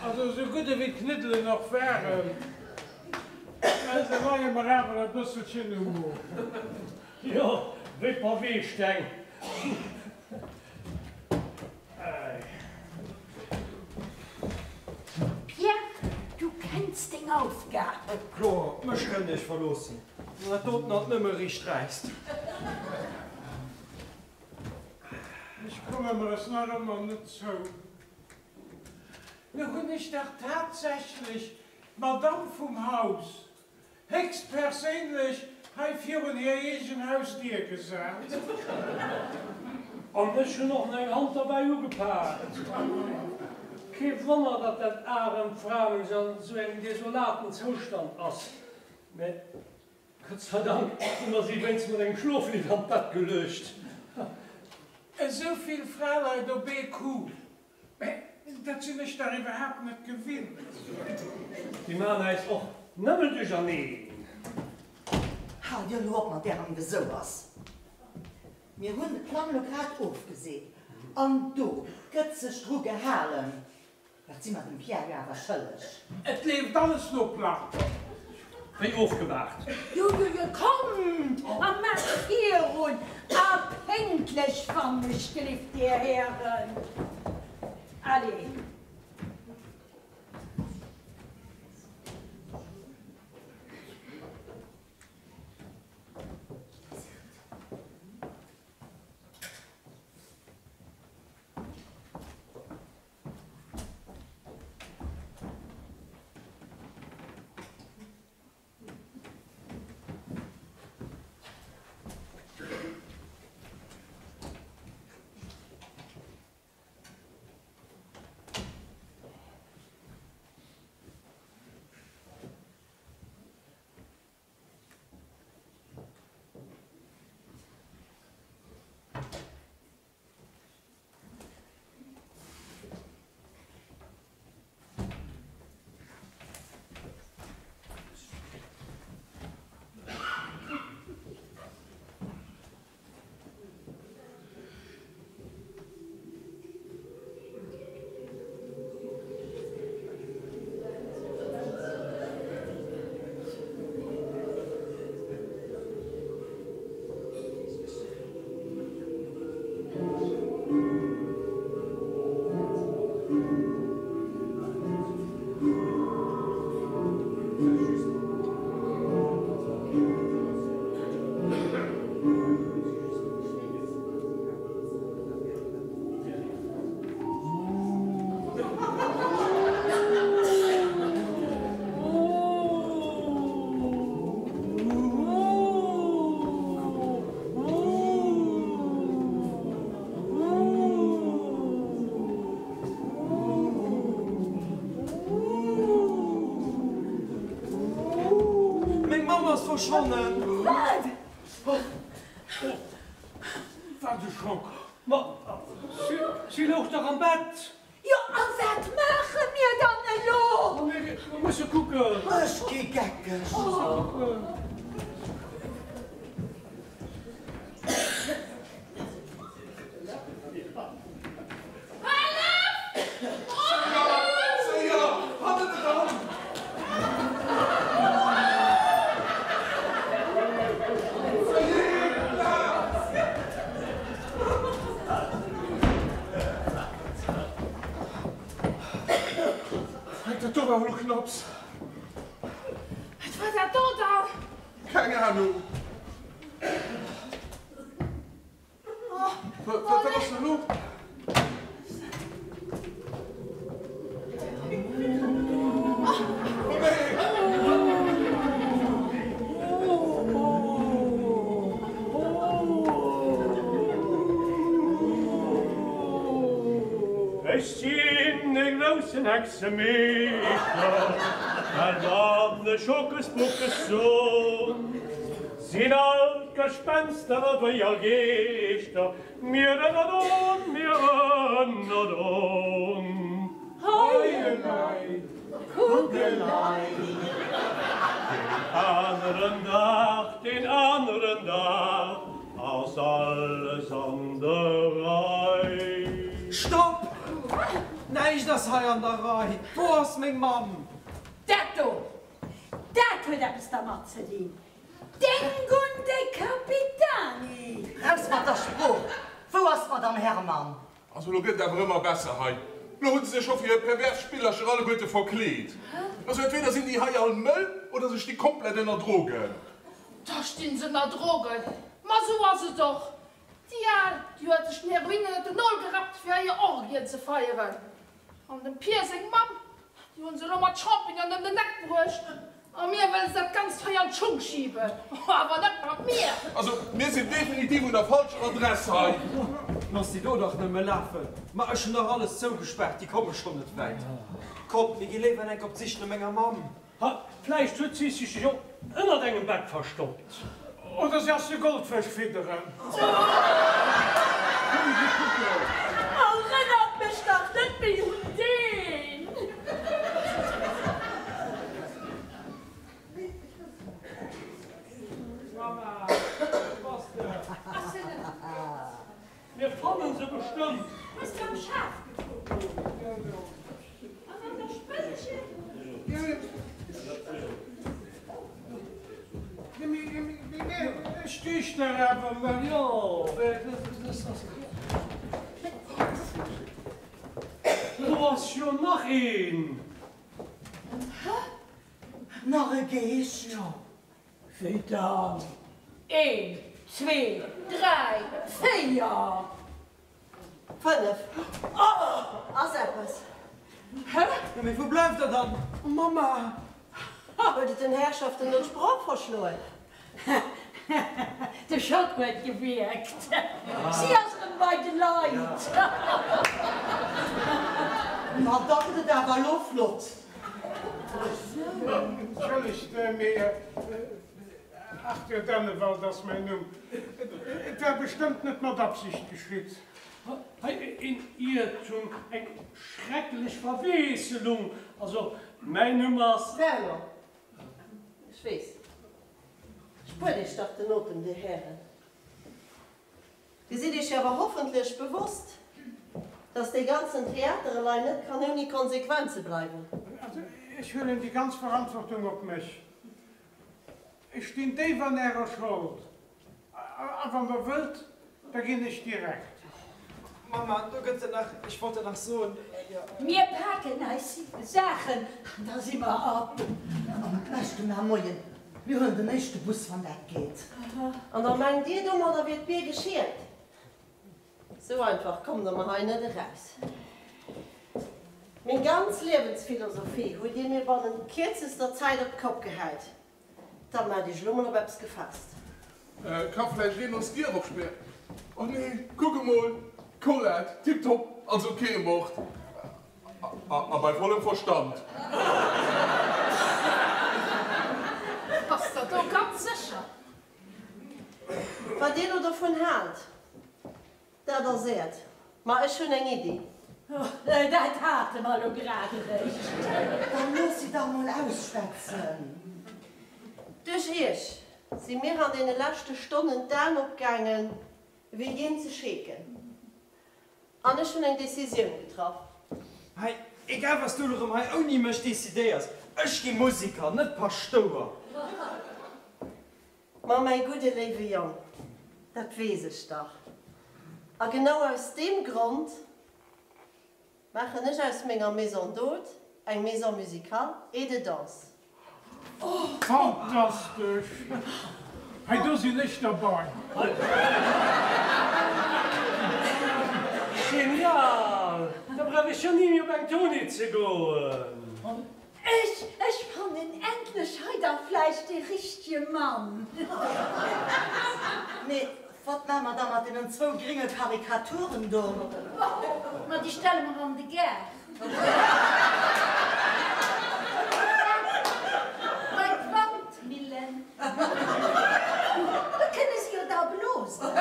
Also esou gutt ewéi d'Kniddelen och waren, mä se leie mer awer e bësselchen um Mo. Jo, wéi Paweesteng. Pierre, du kenns deng Aufgab. Kloer, op mech kënnt Iech verloossen. Dat doten hat nëmme riicht räisst. Ech komme mer es nach ëmmer net zou. Lo hunn ech dach tatsächlech d'Madame vum Haus héchstperséinlech hei virun hir eegen Hausdier gesat. An ech hunn och nach eng Hand derbäi ugepaakt. Kee Wonner, datt dat aremt Framens an esou engem desolaten Zoustand ass. Mä Gott sei Dank hu mer si wéinst mat engem Schloflidd an d'Bett geluecht. Esou vill Fraleit op ee Coup, mä dat sinn ech dach iwwerhaapt net gewinnt. Déi maan äis och nëmmen duercherneen. Haalt Dir elo op mat Ärem Gesouers! Mir hunn de Plang elo grad ofgeseent an do gëtt sech dru gehalen. Dat si mer dem Pierre jo awer schëlleg. Et leeft alles no Plang. Wéi ofgemaacht. Jo, jo, jo, kommt a maacht virun! A pénktlech, wann ech gelift, Dir Hären. Allez! Meng Mamm ass verschwonnen! Wat? Wat e Schock! Ma si louch dach am Bett! Jo, a wat maache mir dann elo? Mir musse kucken. Ech gi geckeg. Séier, hannen eran! Dat do war elo knapps. Wat war dat do dann? Keng Ahnung. Wat ass elo? Ech sinn e groussen Hexemeeschter, well wann ech Hokuspokus son, sinn all d'Gespenster ewéi all Geeschter mir ënnerdon, mir ënnerdon. Hei elei, kuck elei. Deen aneren Dag, deen aneren Dag ass alles an der Rei. Stopp! Näischt ass hei an der Rei. Wou ass meng Mamm? Dat do, dat huet eppes dermat ze dinn. Denk un de Capitani! Raus mat der Sprooch! Wou ass d'Madame Herman? Also lo gëtt et awer ëmmer besser hei. Lo hu se sech scho fir hir pervers Spillercher alleguerte verkleet. Also entweder sinn déi hei all mëll oder se sti komplett ënner Drogen. Da stinn se ënner Drogen. Ma sou ass et och. Déi Al, déi huet sech den Heroin ënnert den Nol gerappt fir hir Orgien ze feieren. An dem Pier seng Mamm, déi hunn se elo mat Champignonen ëm den Eck bruecht. A mir wëlle se dat Ganzt hei an d'Schung schiben. Oh, awer net mat mir! Also, mir sinn definitiv un der falscher Adress hei. Looss déi do dach nëmme lafen. Ma ech hunn dach alles zougespaart, déi komme schonn net wäit. Kommt, mir gi léiwer enk op d'Sich no menger Mamm. Ha, vläicht huet si sech jo ënnert engem Bett verstoppt. Oder si ass de Goldfësch fidderen. Erënnert mech dach net méi un deen! Mama, wou bass de? Mir fannen se bestëmmt. Hues de am Schaf gekuckt? An an der Spënnchen? Ech dicht der awer net. Jo, do ass jo nach een. Nach e Geescht? Jo. Wéi dann? Een, zwee, dräi, véier. Fënnef. Oh, ass eppes. Hä? Jo, mee wou bleift der dann? Oh, Mamma! Huet et den Herrschaften no d'Sprooch verschloen? De Schock huet gewierkt. Si ass erëm bei de Leit. Ma da gëtt et awer elo flott. Entschëllegt, mee Arthur Dennewald ass mäin Numm. Et war bestëmmt net mat Absicht geschitt. Hei een Iertum, eng schrecklech Verwiesselung. Also, mäin Numm ass. Fernand, Ech weess. Spuert Iech dach den Otem, Dir Hären. Dir sidd Iech awer hoffentlech bewosst, dass dee ganzen Theater elei net kann ouni Konsequenze bleiwen. Also, ech huelen déi ganz Verantwortung op mech. Ech stinn déif an Ärer Schold. A wann Der wëllt, da ginn ech direkt. Mamma, do gëtt et nach, ech wollt der nach soen, jo. Mir paken eis Saachen an da si mer ab. Am beschte mar moien. Mir huelen den éischte Bus, wann dat geet. An da mengt Dir, domadder wier d'Bier geschielt? Sou einfach kommt Der mer hei net eraus. Meng ganz Liewensphilosophie hutt Dir mir bannent kierzester Zäit op d'Kopp gehäit. Da maacht Iech elo mol op eppes gefaasst. Ka vläicht een ons d'Dier opspären? Oh nee, kuck emol, d'Colette, tiptop, also kee Mord. A bei vollem Verstand. Bass der do ganz sécher? Wat Dir elo dovun haalt, dat ass Äert. Ma ech hunn eng Iddi. Dat hate mer elo grad eréischt. Da looss si dach mol ausschwätzen. Duerch Iech si mir an deene leschte Stonnen d'Aen opgaangen ewéi eenze Scheeken. An ech hunn eng Decisioun getraff. Hei, egal wat s du elo rëm hei ouni mech decidéiers, ech gi Musiker, net Paschtouer. Ma mäi gudde léiwe Jong, dat weess ech dach. A genau aus deem Grond maachen ech aus menger Maison d'hôte eng Maison musicale et de danse. Fantastesch! Hei do sinn ech derbei. Genial! Da brauch ech jo ni méi op eng Tournée ze goen. Ech, ech fannen endlech hei da vläicht dee richtege Mann. Mee. Wat maa mer da mat deenen zwou gringe Karikaturen do? Ma déi stelle mer an de Gaart. Bei d'Wandmillen. Do kënne se jo da blosen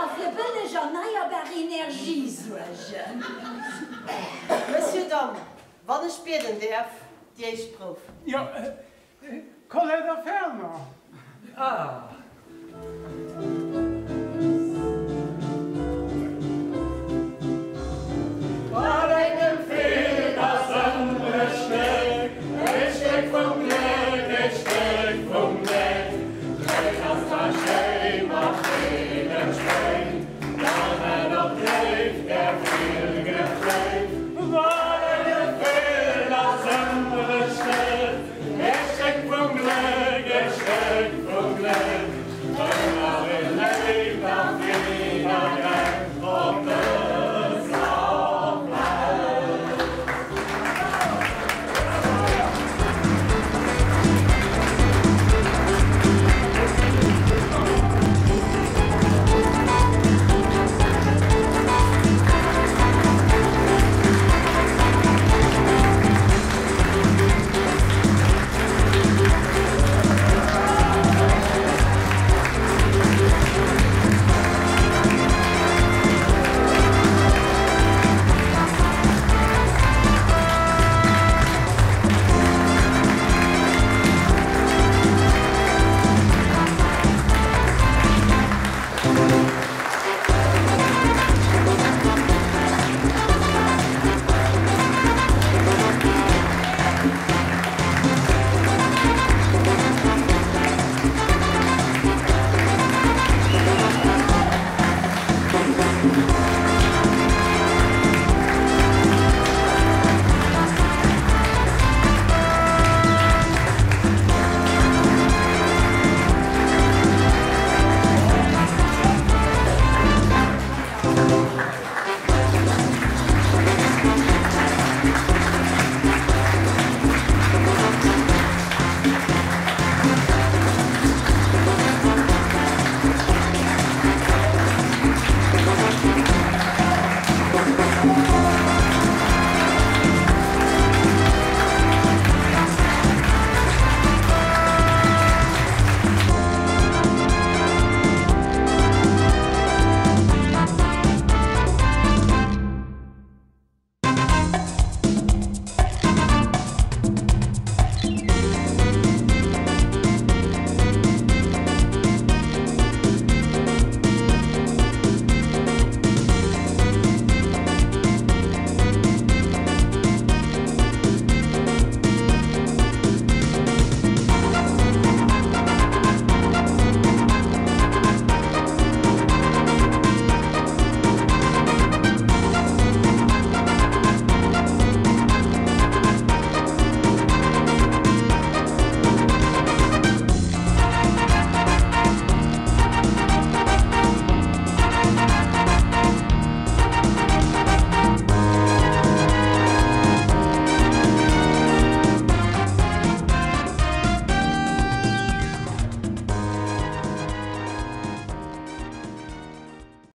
a fir bëlleg erneierbar Energie suergen. Monsieur, Damm, wann ech bieden däerf, déi éischt Prouf. Jo, Colette a Fernand. Ah.